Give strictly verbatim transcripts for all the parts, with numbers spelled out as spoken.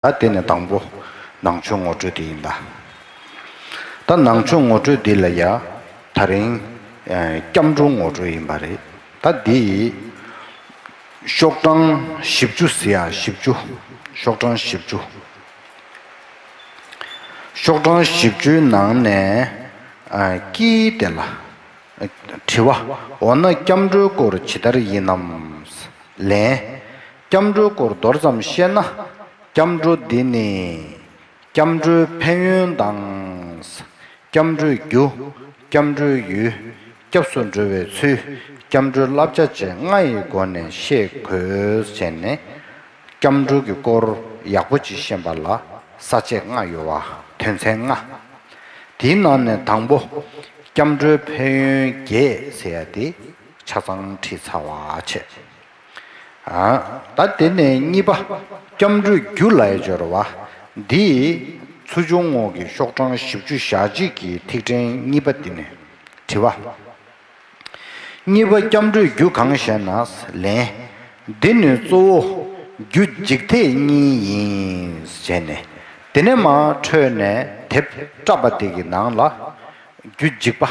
ད་དེ་ནས་དང་པོ་ནང་ཆོས་ངོ་སྤྲོད་དེ་ཡིན་པ། ད་ནང་ཆོས་ངོ་སྤྲོད་འདི་ལ་ཡ་ད་རིང་སྐྱབས་འགྲོའི་ངོ་སྤྲོད་ཡིན་པ་རེད། ད་འདི་ཤོག་གྲངས་བཞི་བཅུ་ཟེར་ཡ་བཞི་བཅུ། ཤོག་གྲངས་བཞི་བཅུ། ཤོག་གྲངས་བཞི་བཅུའི་ནང་ནས་ཀྱི་དེ་ལ་དྲི་བ། འོ་ན་སྐྱབས་འགྲོའི་སྐོར་ཇི་ལྟར་ཡིན་ནམ། ལན། སྐྱབས་འགྲོའི་སྐོར་མདོར་ཙམ་བཤད་ན། སྐྱབས་འགྲོ་འདི་ནི། སྐྱབས་འགྲོའི་ཕན་ཡོན་དང་། སྐྱབས་འགྲོའི་རྒྱུ། སྐྱབས་འགྲོའི་ཡུལ། སྐྱབས་སུ་འགྲོ་བའི་ཚུལ། སྐྱབས་འགྲོའི་བསླབ་བྱ་བཅས་ལྔ་ཡི་སྒོ་ནས་ཤེས་དགོས་ཟེར་ནས། སྐྱབས་འགྲོ་གི་སྐོར་ཡག་པོ་ཅིག་ཤེས་པ་ལ་ས་བཅད་ལྔ་ཡོད་པ། དོན་ཚན་ལྔ། དེའི་ནང་ནས་དང་པོ་སྐྱབས་འགྲོའི་ཕན་ཡོན་བརྒྱད་ཟེར་ཡ་དེ་ཆ་ཚང་ཁྲིད་ཚར་བ་བྱས། ཨ། ད་དེ་ནས་གཉིས་པ་སྐྱབས་འགྲོའི་རྒྱུ་ལ་ཡ་སྦྱོར་བ། འདི་ཚུལ་འབྱུང་ངོགས་ཀྱི་ཤོག་གྲངས་བཞི་བཅུ་ཞེ་གཅིག་གི་ཐིག་ཕྲེང་གཉིས་པ་འདི་ནས་དྲི་བ། གཉིས་པ་སྐྱབས་འགྲོའི་རྒྱུ་གང་ཞེ་ན། ལན། འདི་ནི་གཙོ་བོ་རྒྱུ་འཇིག་ཐེག་གཉིས་ཡིན་ཟེར་ནས། དེ་ནས་མར་འཕྲོས་ནས་དེབ་བཀྲམ་པ་དེ་གི་ནང་ལ་རྒྱུ་འཇིག་པ།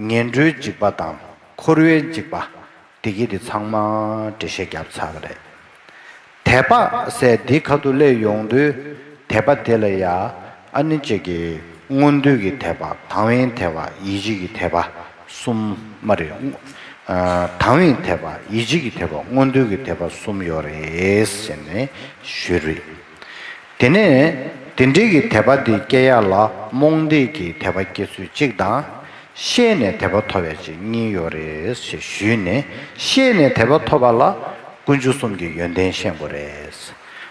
ངན་འགྲོའི་འཇིག་པ་དང་འཁོར་བའི་འཇིག་པ། དེ་གི་དེ་ཚང་མ་འགྲེལ་བཤད་བརྒྱབ་ཚར་བ་རེད། དད་པ་ཟེར་འདི་ཁ་ཐུག་སླེབས་ཡོང་དུས། དད་པ་དེ་ལ་ཡ་ཨ་ནི་གཅིག་གི་མངོན་འདོད་ཀྱི་དད་པ། དང་བའི་དད་པ། ཡིད་ཆེས་ཀྱི་དད་པ་གསུམ་མ་རེད། ཨ། དང་བའི་དད་པ། ཡིད་ཆེས་ཀྱི་དད་པ། མངོན་འདོད་ཀྱི་དད་པ་གསུམ་ཡོད་རེད་ཟེར་ནས་ཞུས་རེད། དེ་ནས་དེ་འདྲའི་གི་དད་པ་དེ་སྐྱེ་ཡ་ལ་རྨོངས་དད་ཀྱི་དད་པ་སྐྱེ་ཚུལ་གཅིག་དང་། ཤེས་ནས་དད་པ་ཐོབ་པའི་ཆེད་གཉིས་ཡོད་རེད་ཞེས་ཞུས་ནས། ཤེས་ནས་དད་པ་ཐོབ་པ་ལ་དཀོན་མཆོག་གསུམ་གྱི་ཡོན་ཏན་ཤེས་དགོས་རེད།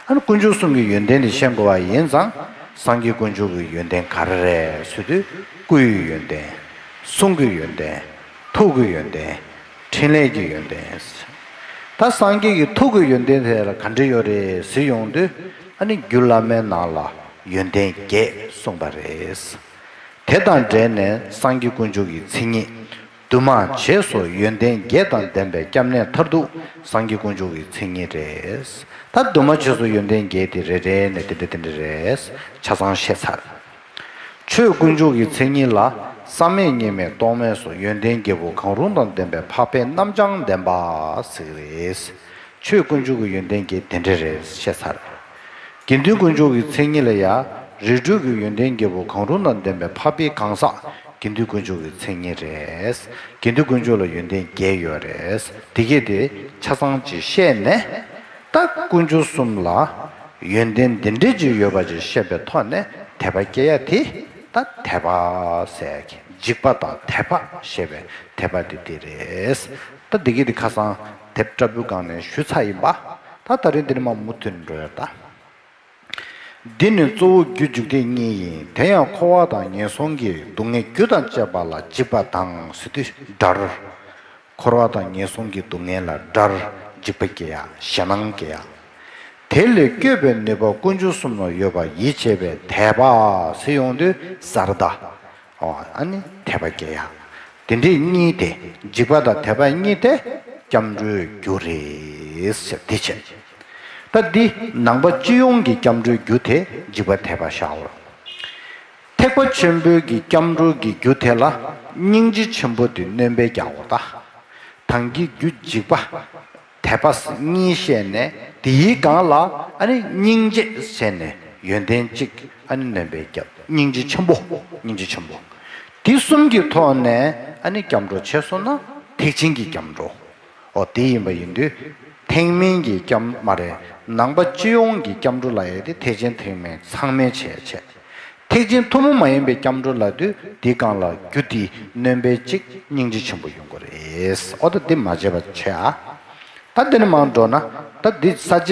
ཨ་ནི་དཀོན་མཆོག་གསུམ་གྱི་ཡོན་ཏན་དེ་ཤེས་དགོས་པ་ཡིན་ཙང་། སངས་རྒྱས་དཀོན་མཆོག་གི་ཡོན་ཏན་ག་རེ་རེད་ཟེར་དུས། སྐུ་ཡི་ཡོན་ཏན། གསུང་གི་ཡོན་ཏན། ཐུགས་ཀྱི་ཡོན་ཏན། ཕྲིན་ལས་ཀྱི་ཡོན་ཏན། ད་སངས་རྒྱས་ཀྱི་ཐུགས་ཀྱི་ཡོན་ཏན་དེ་ལ་ག་འདྲ་ཡོད་རེད་ཟེར་ཡོང་དུས། ཨ་ནི་རྒྱུད་བླ་མའི་ནང་ལ་ཡོན་ཏན་བརྒྱད་གསུངས་པ་རེད། དེ་དང་འབྲེལ་ནས་སངས་རྒྱས་དཀོན་མཆོག་གི་མཚན་ཉིད། འདུས་མ་བྱས་སུ་ཡོན་ཏན་བརྒྱད་དང་ལྡན་པའི་སྐྱབས་གནས་མཐར་ཐུག་སངས་རྒྱས་དཀོན་མཆོག་གི་མཚན་ཉིད་རེད། ད་འདུས་མ་བྱས་སུ་ཡོན་ཏན་བརྒྱད་དེ་རེ་རེ་ནས་དེ་འདྲ་དེ་འདྲ་རེད། ཆ་ཚང་བཤད་ཚར། ཆོས་དཀོན་མཆོག་གི་མཚན་ཉིད་ལ་བསམ་མེད་གཉིས་མེད་རྟོག་མེད་སོགས་ཡོན་ཏན་བརྒྱད་པོ་གང་རུང་དང་ལྡན་པའི་འཕགས་པའི་རྣམ་བྱང་ལྡན་པ་ཟེར་གྱི་རེད། ཆོས་དཀོན་མཆོག་གི་ཡོན་ཏན་བརྒྱད་དེ་འདྲ་རེད་བཤད་ཚར། དགེ་འདུན་དཀོན་མཆོག་གི་མཚན་ཉིད་ལ་ཡང་རིགས་དྲུག་གི་ཡོན་ཏན་བརྒྱད་པོ་གང་རུང་དང་ལྡན་པའི་འཕགས་པའི་གང་ཟག་དགེ་འདུན་དཀོན་མཆོག་གི་མཚན་ཉིད་རེད། དགེ་འདུན་དཀོན་མཆོག་ལ་ཡོན་ཏན་བརྒྱད་ཡོད་རེད། དེ་གས་དེ་ཆ་ཚང་ཅིག་བཤད་ནས། ད་དཀོན་མཆོག་གསུམ་ལ་ཡོན་ཏན་འདི་འདྲས་ཅིག་ཡོད་པ་ཅིག་ཤེས་པའི་ཐོག་ནས་དད་པ་སྐྱེ་ཡ་དེ། ད་དད་པ་ཟེར་གྱི་འཇིགས་པ་དང་དད་པ་ཞེས་པའི་དད་པ་དེ་དེ་རེད། ད་འདི་གི་དེ་ཁ་སང་དེབ་བཀྲ་པོའི་སྒང་ནས་ཞུས་ཚར་ཡིན་པ། ད་ད་རིང་འདི་ནས་མར་མུ་མཐུད་འགྲོ་ཡ་ད། འདི་ནི་གཙོ་བོ་རྒྱུ་འཇིག་རྟེན་གཉིས་ཡིན། དེ་ཡང་འཁོར་བ་དང་ངན་སོང་གི་སྡུག་བསྔལ་རྒྱུ་དང་བཅས་པ་ལ་འཇིགས་པ་དང་ཟེར་དུས་དགྲར། འཁོར་བ་དང་ངན་སོང་གི་སྡུག་བསྔལ་ལ་དགྲར་འཇིགས་པ་སྐྱེ་ཡ། ཞེད་སྣང་སྐྱེ་ཡ། དེ་ལས་སྐྱོབ་པའི་ནུས་པ་དཀོན་མཆོག་གསུམ་ལ་ཡོད་པ་ཡིད་ཆེས་པའི་དད་པ་ཟེར་ཡོང་དུས་སར་ད། ཨོ། ཨ་ནི་དད་པ་སྐྱེ་ཡ། དེ་འདྲའི་གཉིས་དེ། འཇིགས་པ་དང་དད་པ་གཉིས་དེ་སྐྱབས་འགྲོའི་རྒྱུ་རེད་ཟེར་དེ་བྱས། ད་འདི་ནང་པ་སྤྱི་ཡོངས་ཀྱི་སྐྱབས་འགྲོའི་རྒྱུ་དེ་འཇིགས་པ་དད་པ་བཞག་འོ། ཐེག་པ་ཆེན་པོའི་གི་སྐྱབས་འགྲོ་གི་རྒྱུ་དེ་ལ་སྙིང་རྗེ་ཆེན་པོ་དེ་སྣོན་པ་རྒྱག་འོ་ད། དང་གི་རྒྱུ་འཇིགས་པ། དད་པ་གཉིས་བཤད་ནས་དེའི་སྒང་ལ་ཨ་ནི་སྙིང་རྗེ་ཟེར་ནས་ཡོན་ཏན་གཅིག་ཨ་ནི་སྣོན་པ་རྒྱབ། སྙིང་རྗེ་ཆེན་པོ། སྙིང་རྗེ་ཆེན་པོ། དེ་གསུམ་གྱི་ཐོག་ནས་ཨ་ནི་སྐྱབས་འགྲོ་བྱས་སོང་ན་ཐེག་ཆེན་གྱི་སྐྱབས་འགྲོ། ཨོ་དེ་ཡིན་པ་ཡིན་དུས། ཐེག་དམན་གྱི་སྐྱབས་མ་རེད། ནང་པ་སྤྱི་ཡོངས་ཀྱི་སྐྱབས་འགྲོ་ལབ་ཡ་དེ་ཐེག་ཆེན་ཐེག་དམན་ཚང་མས་བྱས་བྱས། ཐེག་ཆེན་ཐུན་མོང་མ་ཡིན་པའི་སྐྱབས་འགྲོ་ལབ་དུས་དེའི་སྒང་ལ་རྒྱུ་དེ་སྣོན་པ་གཅིག་སྙིང་རྗེ་ཆེན་པོ་ཡོང་གི་རེད། ཨོ་ད་འདི་མ་བརྗེད་པ་བྱས་ཨ། ད་འདི་ནས་མར་འགྲོ་ན། ད་འདི་ས་བཅད་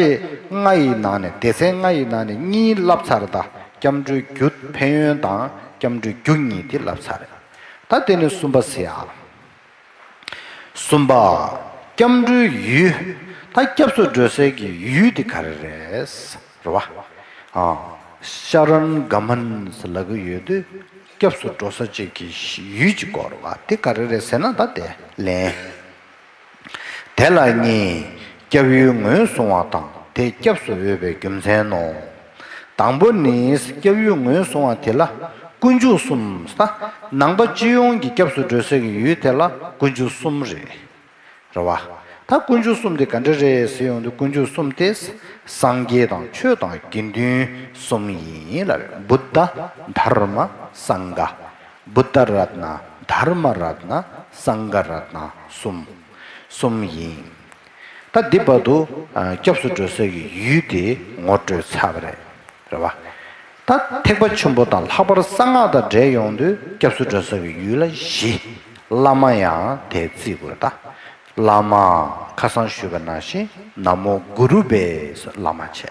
ལྔ་ཡི་ནང་ནས་སྡེ་ཚན་ལྔ་ཡི་ནང་ནས་གཉིས་བསླབས་ཚར། ད་སྐྱབས་འགྲོའི་རྒྱུ་ཕན་ཡོན་དང་སྐྱབས་འགྲོའི་རྒྱུ་གཉིས་དེ་བསླབས་ཚར། ད་དེ་ནས་གསུམ་པ་ཟེར་ཡ། གསུམ་པ། སྐྱབས་འགྲོའི་ཡུལ། ད་སྐྱབས་སུ་འགྲོ་སའི་གི་ཡུལ་དེ་ག་རེ་རེད། རེད་བ། ཨ། ཤ་རན་ག་མན་ཟེར་ལབ་ཀྱི་ཡོད་དུས། སྐྱབས་སུ་འགྲོ་ས་གཅིག་གི་ཡུལ་གཅིག་དགོས་རེད་བ། དེ་ག་རེ་རེད་ཟེར་ན་ད་དེ་ལན། དེ་ལ་གཉིས། སྐྱབས་ཡུལ་ངོས་བཟུང་བ་དང་དེ་སྐྱབས་སུ་འོས་པའི་རྒྱུ་མཚན་ནོ། དང་པོ་ནི་སྐྱབས་ཡུལ་ངོས་བཟུང་བ་དེ་ལ་དཀོན་མཆོག་གསུམ། ད་ནང་པ་སྤྱི་ཡོངས་ཀྱི་སྐྱབས་སུ་འགྲོ་ས་གི་ཡུལ་དེ་ལ་དཀོན་མཆོག་གསུམ་རེད། རེད་བ། ད་དཀོན་མཆོག་གསུམ་དེ་ག་འདྲ་རེད་ཟེར་ཡོང་དུས། དཀོན་མཆོག་གསུམ་དེ་སངས་རྒྱས་དང་ཆོས་དང་དགེ་འདུན་གསུམ་ཡིན་ལབ་རེད། བུདྡྷ་དྷརྨ་སངྒྷ། བུདྡྷ་རཏྣ། དྷརྨ་རཏྣ། སངྒྷ་རཏྣ་གསུམ། གསུམ་ཡིན། ད་འདི་བར་དུ་ཨ་སྐྱབས་སུ་འགྲོ་ས་གི་ཡུལ་དེ་ངོ་སྤྲོད་ཚར་བ་རེད། རེད་བ། ད་ཐེག་པ་ཆེན་པོ་དང་ལྷག་པར་གསང་སྔགས་དང་འབྲེལ་ཡོང་དུས་སྐྱབས་སུ་འགྲོ་ས་གི་ཡུལ་ལ་བཞི། བླ་མ་ཡང་དེ་བརྩི་དགོས་རེད་ད། བླ་མ། ཁ་སང་ཞུས་པ་ནང་བཞིན་ན་མོ་གུ་རུ་བྷེ་ཟེར་བླ་མ་བྱས།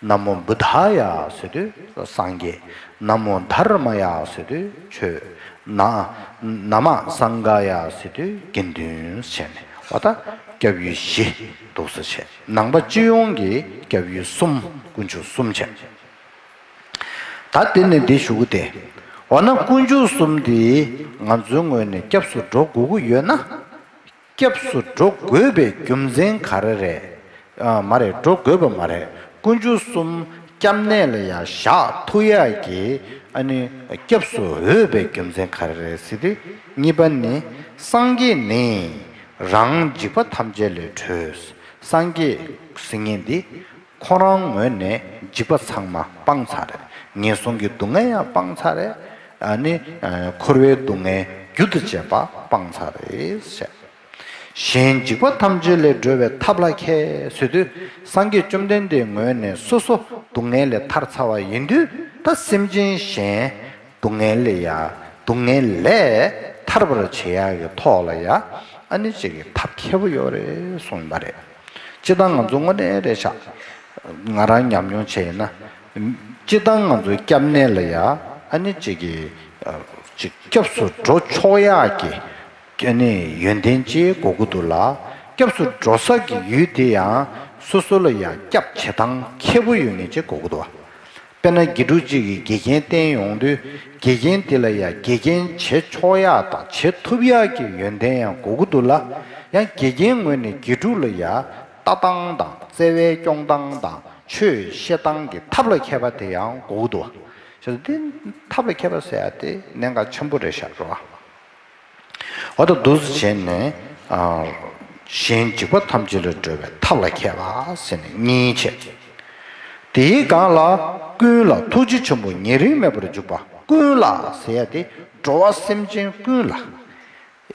ན་མོ་བུདྡྷ་ཡ་ཟེར་དུས་སངས་རྒྱས། ན་མོ་དྷརྨ་ཡ་ཟེར་དུས་ཆོས། ན་ན་མ་སངྒྷ་ཡ་ཟེར་དུས་དགེ་འདུན་བྱས་ནས། འོ་ད་སྐྱབས་ཡུལ་བཞི་འདུག་སེ་བྱས། ནང་པ་སྤྱི་ཡོངས་ཀྱི་སྐྱབས་ཡུལ་གསུམ། དཀོན་མཆོག་གསུམ་བྱས། ད་དེ་ནས་འདི་ཞུ་གི་སྟེ། འོ་ན་དཀོན་མཆོག་གསུམ་འདི་ང་ཚོའི་ངོས་ནས་སྐྱབས་སུ་འགྲོ་དགོས་ཀྱི་ཡོད་ན། སྐྱབས་སུ་འགྲོ་དགོས་པའི་རྒྱུ་མཚན་ག་རེ་རེད། ཨ་མ་རེད། འགྲོ་དགོས་པ་མ་རེད། དཀོན་མཆོག་གསུམ་སྐྱབས་གནས་ལ་ཡང་བཞག་ཐུབ་ཡག་གི་ཨ་ནི་སྐྱབས་སུ་འོས་པའི་རྒྱུ་མཚན་ག་རེ་རེད་ཟེར་དུས། གཉིས་པ་ནི། སངས་རྒྱས་ནི་རང་འཇིགས་པ་ཐམས་ཅད་ལས་གྲོལ། སངས་རྒྱས་ཟེར་མཁན་འདི། ཁོ་རང་ངོས་ནས་འཇིགས་པ་ཚང་མ་སྤངས་ཚར་རེད། ངན་སོང་གི་སྡུག་བསྔལ་ཡང་སྤངས་ཚར་རེད། ཨ་ནི་ཨ་འཁོར་བའི་སྡུག་བསྔལ་རྒྱུ་དང་བཅས་པ་སྤངས་ཚར་རེད་ཟེར། གཞན་འཇིགས་པ་ཐམས་ཅད་ལས་སྒྲོལ་བའི་ཐབས་ལ་མཁས་ཟེར་དུས། སངས་རྒྱས་བཅོམ་ལྡན་འདས་ངོས་ནས་སོ་སོ་སྡུག་བསྔལ་ལས་ཐར་ཚར་བ་ཡིན་དུས། ད་སེམས་ཅན་གཞན་སྡུག་བསྔལ་ལས་ཡ། སྡུག་བསྔལ་ལས་ཐར་བར་བྱེད་ཡག་གི་ཐོག་ལ་ཡ། ཨ་ནི་ཅིག་གི་ཐབས་མཁས་པོ་ཡོད་རེད་གསུངས་པ་རེད། སྤྱིར་བཏང་ང་ཚོ་དངོས་གནས་རེད་ཤག་ང་རང་ཉམས་མྱོང་བྱས་ཡིན་ན། སྤྱིར་བཏང་ང་ཚོའི་སྐྱབས་གནས་ལ་ཡ། ཨ་ནི་ཅིག་གི་ཅིག་སྐྱབས་སུ་འགྲོ་ཆོག་ཡག་གི་ཨ་ནི་ཡོན་ཏན་ཅིག་དགོས་ཀྱི་འདུག་ལ། སྐྱབས་སུ་འགྲོ་ས་གི་ཡུལ་དེ་ཡང་སོ་སོ་ལ་ཡ་སྐྱབས་བྱེད་སྟངས་མཁས་པོ་ཡོད་མཁན་ཅིག་དགོས་ཀྱི་འདུག་དཔེར་ན་དགེ་ཕྲུག་ཅིག་གིས་དགེ་རྒན་བསྟེན་ཡོང་དུས། དགེ་རྒན་དེ་ལ་ཡ་དགེ་རྒན་བྱེད་ཆོག་ཡག་དང་བྱེད་ཐུབ་ཡག་གི་ཡོན་ཏན་ཡང་དགོས་ཀྱི་འདུག་ལ། ཡང་དགེ་རྒན་ངོས་ནས་དགེ་ཕྲུག་ལ་ཡ་ལྟ་སྟངས་དང་བརྩེ་བའི་སྐྱོང་སྟངས་དང་ཆོས་བཤད་སྟངས་ཀྱི་ཐབས་ལ་མཁས་པ་དེ་ཡང་དགོས་ཀྱི་འདུག་བྱས་ཙང་དེ་ཐབས་ལ་མཁས་པ་ཟེར་ཡ་དེ་གནད་འགག་ཆེན་པོ་རེད་ཤག་རོ། འོ་ད་འདུག་སེ་བྱས་ནས། ཨ་གཞན་འཇིགས་པ་ཐམས་ཅད་ལས་སྒྲོལ་བའི་ཐབས་ལ་མཁས་པ་ཟེར་ནས་གཉིས་བྱས། དེའི་སྒང་ལ་ཀུན་ལ་ཐུགས་རྗེ་ཆེན་པོ་ཉེ་རིང་མེད་པར་འཇུག་པ། ཀུན་ལ་ཟེར་ཡ་དེ་འགྲོ་བ་སེམས་ཅན་ཀུན་ལ།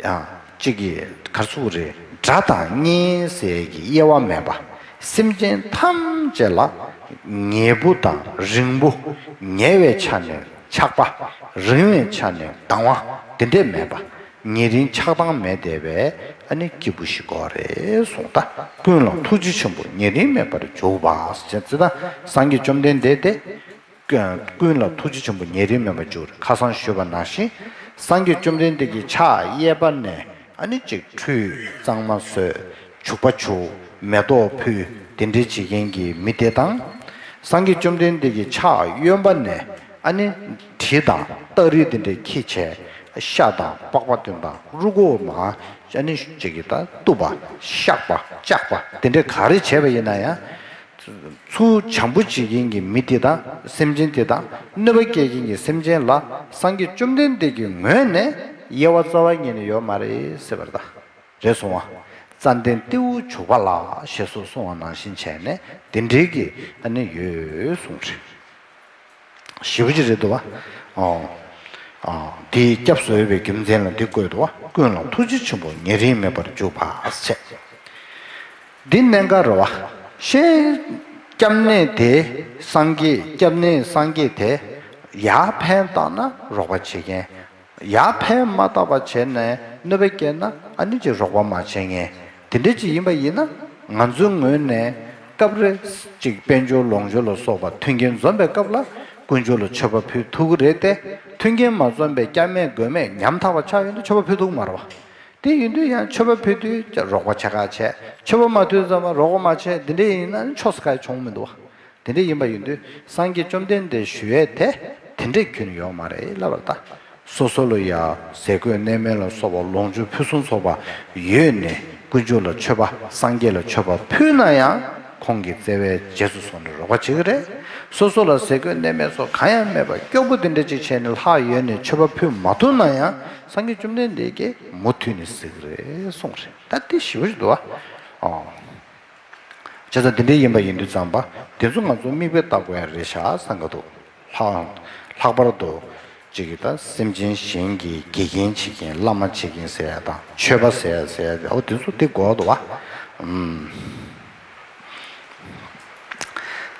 ཡང་གཅིག་གིས་ག་རེ་ཟེར་དགོས་རེད། དགྲ་དང་གཉེན་ཟེར་གྱི་དབྱེ་བ་མེད་པ། སེམས་ཅན་ཐམས་ཅད་ལ་ཉེ་པོ་དང་རིང་པོ། ཉེ་བའི་ཆ་ནས་ཆགས་པ། རིང་བའི་ཆ་ནས་སྡང་བ་དེ་འདྲས་མེད་པ། ཉེ་རིང་ཆགས་སྡང་མེད་བསྡད་པའི་ཨ་ནི་སྐྱེས་བུ་ཞིག་དགོས་རེད་གསུངས། ད་ཀུན་ལ་ཐུགས་རྗེ་ཆེན་པོ་ཉེ་རིང་མེད་པར་འཇུག་པ་ཟེར་ཙང་། སངས་རྒྱས་བཅོམ་ལྡན་འདས་དེ་ཀུན་ལ་ཐུགས་རྗེ་ཆེན་པོ་ཉེ་རིང་མེད་པར་འཇུག་རེད། ཁ་སང་ཞུས་པ་ནང་བཞིན། སངས་རྒྱས་བཅོམ་ལྡན་འདས་ཀྱི་ཕྱག་གཡས་པ་ནས་ཨ་ནི་ཅིག་ཁྲུས་གཙང་མ་བཟོས། བྱུག་པ་བྱུག་མེ་ཏོག་ཕུལ། དེ་འདྲས་བྱེད་མཁན་གྱི་མི་དེ་དང་། སངས་རྒྱས་བཅོམ་ལྡན་འདས་ཀྱི་ཕྱག་གཡོན་པ་ནས་ཨ་ནི་གྲི་དང་སྟ་རི་དེ་འདྲས་འཁྱེར་བྱས། ཤ་དང་པགས་པ་བཏོན་པ། རུས་ཁོག་མར་ཨ་ནི་ཅིག་གིས་ད་གཏུབ་པ། བཤགས་པ། བཅག་པ་དེ་འདྲས་ག་རེ་བྱས་པ་ཡིན་ན་ཡང་། ཚུར་བྱམས་པོ་བྱེད་མཁན་གྱི་མི་དེ་དང་། སེམས་ཅན་དེ་དང་། གནོད་པ་སྐྱེལ་མཁན་གྱི་སེམས་ཅན་ལ་སངས་རྒྱས་བཅོམ་ལྡན་འདས་ཀྱི་ངོས་ནས་དབྱེ་བ་རྩ་བ་ཉིད་ནས་ཡོད་མ་རེད་ཟེར་བ་རེད་ད། རེད་སོང་བ། ཙན་དན་ཏེའུ་བྱུག་པ་ལ་ཞེས་སོགས་གསུངས་པ་ནང་བཞིན་བྱས་ནས་དེ་འདྲའི་གི་ཨ་ནི་ཡོད་གསུངས་རེད། ཞེ་པོ་ཅིག་རེད་འདུག་བ། ཨོ། ཨ་དེའི་སྐྱབས་སུ་འོས་པའི་རྒྱུ་མཚན་ལ་འདི་བཀོད་འདུག་བ། ཀུན་ལ་ཐུགས་རྗེ་ཆེན་པོ་ཉེ་རིང་མེད་པར་འཇུག་པ་ཟེར། འདི་གནད་འགག་རེད་བ། ཤེས། སྐྱབས་གནས་དེ་སངས་རྒྱས། སྐྱབས་གནས་སངས་རྒྱས་དེ་ཡར་ཕན་བཏགས་ན་རོགས་པ་བྱེད་མཁན། ཡར་ཕན་མ་བཏགས་པ་བྱས་ནས་གནོད་པ་སྐྱེལ་ན་ཨ་ནི་ཅིག་རོགས་པ་མ་བྱེད་མཁན། དེ་འདྲ་ཅིག་ཡིན་པ་ཡིན་ན། ང་ཚོའི་ངོས་ནས་སྐབས་རེ་ཅིག་དཔལ་འབྱོར་ལོངས་སྤྱོད་ལ་སོགས་པ་མཐུན་རྐྱེན་འཛོམས་པའི་སྐབས་ལ་དཀོན་མཆོག་ལ་མཆོད་པ་ཕུལ་ཐུབ་ཀྱི་རེད་དེ། མཐུན་རྐྱེན་མ་འཛོམས་པའི་སྐྱབས་གནས་དགོས་མེད་ཉམ་ཐག་པ་ཆགས་ཡོང་དུས་མཆོད་པ་ཕུལ་ཐུབ་ཀྱི་མ་རེད་བ། དེ་ཡིན་དུས་ཡང་མཆོད་པ་ཕུལ་དུས་རོགས་པ་བྱེད་ཁ་བྱས། མཆོད་པ་མ་ཕུལ་ཙམ་པ་རོགས་པ་མ་བྱས། འདི་འདྲ་ཡིན་ན་ཆོག་ས་ག་ཡང་བྱུང་མི་འདུག་བ། དེ་འདྲ་ཡིན་པ་ཡིན་དུས་སངས་རྒྱས་བཅོམ་ལྡན་འདས་ཞུ་ཡས་དེ་དེ་འདྲས་ཁྱོན་ནས་ཡོད་མ་རེད་ལབ་པ་རེད་ད། སོ་སོ་ལ་ཡ་ཟས་གོས་གནས་མལ་ལ་སོགས་པ་ལོངས་སྤྱོད་ཕུན་སུམ་ཚོགས་པ་ཡོད་ནས་དཀོན་མཆོག་ལ་མཆོད་པ། སངས་རྒྱས་ལ་མཆོད་པ་ཕུལ་ན་ཡང་ཁོང་གི་བརྩེ་བའི་རྗེས་སུ་བཟུང་ནས་རོགས་པ་བྱེད་ཀྱི་རེད། སོ་སོ་ལ་ཟས་གོས་གནས་མལ་སོགས་གང་ཡང་མེད་པར་སྐྱོ་པོ་དེ་འདྲ་ཅིག་བྱས་ནས་ལྷག་ཡོད་ནས་མཆོད་པ་ཕུལ་མ་ཐུབ་ན་ཡང་སངས་རྒྱས་བཅོམ་ལྡན་འདས་ཀྱིས་མུ་མཐུད་ནས་གཟིགས་རེད་གསུངས་རེད། ད་དེ་ཞེ་པོ་ཞིག་འདུག་བ། ཨོ། བྱས་ཙང་དེ་འདྲ་ཡིན་པ་ཡིན་དུས་ཙམ་པ་དེ་ཚོ་ང་ཚོ་མིག་དཔེ་ལྟ་དགོས་ཡ་རེད་ཤག་བསམ་གྱི་འདུག་ལྷག་ལྷག་པར་དུ་གཅིག་གིས་ད་སེམས་ཅན་གཞན་གྱི་དགེ་རྒན་བྱེད་མཁན་བླ་མ་བྱེད་མཁན་ཟེར་ཡ་དང་ཆོས་པ་ཟེར་ཡ་ཟེར་ཡ་དེ་འོ་དེ་ཚོ་དེ་དགོས་འདུག་བ། ཨུམ།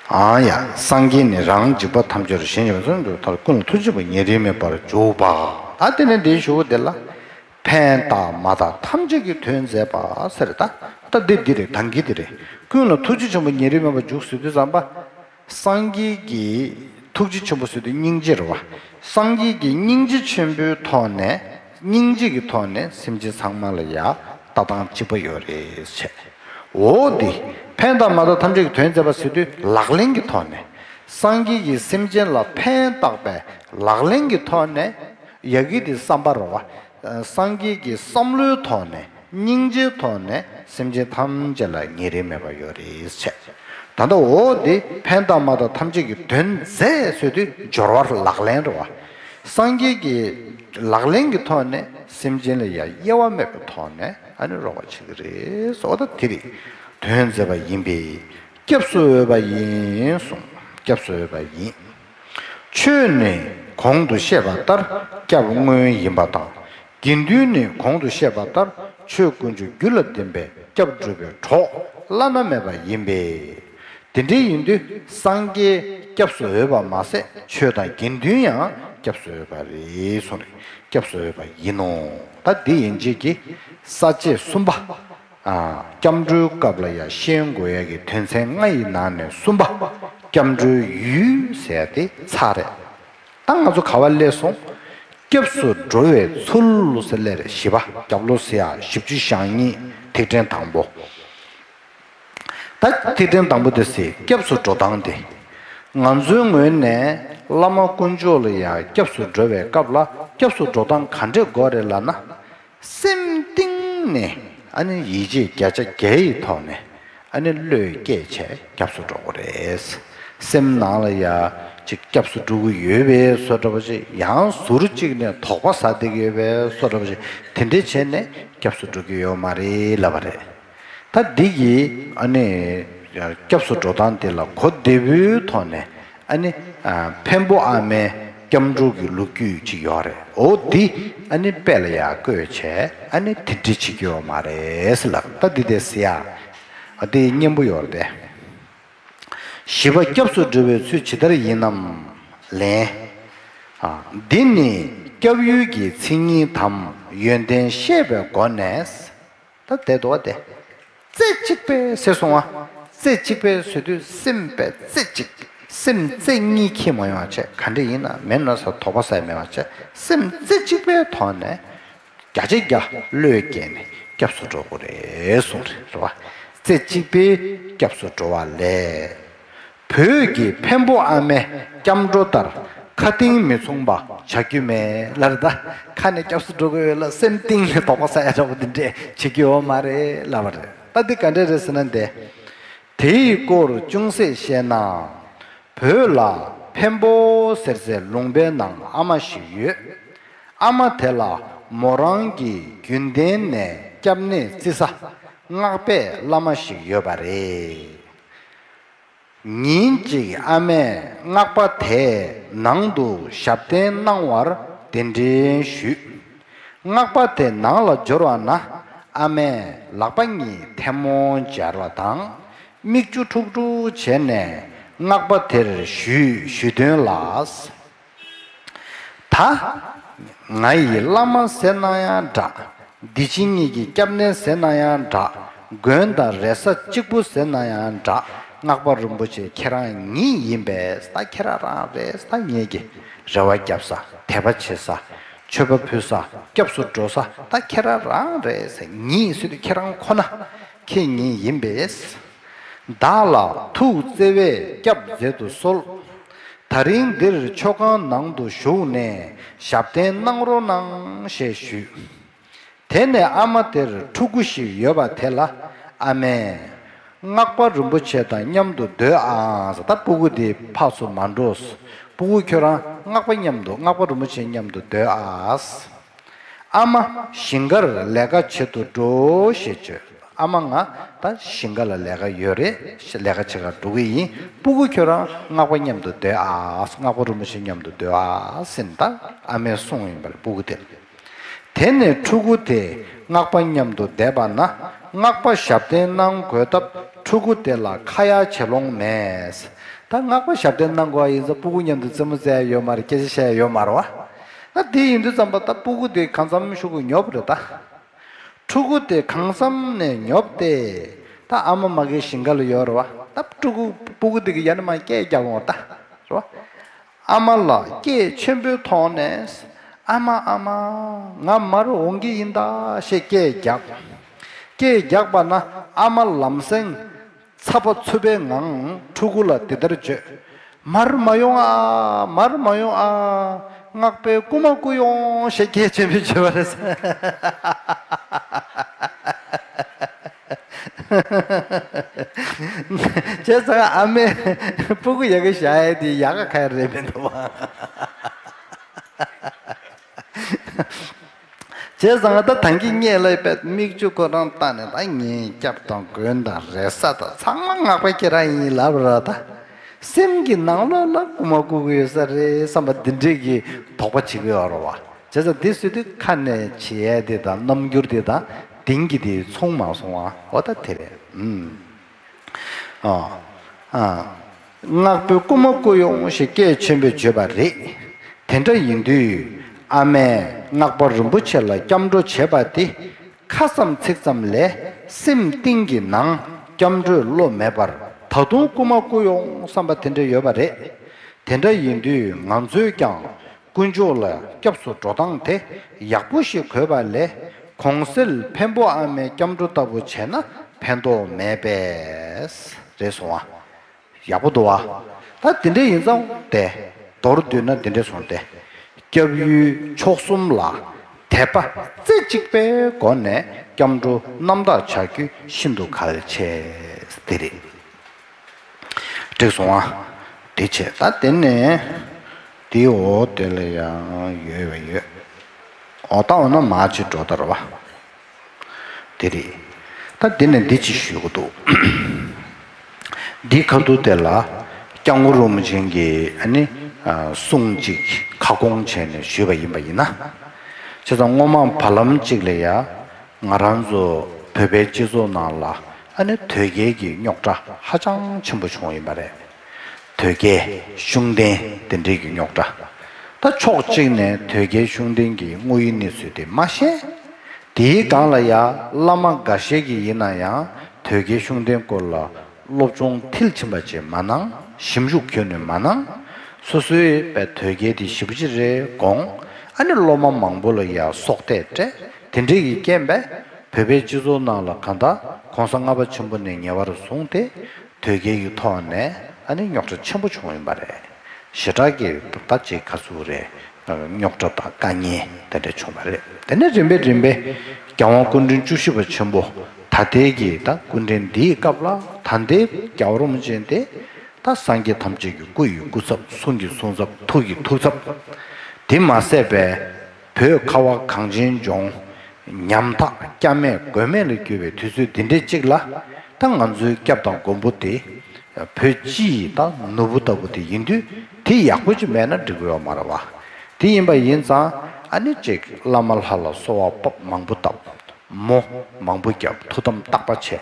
ཨང་ཡ། སངས་རྒྱས་ནི་རང་འཇིགས་པ་ཐམས་ཅད་གཞན་གྱི་ཕན་ཡོན་ཐོག་ཀུན་ལ་ཐུགས་རྗེ་ཆེན་པོ་ཉེ་རིང་མེད་པར་འཇུག་པ། ད་དེ་ནས་འདིའི་ཞུ་བ་དེ་ལ། ཕན་བཏགས་མ་བཏགས་ཐམས་ཅད་ཀྱི་དོན་མཛད་པ་ཟེར་ད། ད་འདི་འདི་རེད། ད་གིན་འདི་རེད། ཀུན་ལ་ཐུགས་རྗེ་ཆེན་པོ་ཉེ་རིང་མེད་པར་འཇུག་ཟེར་དུས་ཙམ་པ། སངས་རྒྱས་ཀྱི་ཐུགས་རྗེ་ཆེན་པོ་ཟེར་དུས་སྙིང་རྗེ་རེད་བ། སངས་རྒྱས་ཀྱི་སྙིང་རྗེ་ཆེན་པོའི་ཐོག་ནས་སྙིང་རྗེ་གི་ཐོག་ནས་སེམས་ཅན་ཚང་མ་ལ་ཡ་ལྟ་སྟངས་གཅིག་པ་ཡོད་རེད་བྱས། འོ་འདི་ཕན་དང་མ་དང་ཐམས་ཅད་ཀྱི་དོན་མཛད་པ་ཟེར་དུས་ལག་ལེན་གྱི་ཐོག་ནས། སངས་རྒྱས་ཀྱིས་སེམས་ཅན་ལ་ཕན་བཏགས་པའི་ལག་ལེན་གྱི་ཐོག་ནས་ཡ་གི་དེ་བསམ་པ་རེད་བ། སངས་རྒྱས་ཀྱི་བསམ་བློའི་ཐོག་ནས་སྙིང་རྗེའི་ཐོག་ནས་སེམས་ཅན་ཐམས་ཅད་ལ་ཉེ་རིང་མེད་པ་ཡོད་རེད་བྱས། ད་ལྟ་འོ་དེ་ཕན་དང་མ་དང་ཐམས་ཅད་ཀྱི་དོན་མཛད་ཟེར་དུས་སྦྱོར་བ་ལག་ལེན་རེད་བ། སངས་རྒྱས་ཀྱི་ལག་ལེན་གྱི་ཐོག་ནས་སེམས་ཅན་ལ་ཡང་དབྱེ་བ་མེད་པའི་ཐོག་ནས་ཨ་ནི་རོགས་པ་བྱེད་ཀྱི་རེད་ཟེར་བ་ད་དེ་རེད། དོན་མཛད་པ་ཡིན་པས་སྐྱབས་སུ་འོས་པ་ཡིན་གསུངས། སྐྱབས་སུ་འོས་པ་ཡིན། ཆོས་ནི་གོང་དུ་བཤད་པ་ལྟར་སྐྱབས་དངོས་ཡིན་པ་དང་། དགེ་འདུན་ནི་གོང་དུ་བཤད་པ་ལྟར་ཆོས་དཀོན་མཆོག་རྒྱུད་ལ་ལྡན་པའི་སྐྱབས་སྒྲུབ་པའི་གྲོགས་བླ་ན་མེད་པ་ཡིན་པས། དེ་འདྲའི་ཡིན་དུས་སངས་རྒྱས་སྐྱབས་སུ་འོས་པ་མ་ཟད་ཆོས་དང་དགེ་འདུན་ཡང་སྐྱབས་སུ་འོས་པ་རེད་གསུངས་རེད། སྐྱབས་སུ་འོས་པ་ཡིན་ནོ། ད་འདི་ཡན་ཆད་ཀྱི་ས་བཅད་གསུམ་པ། ཨ། སྐྱབས་འགྲོའི་སྐབས་ལ་ཡང་ཤེས་དགོས་ཡ་གི་དོན་ཚན་ལྔ་ཡི་ནང་ནས་གསུམ་པ། སྐྱབས་འགྲོའི་ཡུལ་ཟེར་ཡ་དེ་ཚར་རེད། ད་ང་ཚོ་ག་བ་སླེབས་སོང་། སྐྱབས་སུ་འགྲོ་བའི་ཚུལ་ཟེར་སླེབས་རེད། བཞི་པ་སྐྱབས་ལོ་ཟེར་ཡ་བཞི་བཅུ་ཞེ་གཉིས་ཐིག་ཕྲེང་དང་པོ། ད་ཐིག་ཕྲེང་དང་པོ་དེ་ཟེར་སྐྱབས་སུ་འགྲོ་སྟངས་དེ། ང་ཚོའི་ངོས་ནས་བླ་མ་དཀོན་མཆོག་ལ་ཡང་སྐྱབས་སུ་འགྲོ་བའི་སྐབས་ལ་སྐྱབས་སུ་འགྲོ་སྟངས་ག་འདྲས་དགོས་རེད་ལབ་ན། སེམས་གཏིང་ནས་ཨ་ནི་ཡིད་ཆེས་བརྒྱ་ཆ་བརྒྱ་ཡི་ཐོག་ནས་ཨ་ནི་བློས་བསྐྱེད་བྱས་སྐྱབས་སུ་འགྲོ་དགོས་རེད། སེམས་ནང་ལ་ཡ་ཅིག་སྐྱབས་སུ་འགྲོ་གི་ཡོད་པའི་བཟོ་འདྲ་པོ་ཅིག་ཡང་ཟུར་གཅིག་ནས་དོགས་པ་ཟ་བསྡད་ཀྱི་ཡོད་པའི་བཟོ་འདྲ་པོ་ཅིག་དེ་འདྲས་བྱས་ནས་སྐྱབས་སུ་འགྲོ་གི་ཡོད་མ་རེད་ལབ་པ་རེད། ད་འདི་གི་ཨ་ནི་སྐྱབས་སུ་འགྲོ་སྟངས་དེ་ལ་གོ་བདེ་པོའི་ཐོག་ནས་ཨ་ནི་ཨ། འཕན་པོ་ཨ་མའི་སྐྱབས་འགྲོ་གི་ལོ་རྒྱུས་ཅིག་ཡོད་རེད། འོ་འདི་ཨ་ནི་དཔེ་ལ་ཡ་བཀོད་བྱས་ཨ་ནི་དེ་འདྲ་བྱེད་ཀྱི་ཡོད་མ་རེད་ཟེར་ལབ། ད་འདི་དེ་ཟེར་ཡ་འདི་སྙན་པོ་ཡོད་རེད་དེ། བཞི་པ་སྐྱབས་སུ་འགྲོ་བའི་ཚུལ་ཇི་ལྟར་ཡིན་ནམ། ལན། ཨ། འདི་ནི་སྐྱབས་ཡུལ་གྱི་མཚན་ཉིད་དམ་ཡོན་ཏན་ཤེས་པའི་སྒོ་ནས། ད་དེ་འདུག་བ་དེ། རྩེ་གཅིག་པས་ཟེར་སོང་བ། རྩེ་གཅིག་པས་ཟེར་དུས་སེམས་པའི་རྩེ་གཅིག་སེམས་རྩེ་གཉིས་འཁྱེར་མ་ཡོང་བ་བྱས། ག་འདྲ་ཡིན་ན་མེད་ན་ཟེར་དོགས་པ་ཟ་ཡ་མེད་པ་བྱས། སེམས་རྩེ་གཅིག་པའི་ཐོག་ནས་བརྒྱ་ཆ་བརྒྱ་བློས་བསྐྱེད་ནས་སྐྱབས་སུ་འགྲོ་དགོས་རེད་གསུངས་རེད། རེད་བ། རྩེ་གཅིག་པས་སྐྱབས་སུ་འགྲོ་བ་ལས། བོད་ཀྱི་འཕན་པོ་ཨ་མའི་སྐྱབས་འགྲོ་ལྟར་ཁ་གཏིང་མི་མཚུངས་པ་བྱ་རྒྱུ་མེད་ལབ་རེད། ད་ཁ་ནས་སྐྱབས་སུ་འགྲོ་གི་ཡོད་ལ་སེམས་གཏིང་ནས་དོགས་པ་ཟ་ཡ་འདྲ་པོ་འདི་འདྲས་བྱེད་ཀྱི་ཡོད་མ་རེད་ལབ་པ་རེད། ད་འདི་ག་འདྲས་རེད་ཟེར་ན་འདི། དེའི་སྐོར་ཅུང་ཟད་བཤད་ན། བོད་ལ་འཕན་པོ་ཟེར་སའི་ལུང་པའི་ནང་ཨ་མ་ཞིག་ཡོད། ཨ་མ་དེ་ལ་མོ་རང་གི་རྒྱུན་ལྡན་ནས་སྐྱབས་གནས་བརྩི་ས་སྔགས་པའི་བླ་མ་ཞིག་ཡོད་པ་རེད། ཉིན་གཅིག་ཨ་མས་སྔགས་པ་དེས་ནང་དུ་ཞབས་བརྟན་གནང་བར་གདན་འདྲེན་ཞུས། སྔགས་པ་དེ་ནང་ལ་འབྱོར་བ་ན་ཨ་མས་ལག་པ་གཉིས་ཐལ་མོ་སྦྱར་བ་དང་། མིག་ཆུ་འཁྲུག་འཁྲུག་བྱས་ནས་སྔགས་པ་དེར་ཞུས། ཞུས་དོན་ལ། ད་ང་ཡི་བླ་མ་ཟེར་ན་ཡང་འདྲ། འདི་ཕྱི་གཉིས་ཀྱི་སྐྱབས་གནས་ཟེར་ན་ཡང་འདྲ། མགོན་དང་རེ་ས་གཅིག་པུ་ཟེར་ན་ཡང་འདྲ། སྔགས་པ་རིན་པོ་ཆེ་ཁྱེད་རང་ཉིད་ཡིན་པས། ད་ཁྱེད་རང་རང་རེད། ད་ངེད་ཀྱི་རེ་བ་རྒྱབ་ས། དད་པ་བྱེད་ས། མཆོད་པ་ཕུལ་ས། སྐྱབས་སུ་འགྲོ་ས། ད་ཁྱེད་རང་རང་རེད། ཉིད་ཟེར་དུས་ཁྱེད་རང་ཁོ་ན། ཁྱེད་ཉིད་ཡིན་པས། བདག་ལ་ཐུགས་བརྩེ་བས་སྐྱབས་མཛད་དུ་གསོལ། ད་རིང་འདིར་མཆོད་ཁང་ནང་དུ་བཞུགས་ནས་ཞབས་བརྟན་གནང་རོགས་གནང་ཞེས་ཞུས། དེ་ནས་ཨ་མ་དེར་ཕྲུ་གུ་ཞིག་ཡོད་པ་དེ་ལ་ཨ་མས། སྔགས་པ་རིན་པོ་ཆེ་དང་མཉམ་དུ་སྡོད་ཨ། ད་སྤུ་གུ་དེ་ཕར་ཚུར་མ་འགྲོ། སྤུ་གུ་ཁྱོད་རང་སྔགས་པ་མཉམ་དུ་སྔགས་པ་རིན་པོ་ཆེ་མཉམ་དུ་སྡོད་ཨ། ཨ་མ་ཞིང་ཁར་ལས་ཀ་བྱེད་དུ་འགྲོ་ཞེས་བརྗོད། ཨ་མ་ང་ད་ཞིང་ཁ་ལ་ལས་ཀ་ཡོད་རེད། ལས་ཀ་བྱེད་གར་འགྲོ་གི་ཡིན། སྤུ་གུ་ཁྱོད་རང་སྔགས་པ་མཉམ་དུ་སྡོད་ཨ། སྔགས་པ་རིན་པོ་ཆེ་མཉམ་དུ་སྡོད་ཨ་ཟེར་ད་ཨ་མས་གསུངས་ཡིན་པ་རེད་སྤུ་གུ་དེ། དེ་ནས་ཕྲུ་གུ་དེ་སྔགས་པ་མཉམ་དུ་བསྡད་པ་ན་སྔགས་པ་ཞབས་བརྟན་གནང་དགོས་སྟབས་ཕྲུ་གུ་དེ་ལ་ཁ་ཡ་བྱེད་ལོང་མེད། ད་སྔགས་པ་ཞབས་བརྟན་གནང་དགོས་པ་ཡིན་ཙང་སྤུ་གུ་མཉམ་དུ་རྩེད་མོ་རྩེ་ཡ་ཡོད་མ་རེད། སྐད་ཆ་བཤད་ཡ་ཡོད་མ་རེད་བ། ད་དེ་ཡིན་དུས་ཙམ་པ་ད་སྤུ་གུ་དེ་གང་འཚམ་ཤུགས་ཀྱིས་ཉོབ་རེད་ད། ཕྲུ་གུ་དེ་གང་འཚམ་ནས་ཉོབ་སྟེ། ད་ཨ་མ་མ་གིའི་ཞིང་ཁ་ལ་ཡོད་རེད་བ། ད་ཕྲུ་གུ་སྤུ་གུ་དེ་གིས་ཡར་ནས་མར་སྐད་རྒྱག་འོང་ད། རེད་བ། ཨ་མ་ལ་སྐད་ཆེན་པོའི་ཐོག་ནས། ཨ་མ་ཨ་མ། ང་མར་འོང་གི་ཡིན་ད་ཞེས་སྐད་རྒྱག་སྐད་རྒྱག་པ་ན་ཨ་མ་ལམ་སེང་ཚ་བ་འཚུབ་པའི་ངང་ཕྲུ་གུ་ལ་འདི་ལྟར་བརྗོད། མར་མ་ཡོང་ཨ། མར་མ་ཡོང་ཨ། སྔགས་པའི་རྐུ་མ་རྐུ་ཡོང་ཞེས་སྐད་ཆེན་པོས་བརྗོད་པ་རེད། བྱས་ཙང་ཨ་མས་སྤུ་གུ་ཡ་གི་བཞག་ཡས་དེ་ཡག་ག་ཁ་ཡ་རེད་མི་འདུག་བ། བྱས་ཙང་ད་ཐང་གི་སྙེ་ལ་པད་མིག་ཆུ་ཁོ་རང་བཏང་ནས་ད་ངས་སྐྱབས་དང་མགོན་དང་རེ་ས་དང་ཚང་མ་སྔགས་པ་ཁྱེད་རང་ཡིན་ལབ་ར་ད། སེམས་ཀྱི་ནང་ལོགས་ལ་རྐུ་མ་རྐུ་གི་ཡོད་ས་རེད་བསམ་པ་འདི་འདྲས་ཀྱི་དོགས་པ་བྱེད་ཀྱི་ཡོད་རེད་བ། བྱས་ཙང་འདི་སུ་དུས་ཁ་ནས་བྱེད་ཡས་དེ་དང་རྣམ་འགྱུར་དེ་དང་དེང་གི་དེ་མཚུངས་མ་སོང་བ་འོ་ད་དེ་རེད། ཨུམ། ཨ། ཨ། སྔགས་པའི་རྐུ་མ་རྐུ་ཡོང་ཞེས་སྐད་ཆེན་པོས་བརྗོད་པ་རེད། དེ་འདྲ་ཡིན་དུས་ཨ་མས་སྔགས་པ་རིན་པོ་ཆེ་ལ་སྐྱབས་འགྲོ་བྱེད་པ་དེ་ཁ་ཙམ་ཚིག་ཙམ་ལས་སེམས་གཏིང་གི་ནང་སྐྱབས་འགྲོའི་བློ་མེད་པར་ད་དུང་རྐུ་མ་རྐུ་ཡོང་བསམ་པ་དེ་འདྲ་ཡོད་པ་རེད། དེ་འདྲ་ཡིན་དུས་ང་ཚོས་ཀྱང་དཀོན་མཆོག་ལ་སྐྱབས་སུ་འགྲོ་སྟངས་དེ་ཡག་པོ་ཞིག་དགོས་པ་ལས་གོང་གསལ་འཕན་པོ་ཨ་མའི་སྐྱབས་འགྲོ་ལྟ་བུ་བྱས་ན་ཕན་ཐོགས་མེད་པས་རེད་སོང་ཨ། ཡག་པོ་འདུག་ཨ། ད་དེ་འདྲ་ཡིན་ཙང་དེ་མདོར་བསྡུས་ན་དེ་འདྲ་སོང་སྟེ། སྐྱབས་ཡུལ་མཆོག་གསུམ་ལ་དད་པ་རྩེ་གཅིག་པའི་སྒོ་ནས་སྐྱབས་འགྲོ་རྣམ་དག་བྱ་རྒྱུ་ཤིན་ཏུ་གལ་ཆེ། དེ་རེད། འགྲིག་སོང་ཨ། དེ་བྱས་ད་དེ་ནས་དེའི་འོག་དེ་ལ་ཡང་ཡོད་པ་ཡོད། འོ་ད་འོ་ན་མ་ཅིག་འགྲོ་ད་ར་བ། དེ་རེད། ད་དེ་ནས་འདི་ཅིག་ཞུ་གི་འདུག་འདིའི་ཁ་ཐུག་དེ་ལ་སྐྱབས་མགོན་རིན་པོ་ཆེ་གིས་ཨ་ནི་གསུང་ཅིག་ཁ་སྐོང་བྱས་ནས་ཞུས་པ་ཡིན་པ་ཡིན་ན། བྱས་ཙང་སྔོན་མ་བར་ལམ་ཅིག་ལ་ཡ། ང་རང་ཚོ་བོད་པའི་སྤྱི་ཚོགས་ནང་ལ་ཨ་ནི་དོལ་རྒྱལ་གྱི་རྙོག་དྲ་ཧ་ཅང་ཆེན་པོ་བྱུང་ཡིན་པ་རེད། དོལ་རྒྱལ་ཤུགས་ལྡན་དེ་འདྲའི་གི་རྙོག་དྲ། ད་ཕྱོགས་གཅིག་ནས་དོལ་རྒྱལ་ཤུགས་ལྡན་གྱི་དངོས་ཡོད་གནས་ཚུལ་དེ་མ་ཤེས། དེའི་སྒང་ལ་ཡ་བླ་མ་འགའ་ཤས་ཀྱིས་ཡིན་ན་ཡང་དོལ་རྒྱལ་ཤུགས་ལྡན་སྐོར་ལ་སློབ་སྦྱོང་མཐིལ་ཕྱིན་པ་ཅིག་མ་གནང་། ཞིབ་འཇུག་ཁྱོན་ནས་མ་གནང་། སོ་སོའི་པའི་དོལ་རྒྱལ་དེ་ཞེ་པོ་ཅིག་རེད་དགོངས། ཨ་ནི་སློབ་མ་མང་པོ་ལ་ཡ་སྲོག་གཏད་སྤྲད། དེ་འདྲའི་གི་རྐྱེན་པས་བོད་པའི་སྤྱི་ཚོགས་ནང་ལ་གང་ལྟར་གོང་ས་ལྔ་པ་ཆེན་པོ་ནས་ཉེ་བར་བཟུང་སྟེ་དོལ་རྒྱལ་གྱི་ཐོག་ནས་ཨ་ནི་རྙོག་དྲ་ཆེན་པོ་བྱུང་ཡིན་པ་རེད། ཞེ་དྲག་གི་ད་ཅིག་ག་ཚོད་རེད། རྙོག་དྲ་དང་དཀའ་ངལ་དེ་འདྲ་བྱུང་བ་རེད། དེ་ནས་རིམ་པས་རིམ་པས་རྒྱལ་དབང་སྐུ་ཕྲེང་བཅུ་བཞི་པ་ཆེན་པོ་ད་ལྟའི་གི་ད་སྐུ་ཕྲེང་འདིའི་སྐབས་ལ་ད་ལྟའི་རྒྱལ་བ་རིན་པོ་ཆེ་དེ་ད་སངས་རྒྱས་ཐམས་ཅད་ཀྱི་སྐུ་ཡི་སྐུ་ཚབ། གསུང་གི་གསུང་ཚབ། ཐུགས་ཀྱི་ཐུགས་ཚབ། དེ་མ་ཟད་པའི་བོད་ཁ་བ་གངས་ཅན་ལྗོངས་ཉམ་ཐག་སྐྱབས་མེད་མགོན་མེད་ལ་གྱུར་པའི་དུས་ཚོད་འདི་འདྲའི་གཅིག་ལ་ད་ང་ཚོའི་སྐྱབས་དང་མགོན་པོ་དེ་བོད་སྤྱི་ཡི་ད་ནོར་བུ་ལྟ་བུ་དེ་ཡིན་དུས་དེ་ཡག་པོ་ཅིག་མེད་ན་འགྲིག་གི་ཡོད་མ་རེད་བ། དེ་ཡིན་པ་ཡིན་ཙང་ཨ་ནི་ཅིག་བླ་མ་ལྷ་ལ་གསོལ་བ་ཕབ། མང་པོ་བཏབ། མོ་མང་པོ་བརྒྱབ། ཐུགས་དམ་བརྟག་པ་བྱས།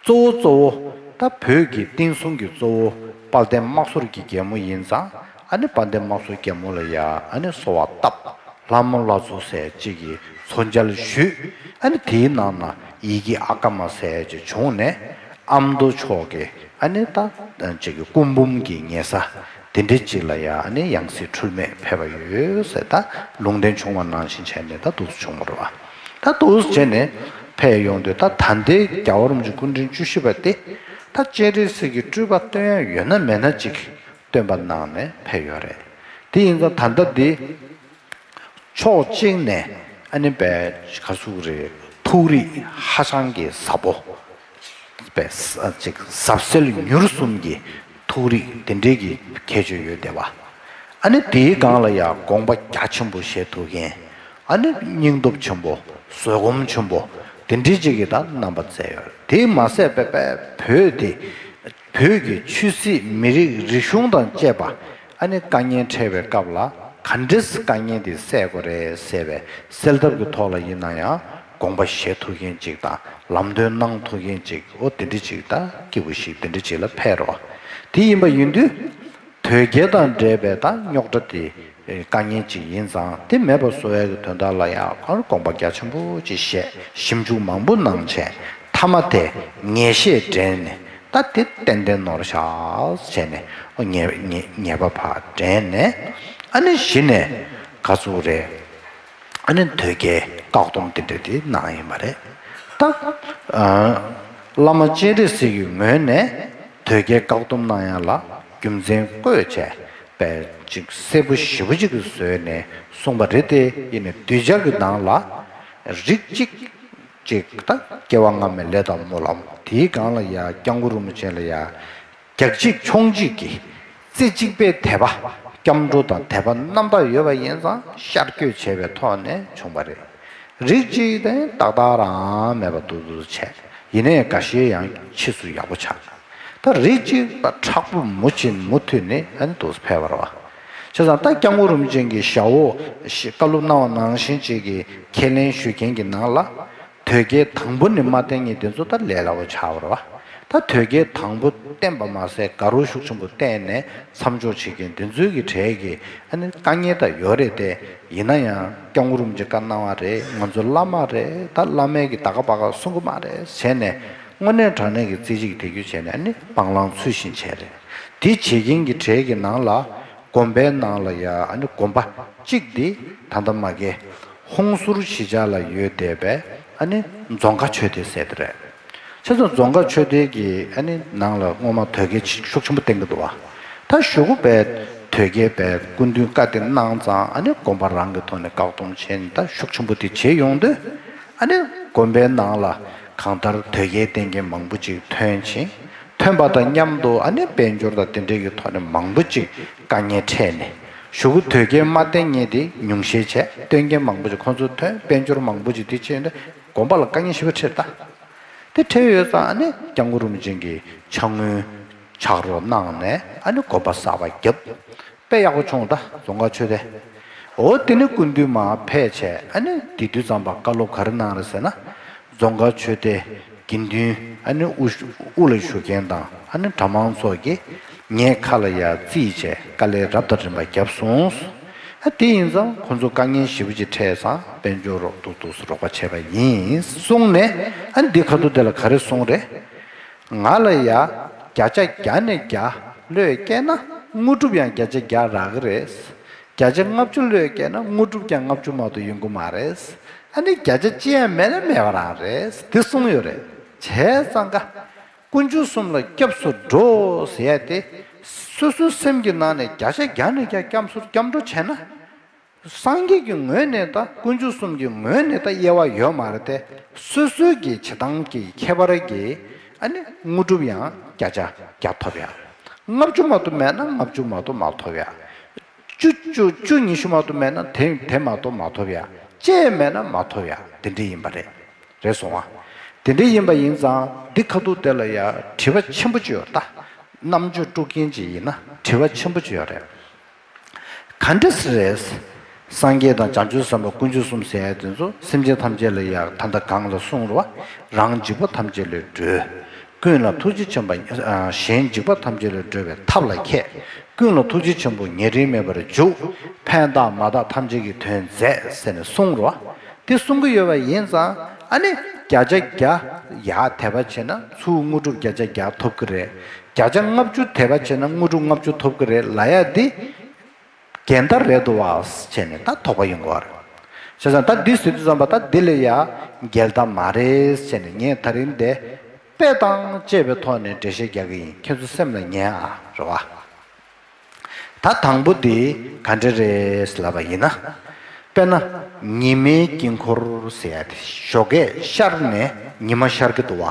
གཙོ་བོ་གཙོ་བོ་ད་བོད་ཀྱི་བསྟན་སྲུང་གི་གཙོ་བོ་དཔལ་ལྡན་དམག་ཟོར་གྱི་རྒྱལ་མོ་ཡིན་ཙང་། ཨ་ནི་དཔལ་ལྡན་དམག་ཟོར་རྒྱལ་མོ་ལ་ཡ་ཨ་ནི་གསོལ་བ་བཏབ། ལྷ་མོ་ལྷ་མཚོ་ཟེར་གཅིག་གིས་མཚོ་མཇལ་ཞུས། ཨ་ནི་དེའི་ནང་ན་ཡི་གེ་ཨ་ཀ་མ་ཟེར་གཅིག་བྱུང་ནས་ཨ་མདོ་ཕྱོགས་ཀྱི་ཨ་ནི་ད་གཅིག་གི་སྐུ་འབུམ་གྱི་ཉེ་ས་དེ་འདྲ་གཅིག་ལ་ཡ་ཨ་ནི་ཡང་སྲིད་འཁྲུལ་མེད་ཕེབས་པ་ཡོད་ཟེར། ད་ལུང་བསྟན་བྱུང་བ་ནང་བཞིན་བྱས་ནས་ད་འདུག་སེ་བྱུང་བ་རེད་བ། ད་འདུག་སེ་བྱས་ནས་ཕེབས་ཡོང་དུས་ད་ད་ལྟའི་རྒྱལ་བ་རིན་པོ་ཆེ་སྐུ་ཕྲེང་བཅུ་བཞི་པ་དེ་ད་སྤྱན་རས་གཟིགས་ཀྱི་སྤྲུལ་པ་སྟོན་ཡ་ཡོད་ན་མེད་ན་ཅིག་སྟོན་པ་གནང་ནས་ཕེབས་ཡོད་རེད། དེ་ཡིན་ཙང་ད་ལྟ་འདི་ཕྱོགས་གཅིག་ནས་ཨ་ནི་པའི་ག་ཟུག་རེད། ཐུགས་རིག་ཧ་ཅང་གི་ཟབ་པོ། པས་ཅིག་ཟབ་གསལ་མྱུར་གསུམ་གྱི་ཐུགས་རིག་དེ་འདྲའི་གི་ཁྱད་ཆོས་ཡོད་བསྡད་པ། ཨ་ནི་དེའི་སྒང་ལ་ཡང་དགོངས་པ་རྒྱ་ཆེན་པོ་བཞེས་ཐུབ་མཁན། ཨ་ནི་སྙིང་སྟོབས་ཆེན་པོ། བཟོད་སྒོམ་ཆེན་པོ། དེ་འདྲའི་ཅིག་གི་ད་རྣམ་པ་མཛད་ཡོད། དེས་མ་ཟད་པའི་པའི་བོད་དེ། བོད་ཀྱི་ཆོས་སྲིད་མི་རིགས་རིག་གཞུང་དང་བཅས་པ། ཨ་ནི་དཀའ་ངལ་འཕྲད་པའི་སྐབས་ལ་ག་འདྲས་དཀའ་ངལ་དེ་སེལ་དགོས་རེད་ཟེར་བའི་སེལ་ཐབས་ཀྱི་ཐོག་ལ་ཡིན་ན་ཡང་དགོངས་པ་བཞེས་ཐུབ་མཁན་ཅིག་དང་ལམ་སྟོན་གནང་ཐུབ་མཁན་ཅིག་འོ་དེ་འདྲ་ཅིག་དང་སྐྱེས་བུ་ཞིག་དེ་འདྲ་ཅིག་ལ་ཕེབས་རོགས། དེ་ཡིན་པ་ཡིན་དུས། དོལ་རྒྱལ་དང་འབྲེལ་བའི་ད་རྙོག་དྲ་དེ་དཀའ་ངལ་ཅིག་ཡིན་ཙང་དེ་མེད་པ་བཟོ་ཡག་གི་དོན་དག་ལ་ཡང་ཨ་ནི་དགོངས་པ་རྒྱ་ཆེན་པོ་ཅིག་བཞེས། ཞིབ་འཇུག་མང་པོ་གནང་བྱས་མཐའ་མ་དེ་ངེས་ཤེས་འདྲེན་ནས་ད་དེ་ཏན་ཏན་ནོར་བཞག་བྱས་ནས་ཨོ་ངེས་ངེས་ངེས་པ་ཕར་འདྲེན་ནས་ཨ་ནི་གཞི་ནས་ག་ཚོད་རེད། ཨ་ནི་དོལ་རྒྱལ་བཀག་སྡོམ་དེ་འདྲ་དེ་གནང་ཡིན་པ་རེད། ད་ཨ་བླ་མ་སྤྱན་རས་གཟིགས་ཀྱི་ངོས་ནས་དོལ་རྒྱལ་བཀག་སྡོམ་གནང་ཡ་ལ་རྒྱུ་མཚན་བཀོད་བྱས་པའི་ཅིག་གསལ་པོ་ཞེ་པོ་ཅིག་བཟོས་ནས་གསུངས་པ་རེད་དེ། ཡིན་ནའི་གདུལ་བྱ་གི་ནང་ལ་རིགས་གཅིག་ཅིག་ད་སྐྱེ་བ་སྔ་མའི་ལས་དང་སྨོན་ལམ་དེའི་སྒང་ལ་ཡ་སྐྱབས་མགོན་རིན་པོ་ཆེ་ལ་ཡ། རྒྱག་གཅིག་མཆོང་གཅིག་གིས་རྩེ་གཅིག་པའི་དད་པ། སྐྱབས་འགྲོ་དང་དད་པ་རྣམ་དག་ཡོད་པ་ཡིན་ཙང་ཤར་བསྐྱོད་བྱས་པའི་ཐོག་ནས་བྱུང་བ་རེད། རིགས་གཅིག་དེ་ཏག་ཏག་རང་མེད་པ་འདུག་འདུག་བྱས། ཡིན་ནའི་འགའ་ཤས་ཡང་ཕྱིས་སུ་ཡག་པོ་ཆགས། ད་རིགས་གཅིག་པ་མཁྲེགས་པོ་མུ་ཕྱིན་མུ་མཐུད་ནས་ཨ་ནི་འདུག་ཕེབས་པ་རེད་བ། བྱས་ཙང་ད་སྐྱབས་མགོན་རིན་པོ་ཆེ་གིས་ཞའོ་ཞེས་བཀའ་སློབ་གནང་བ་ནང་བཞིན་གཅིག་གི་ཁས་ལེན་ཞུ་མཁན་གྱི་ནང་ལ། དོལ་རྒྱལ་དང་པོ་ནས་མ་བསྟེན་མཁན་དེ་ཚོ་ད་ལས་སླ་པོ་ཆགས་པ་རེད་བ། ད་དོལ་རྒྱལ་དང་པོ་བསྟེན་པ་མ་ཟད་དགའ་རབ་ཤུགས་ཆེན་པོ་བསྟེན་ནས་མཚམས་འཇོག་བྱེད་མཁན་དེ་ཚོའི་གི་གྲས་ཀྱི་ཨ་ནི་དཀའ་ངལ་ད་ཡོད་རེད་དེ། ཡིན་ན་ཡང་སྐྱབས་མགོན་རིན་པོ་ཆེ་བཀའ་གནང་བ་རེད། ང་ཚོ་བླ་མ་རེད། ད་བླ་མས་གི་ད་ག་པ་ག་གསུང་གི་མ་རེད་བྱས་ནས་དངོས་གནས་དྲང་གནས་ཀྱི་རྩེ་གཅིག་དད་གུས་བྱས་ནས་ཨ་ནི་སྤང་བླང་ཚུལ་བཞིན་བྱས་རེད། དེ་བྱེད་མཁན་གྱི་གྲས་ཀྱི་ནང་ལ། དགོན་པའི་ནང་ལ་ཡ་ཨ་ནི་དགོན་པ་གཅིག་དེ་ད་ལྟ་མ་གི་ཧོང་ཟུར་གཞིས་ཆགས་ལ་ཡོད་བསྡད་པའི་ཨ་ནི་རྫོང་དཀར་ཆོས་སྡེ་ཟེར་དེ་རེད། བྱས་ཙང་རྫོང་དཀར་ཆོས་སྡེ་གི་ཨ་ནི་ནང་ལ་སྔོན་མ་དོལ་རྒྱལ་ཤུགས་ཆེན་པོ་བསྟེན་གྱི་འདུག་བ། ད་གཞུག་གུ་བས་དོལ་རྒྱལ་བས་སྐུ་མདུན་བཀའ་དེ་གནང་ཙང་ཨ་ནི་དགོན་པ་རང་གི་ཐོག་ནས་བཀག་སྡོམ་བྱས་ནས་ད་ཤུགས་ཆེན་པོ་དེ་བྱས་ཡོང་དུས། ཨ་ནི་དགོན་པའི་ནང་ལ་གང་ལྟར་དོལ་རྒྱལ་བསྟེན་མཁན་མང་པོ་ཅིག་ཐོན་ཕྱིན། ཐོན་པ་དང་མཉམ་དུ་ཨ་ནི་དཔལ་འབྱོར་དང་དེ་འབྲེལ་གྱི་ཐོག་ནས་མང་པོ་ཅིག་དཀའ་ངལ་འཕྲད་ནས། གཞུག་གུ་དོལ་རྒྱལ་མ་བསྟེན་མཁན་དེ་ཉུང་ཤས་བྱས། བསྟེན་མཁན་མང་པོ་ཅིག་ཁོང་ཚོ་ཐོན། དཔལ་འབྱོར་མང་པོ་ཅིག་དེ་བྱས་ཡོང་དུས་དགོན་པ་ལ་དཀའ་ངལ་ཞེ་པོ་འཕྲད་ད། དེ་འཕྲད་ཡོད་ཙང་ཨ་ནི་སྐྱབས་མགོན་རིན་པོ་ཆེ་གིས་ཕྱག་དངུལ་ཕྱག་རོགས་གནང་ནས་ཨ་ནི་དགོན་པ་གསར་པ་བརྒྱབ། དཔེ་ཡག་པོ་བྱུང་ད་རྫོང་དཀར་ཆོས་སྡེ། འོ་དེ་ནི་སྐུ་མདུན་མར་ཕེབས་བྱས་ཨ་ནི་དེ་དུས་ཙམ་པ་བཀའ་སློབ་ག་རེ་གནང་རེད་ཟེར་ན། རྫོང་དཀར་ཆོས་སྡེ་དགེ་འདུན་ཨ་ནི་དབུ་དབུ་ལ་བཞུགས་མཁན་དང་ཨ་ནི་གྲྭ་མང་ཚོ་གིས་ངའི་ཁ་ལ་ཡར་བརྩིས་བྱས་དཀའ་ལས་རབ་དང་རིམ་པ་བརྒྱབ་སོང་། ཨ་དེ་ཡིན་ཙང་ཁོང་ཚོ་དཀའ་ངལ་ཞེ་པོ་ཅིག་འཕྲད་ཙང་དཔལ་འབྱོར་རོགས་ཏོག་ཏོག་སུ་རོགས་པ་བྱས་པ་ཡིན་གསུངས་ནས། ཨ་ནི་འདི་ཁ་ཐུག་དེ་ལ་ག་རེ་གསུངས་རེད། ང་ལ་ཡ་བརྒྱ་ཆ་བརྒྱ་ནས་བརྒྱ་བློས་བཀལ་ན་དངོས་གྲུབ་ཡང་བརྒྱ་ཆ་བརྒྱ་རག་གི་རེད། བརྒྱ་ཆ་ལྔ་བཅུ་བློས་བཀལ་ན་དངོས་གྲུབ་ཀྱང་ལྔ་བཅུ་མ་གཏོགས་ཡོང་གི་མ་རེད། ཨ་ནི་བརྒྱ་ཆ་གཅིག་ཡང་མེད་ན་མེད་པ་རང་རེད་དེ་གསུངས་ཡོད་རེད། བྱས་ཙང་ཀ་དཀོན་མཆོག་གསུམ་ལ་སྐྱབས་སུ་འགྲོ་ཟེར་ཡ་དེ། སོ་སོའི་སེམས་ཀྱི་ནང་ནས་བརྒྱ་ཆ་བརྒྱ་ནས་བརྒྱ་སྐྱབས་སུ་སྐྱབས་འགྲོ་བྱས་ན། སངས་རྒྱས་ཀྱི་ངོས་ནས་དང་དཀོན་མཆོག་གསུམ་གྱི་ངོས་ནས་ད་དབྱེ་བ་ཡོད་མ་རེད་དེ། སོ་སོའི་གི་བྱེད་སྟངས་ཀྱི་ཁྱད་པར་གྱིས་ཨ་ནི་དངོས་གྲུབ་ཡང་བརྒྱ་ཆ་བརྒྱ་ཐོབ་ཡ། ལྔ་བཅུ་མ་གཏོགས་མེད་ན་ལྔ་བཅུ་མ་གཏོགས་མ་ཐོབ་ཡ། བཅུ་བཅུ་བཅུ་ཉི་ཤུ་མ་གཏོགས་མེད་ན་དེ་དེ་མ་གཏོགས་མ་ཐོབ་ཡ། བཅས་མེད་ན་མ་ཐོབ་ཡ་དེ་འདྲ་ཡིན་པ་རེད། རེད་སོང་བ། དེ་འདྲ་ཡིན་པ་ཡིན་ཙང་འདི་ཁ་ཐུག་དེ་ལ་ཡ་དྲི་བ་ཆེན་པོ་ཅིག་ཡོད་ད། རྣམ་དཔྱོད་དཀྲུག་མཁན་ཅིག་ཡིན་ན་དྲི་བ་ཆེན་པོ་ཅིག་ཡོད་རེད། ག་འདྲ་སེ་རེད། སངས་རྒྱས་དང་བྱང་ཆུབ་སེམས་དཔའ་དཀོན་མཆོག་གསུམ་ཟེར་ཡ་དེ་ཚོ་སེམས་ཅན་ཐམས་ཅད་ལ་ཡང་ད་ལྟ་གོང་ལ་གསུངས་རོ། རང་འཇིགས་པ་ཐམས་ཅད་ལས་སྒྲོལ། ཀུན་ལ་ཐུགས་རྗེ་ཆེན་པོ། གཞན་འཇིགས་པ་ཐམས་ཅད་ལས་སྒྲོལ་བའི་ཐབས་ལ་མཁས། ཀུན་ལ་ཐུགས་རྗེ་ཆེན་པོ་ཉེ་རིང་མེད་པར་འཇུག་ཕན་བཏགས་མ་བརྟགས་ཐམས་ཅད་ཀྱི་དོན་མཛད་ཟེར་ནས་གསུངས་རོ། དེ་གསུང་གི་ཡོད་པ་ཡིན་ཙང་ཨ་ནི་བརྒྱ་ཆ་བརྒྱ་ཡར་དད་པ་བྱས་ན་ཚུར་དངོས་གྲུབ་བརྒྱ་ཆ་བརྒྱ་ཐོབ་ཀྱི་རེད། བརྒྱ་ཆ་ལྔ་བཅུ་དད་པ་བྱས་ན་དངོས་གྲུབ་ལྔ་བཅུ་ཐོབ་ཀྱི་རེད་ལབ་ཡ་འདི་འགལ་ཟླ་རེད་འདུག་བ་བྱས་ནས་ད་དོགས་པ་ཡོང་གི་རེད། བྱས་ཙང་ད་འདི་ཟེར་དུས་ཙམ་པ་ད་འདི་ལ་ཡ་འགལ་ཟླ་མ་རེད་བྱས་ནས་ངས་ད་རིང་འདི་དཔེ་དང་བཅས་པའི་ཐོག་ནས་འགྲེལ་བཤད་རྒྱག་གི་ཡིན། ཁྱེད་ཚོ་སེམས་ལ་ཉན་ཨ་རེད་བ། ད་དང་པོ་དེ་ག་འདྲ་རེད་ལབ་པ་ཡིན་ན། དཔེར་ན་ཉི་མའི་དཀྱིལ་འཁོར་ཟེར་ཡ་དེ་ཞོགས་ཀས་ཤར་ནས་ཉི་མ་ཤར་གྱི་འདུག་བ།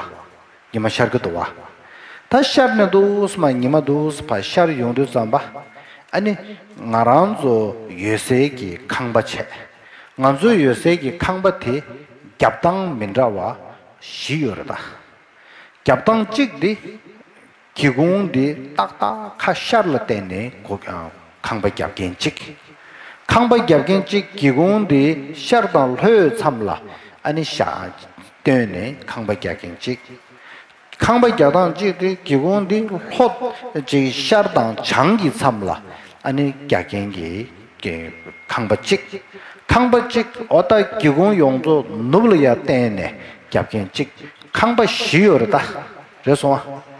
ཉི་མ་ཤར་གྱི་འདུག་བ། ད་ཤར་ནས་འདུག་སེ་མར་ཉི་མ་འདུག་སེ་ཕར་ཤར་ཡོང་དུས་ཙམ་པ། ཨ་ནི་ང་རང་ཚོ་ཡོད་སའི་གི་ཁང་པ་བྱས། ང་ཚོ་ཡོད་སའི་གི་ཁང་པ་དེ་རྒྱབ་ཐང་མི་འདྲ་བ་བཞི་ཡོད་རེད་ད། རྒྱབ་ཐང་གཅིག་དེ། སྒེའུ་ཁུང་འདི་ཏག་ཏག་ཁ་ཤར་ལ་བལྟས་ནས་སྒོ་ཁང་པ་རྒྱབ་མཁན་གཅིག་ཁང་པ་རྒྱབ་མཁན་གཅིག་སྒེའུ་ཁུང་འདི་ཤར་དང་ལྷོའི་མཚམས་ལ་ཨ་ནི་ཤར་བསྟན་ནས་ཁང་པ་རྒྱག་མཁན་གཅིག་ཁང་པ་རྒྱག་སྟངས་གཅིག་དེ་སྒེའུ་ཁུང་འདི་ལྷོ་གཅིག་ཤར་དང་བྱང་གི་མཚམས་ལ་ཨ་ནི་རྒྱག་མཁན་གྱི་ཁང་པ་གཅིག་ཁང་པ་གཅིག་འོ་ད་སྒེའུ་ཁུང་ཡོངས་རྫོགས་ནུབ་ལ་ཡར་བསྟན་ནས་རྒྱབ་མཁན་གཅིག་ཁང་པ་བཞི་ཡོད་རེད་ད། རེད་སོང་ཨ།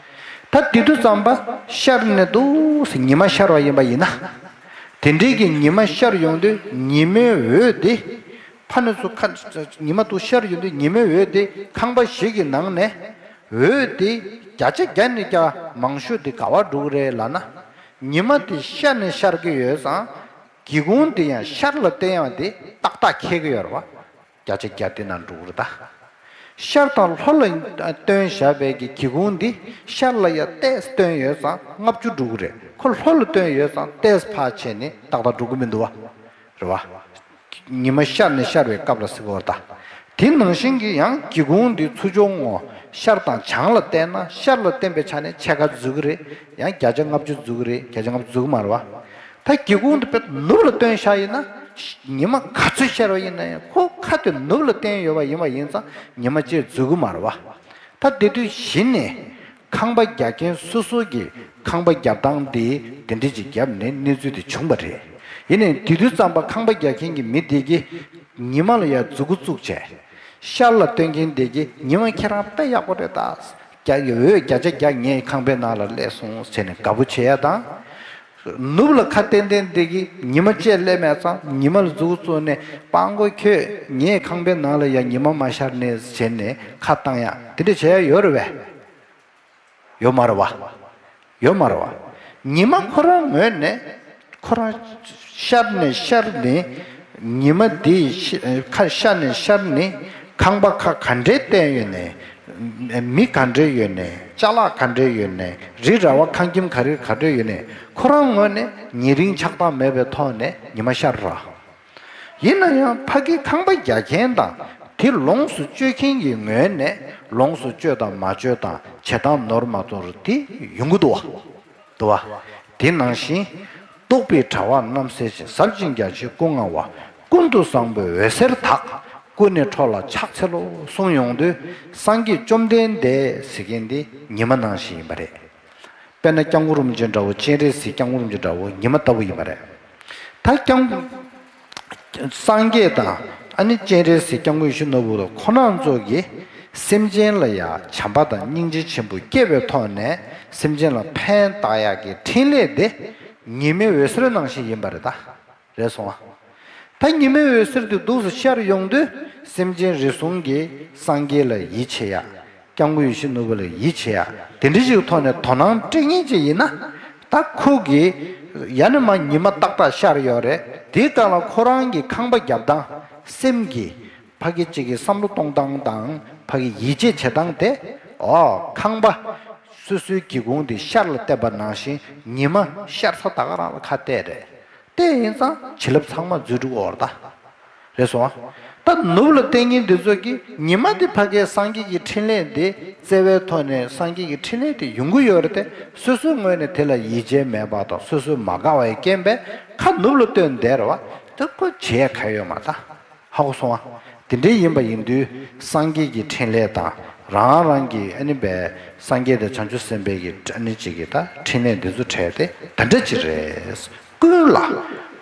ད་དེ་དུས་ཙམ་པ་ཤར་ནས་འདུག་སེ་ཉི་མ་ཤར་བ་ཡིན་པ་ཡིན་ན། དེ་འདྲའི་གི་ཉི་མ་ཤར་ཡོང་དུས་ཉི་མའི་འོད་དེ། ཕ་ནས་ཚུར་ཁ་ཉི་མ་འདུག་ཤར་ཡོང་དུས་ཉི་མའི་འོད་དེ་ཁང་པ་བཞི་གི་ནང་ནས་འོད་དེ་བརྒྱ་ཆ་བརྒྱ་ནས་བརྒྱ་མང་ཤོས་དེ་ག་བར་འགྲོ་གི་རེད་ལབ་ན། ཉི་མ་དེ་ཤར་ནས་ཤར་གི་ཡོད་ཙང་སྒེའུ་ཁུང་དེ་ཡང་ཤར་ལ་བལྟས་ཡོང་དེ་ཏག་ཏག་འཁེལ་གི་ཡོད་རེད་བ། བརྒྱ་ཆ་བརྒྱ་དེ་ན་འགྲོ་གི་རེད་ད། ཤར་དང་ལྷོ་ལ་སྟོན་བཞག་པའི་གི་སྒེའུ་ཁུང་འདི་ཤར་ལ་ཡ་ཏོག་ཙམ་སྟོན་ཡོད་ཙང་ལྔ་བཅུ་འགྲོ་གི་རེད། ཁོ་ལྷོ་ལ་སྟོན་ཡོད་ཙང་ཏོག་ཙམ་ཕར་ཕྱིན་ནས་ཏག་ཏག་འགྲོ་གི་མི་འདུག་བ། རེད་བ། ཉི་མ་ཤར་ནས་ཤར་བའི་སྐབས་ལ་ཟེར་གི་ཡོད་རེད་ད། དེ་ནང་བཞིན་གྱི་ཡང་སྒེའུ་ཁུང་འདི་ཚུར་ཕྱོགས་ངོས་ཤར་དང་བྱང་ལ་བལྟས་ན་ཤར་ལ་བལྟས་པའི་ཆ་ནས་ཕྱེད་ཀ་འཛུལ་གི་རེད། ཡང་བརྒྱ་ཆ་ལྔ་བཅུ་འཛུལ་གི་རེད། བརྒྱ་ཆ་ལྔ་བཅུ་འཛུལ་གི་མ་རེད་བ། ད་སྒེའུ་ཁུང་དེ་དཔེ་ནུབ་ལ་སྟོན་བཞག་ཡིན་ན། ཉི་མ་ག་ཚོད་ཤར་བ་ཡིན་ན་ཡང་ཁོ་ཁ་དེ་ནུབ་ལ་བསྟན་ཡོད་པ་ཡིན་པ་ཡིན་ཙང་ཉི་མ་གཅིག་འཛུལ་གི་མ་རེད་བ། ད་དེ་དུས་གཞི་ནས་ཁང་པ་རྒྱག་མཁན་སོ་སོ་གི་ཁང་པ་རྒྱབ་སྟངས་དེ་དེ་འདྲ་ཅིག་བརྒྱབ་ནས་གནས་ཚུལ་དེ་བྱུང་བ་རེད། ཡིན་ནའི་དེ་དུས་ཙམ་པ་ཁང་པ་རྒྱག་མཁན་གྱི་མི་དེ་གིས་ཉི་མ་ལ་ཡར་མཛུབ་གུ་བཙུགས་བྱས། ཤར་ལ་སྟོན་མཁན་དེ་གིས་ཉི་མ་ཁྱེད་རང་དཔེ་ཡག་པོ་རེད་ད། རྒྱ་ཡི་འོད་བརྒྱ་ཆ་བརྒྱ་ངའི་ཁང་པའི་ནང་ལ་སླེབས་སོང་ཟེར་ནས་དགའ་པོ་བྱེད་ཡ་དང་། ནུབ་ལ་ཁ་ཏན་ཏན་དེ་གིས་ཉི་མ་བཅས་སླེབས་མེད་ཙང་ཉི་མ་ལ་མཛུབ་གུ་བཙུགས་ནས་སྤྲང་པོ་ཁྱོད་ངའི་ཁང་པའི་ནང་ལ་ཡ་ཉི་མ་མ་ཤར་ནས་ཟེར་ནས་ཁ་བཏང་ཡ་དེ་འདྲ་བྱེད་ཡ་ཡོད་རེད་བས། ཡོད་མ་རེད་བ། ཡོད་མ་རེད་བ། ཉི་མ་ཁོ་རང་ངོས་ནས་ཁོ་རང་ཤར་ནས་ཤར་ནས་ཉི་མ་འདི་ཤ་ཁ་ཤར་ནས་ཤར་ནས་ཁང་པ་ཁ་ག་འདྲའི་བསྟན་ཡོད་ནས་མི་ག་འདྲ་ཡོད་ནས་ཅ་ལག་ག་འདྲ་ཡོད་ནས་རི་ར་བ་ཁང་ཁྱིམ་ག་རེ་ག་འདྲ་ཡོད་ནས་ཁོ་རང་ངོས་ནས་ཉེ་རིང་ཆགས་སྡང་མེད་པའི་ཐོག་ནས་ཉི་མ་ཤར་ར། ཡིན་ན་ཡང་ཕ་གི་ཁང་པ་རྒྱག་མཁན་དང་དེ་ལོངས་སུ་སྤྱོད་མཁན་གྱི་ངོས་ནས་ལོངས་སུ་སྤྱོད་དང་མ་སྤྱོད་དང་བྱེད་སྟངས་ནོར་མ་ནོར་དེ་ཡོང་གི་འདུག་བ། འདུག་བ། དེ་ནང་བཞིན། རྟོག་པའི་དྲ་བ་རྣམ་སེལ་ཞིང་ཟབ་ཅིང་རྒྱ་ཆེའི་སྐུ་མངའ་བ། ཀུན་ཏུ་བཟང་པོའི་འོད་ཟེར་དག་ཀུན་ནས་འཕྲོ་ལ་ཕྱག་འཚལ་ལོ་གསུངས་ཡོང་དུས་སངས་རྒྱས་བཅོམ་ལྡན་འདས་ཟེར་མཁན་དེ་ཉི་མ་ནང་བཞིན་ཡིན་པ་རེད། དཔེར་ན་སྐྱབས་མགོན་རིན་པོ་ཆེ་འདྲ་བོ་སྤྱན་རས་གཟིགས་སྐྱབས་མགོན་རིན་པོ་ཆེ་འདྲ་བོ་ཉི་མ་ལྟ་བུ་ཡིན་པ་རེད། ད་སྐྱབས་སངས་རྒྱས་དང་ཨ་ནི་སྤྱན་རས་གཟིགས་སྐྱབས་མགོན་ཡིད་བཞིན་ནོར་བུ་ཁོ་རང་ཚོ་གིས་སེམས་ཅན་ལ་ཡང་བྱམས་པ་དང་སྙིང་རྗེ་ཆེན་པོ་སྐྱེ་བའི་ཐོག་ནས་སེམས་ཅན་ལ་ཕན་བཏགས་ཡག་གི་འཕྲིན་ལས་དེ་ཉི་མའི་འོད་ཟེར་ནང་བཞིན་ཡིན་པ་རེད་ད། རེད་སོང་ཨ། ད་ཉི་མའི་འོད་ཟེར་དེ་འདུག་སེ་ཤར་ཡོང་དུས་སེམས་ཅན་རེ་ཟུང་གིས་སངས་རྒྱས་ལ་ཡིད་ཆེས་ཡ། སྐྱབས་མགོན་ཡིད་བཞིན་ནོར་བུ་ལ་ཡིད་ཆེས་ཡ་དེ་འདྲ་ཞིག་ཐོག་ནས་དོ་སྣང་སྤྲད་མཁན་ཅིག་ཡིན་ན། ད་ཁོ་གིས་ཡ་ནི་མ་ཉི་མ་ཏག་ཏག་ཤར་ཡོད་རེད། དེའི་སྐབས་ལ་ཁོ་རང་གི་ཁང་པ་རྒྱབ་སྟངས་སེམས་ཀྱི་ཕ་གི་གཅིག་གི་བསམ་བློ་གཏོང་སྟངས་དང་ཕ་གི་ཡིད་ཆེས་བྱེད་སྟངས་དེ། ཨོ་ཁང་པ་སོ་སོའི་སྒེའུ་ཁུང་དེ་ཤར་ལ་བལྟས་པ་ནང་བཞིན་ཉི་མ་ཤར་ས་ད་ག་རང་ལ་ཁ་གཏད་རེད། དེ་ཡིན་ཙང་བྱིན་རླབས་ཚང་མ་འཛུལ་འགྲོ་གི་ཡོད་རེད་ད། རེད་སོང་ཨ། ད་ནུབ་ལ་བསྟན་མཁན་འདི་ཚོ་གིས་ཉི་མ་འདི་ཕ་གའི་སངས་རྒྱས་ཀྱི་འཕྲིན་ལས་འདི་བརྩེ་བའི་ཐོག་ནས་སངས་རྒྱས་ཀྱི་འཕྲིན་ལས་དེ་ཡོང་གི་ཡོད་རེད་དེ། སོ་སོའི་ངོས་ནས་དེ་ལ་ཡིད་ཆེས་མེད་པ་དང་སོ་སོའི་མ་དགའ་བའི་རྐྱེན་པས་ཁ་ནུབ་ལ་བསྟན་བསྡད་རེད་བ། དེ་ཁོ་བྱེད་ཡ་ག་ཡོད་མ་ད། ཧ་གོ་སོང་ཨ། དེ་འདྲའི་ཡིན་པ་ཡིན་དུས་སངས་རྒྱས་ཀྱི་འཕྲིན་ལས་དང་རང་རང་གི་ཨ་ནི་པའི་སངས་རྒྱས་དང་བྱང་ཆུབ་སེམས་དཔའི་གི་ཨ་ནི་གཅིག་གི་ད་འཕྲིན་ལས་འདི་ཚོ་བྲལ་ཏེ་ད་འདྲ་ཅིག་རེད། ཀུན་ལ་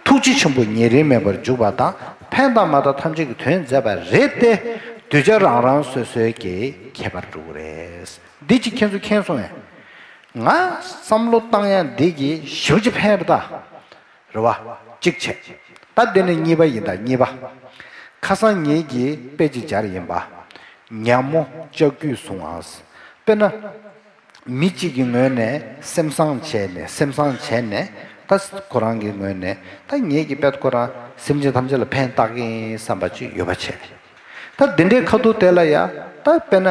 ཐུགས་རྗེ་ཆེན་པོ་ཉེ་རིང་མེད་པར་འཇུག་པ་དང་ཕན་དང་མ་ཐོགས་ཐམས་ཅད་ཀྱི་དོན་མཛད་པ་རེད་དེ། གདུལ་བྱ་རང་རང་སོ་སོའི་གི་ཁྱད་པར་འགྲོ་གི་རེད། འདི་གཅིག་ཁྱེད་ཚོ་མཁྱེན་སོང་ངས། ང་བསམ་བློ་བཏང་ཡ་འདི་གི་ཞེ་པོ་ཅིག་ཕན་རེད་ད། རེད་བ། གཅིག་བྱས། ད་འདི་ནི་གཉིས་པ་ཡིན་ད་གཉིས་པ། ཁ་སང་ངེད་ཀྱིས་དཔེ་ཅིག་སྦྱར་ཡིན་པ། ཉ་མོ་ལྕགས་ཀྱུས་བཟུང་ཨ། དཔེར་ན། མི་གཅིག་གི་ངོས་ནས་སེམས་བཟང་བྱས་ནས་སེམས་བཟང་བྱས་ནས་ད་ཁོ་རང་གི་ངོས་ནས་ད་ངེད་ཀྱི་དཔེ་ཁོ་རང་སེམས་ཅན་ཐམས་ཅད་ལ་ཕན་བཏགས་ཀྱི་ཡིན་བསམ་པ་ཅིག་ཡོད་པ་བྱས། ད་འདི་འདྲའི་ཁ་ཐུག་དེ་ལ་ཡ་ད་དཔེར་ན།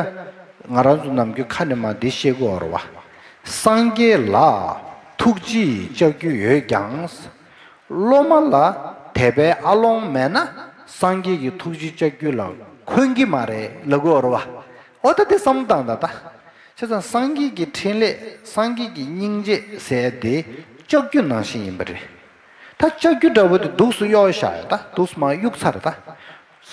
ང་རང་ཚོ་ནམ་རྒྱུན་ཁ་ནས་མར་འདི་བཤད་ཀྱི་ཡོད་རེད་བ། སངས་རྒྱས་ལ་ཐུགས་རྗེའི་ལྕགས་ཀྱུ་ཡོད་ཀྱང་། སློབ་མ་ལ་དད་པའི་ཨ་ལོང་མེད་ན་སངས་རྒྱས་ཀྱི་ཐུགས་རྗེའི་ལྕགས་ཀྱུ་ལ་འཁོན་གྱི་མ་རེད་ལབ་ཀྱི་ཡོད་རེད་བ། འོ་ད་དེ་བསམ་བློ་བཏང་དང་ད། བྱས་ཙང་སངས་རྒྱས་ཀྱི་འཕྲིན་ལས། སངས་རྒྱས་ཀྱི་སྙིང་རྗེ་ཟེར་དེ་ལྕགས་ཀྱུ་ནང་བཞིན་ཡིན་པ་རེད། ད་ལྕགས་ཀྱུ་འདྲ་བོ་དེ་འདུག་སེ་གཡུགས་བཞག་ཡོད། ད་འདུག་སེ་མར་གཡུགས་ཚར། ད་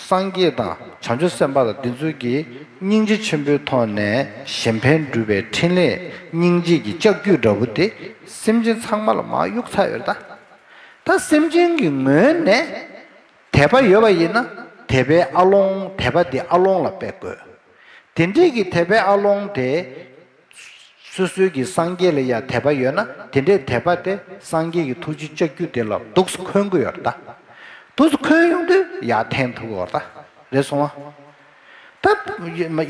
སངས་རྒྱས་དང་བྱང་ཆུབ་སེམས་དཔའ་དང་འདི་ཚོ་གི་སྙིང་རྗེ་ཆེན་པོའི་ཐོག་ནས་གཞན་ཕན་སྒྲུབ་པའི་འཕྲིན་ལས་སྙིང་རྗེ་གི་ལྕགས་ཀྱུ་འདྲ་བོ་དེ་སེམས་ཅན་ཚང་མ་ལ་མར་གཡུགས་ཚར་ཡོད། ད་ད་སེམས་ཅན་གྱི་ངོས་ནས་དད་པ་ཡོད་པ་ཡིན་ན། དད་པའི་ཨ་ལོང་། དད་པ་དེ་ཨ་ལོང་ལ་སྤེལ་དགོས། དེ་འདྲས་ཀྱི་དད་པའི་ཨ་ལོང་དེ། སོ་སོའི་གི་སངས་རྒྱས་ལ་ཡང་དད་པ་ཡོད་ན། དེ་འདྲའི་དད་པ་དེ་སངས་རྒྱས་ཀྱི་ཐུགས་རྗེ་ལྕགས་ཀྱུ་དེ་ལ་འདུག་སེ་འཁོན་གྱི་ཡོད་རེད་ད། འདུག་སེ་འཁོན་ཡོང་དུས་ཡར་འཐེན་ཐུབ་ཀྱི་ཡོད་རེད་ད། རེད་སོང་ང་། ད་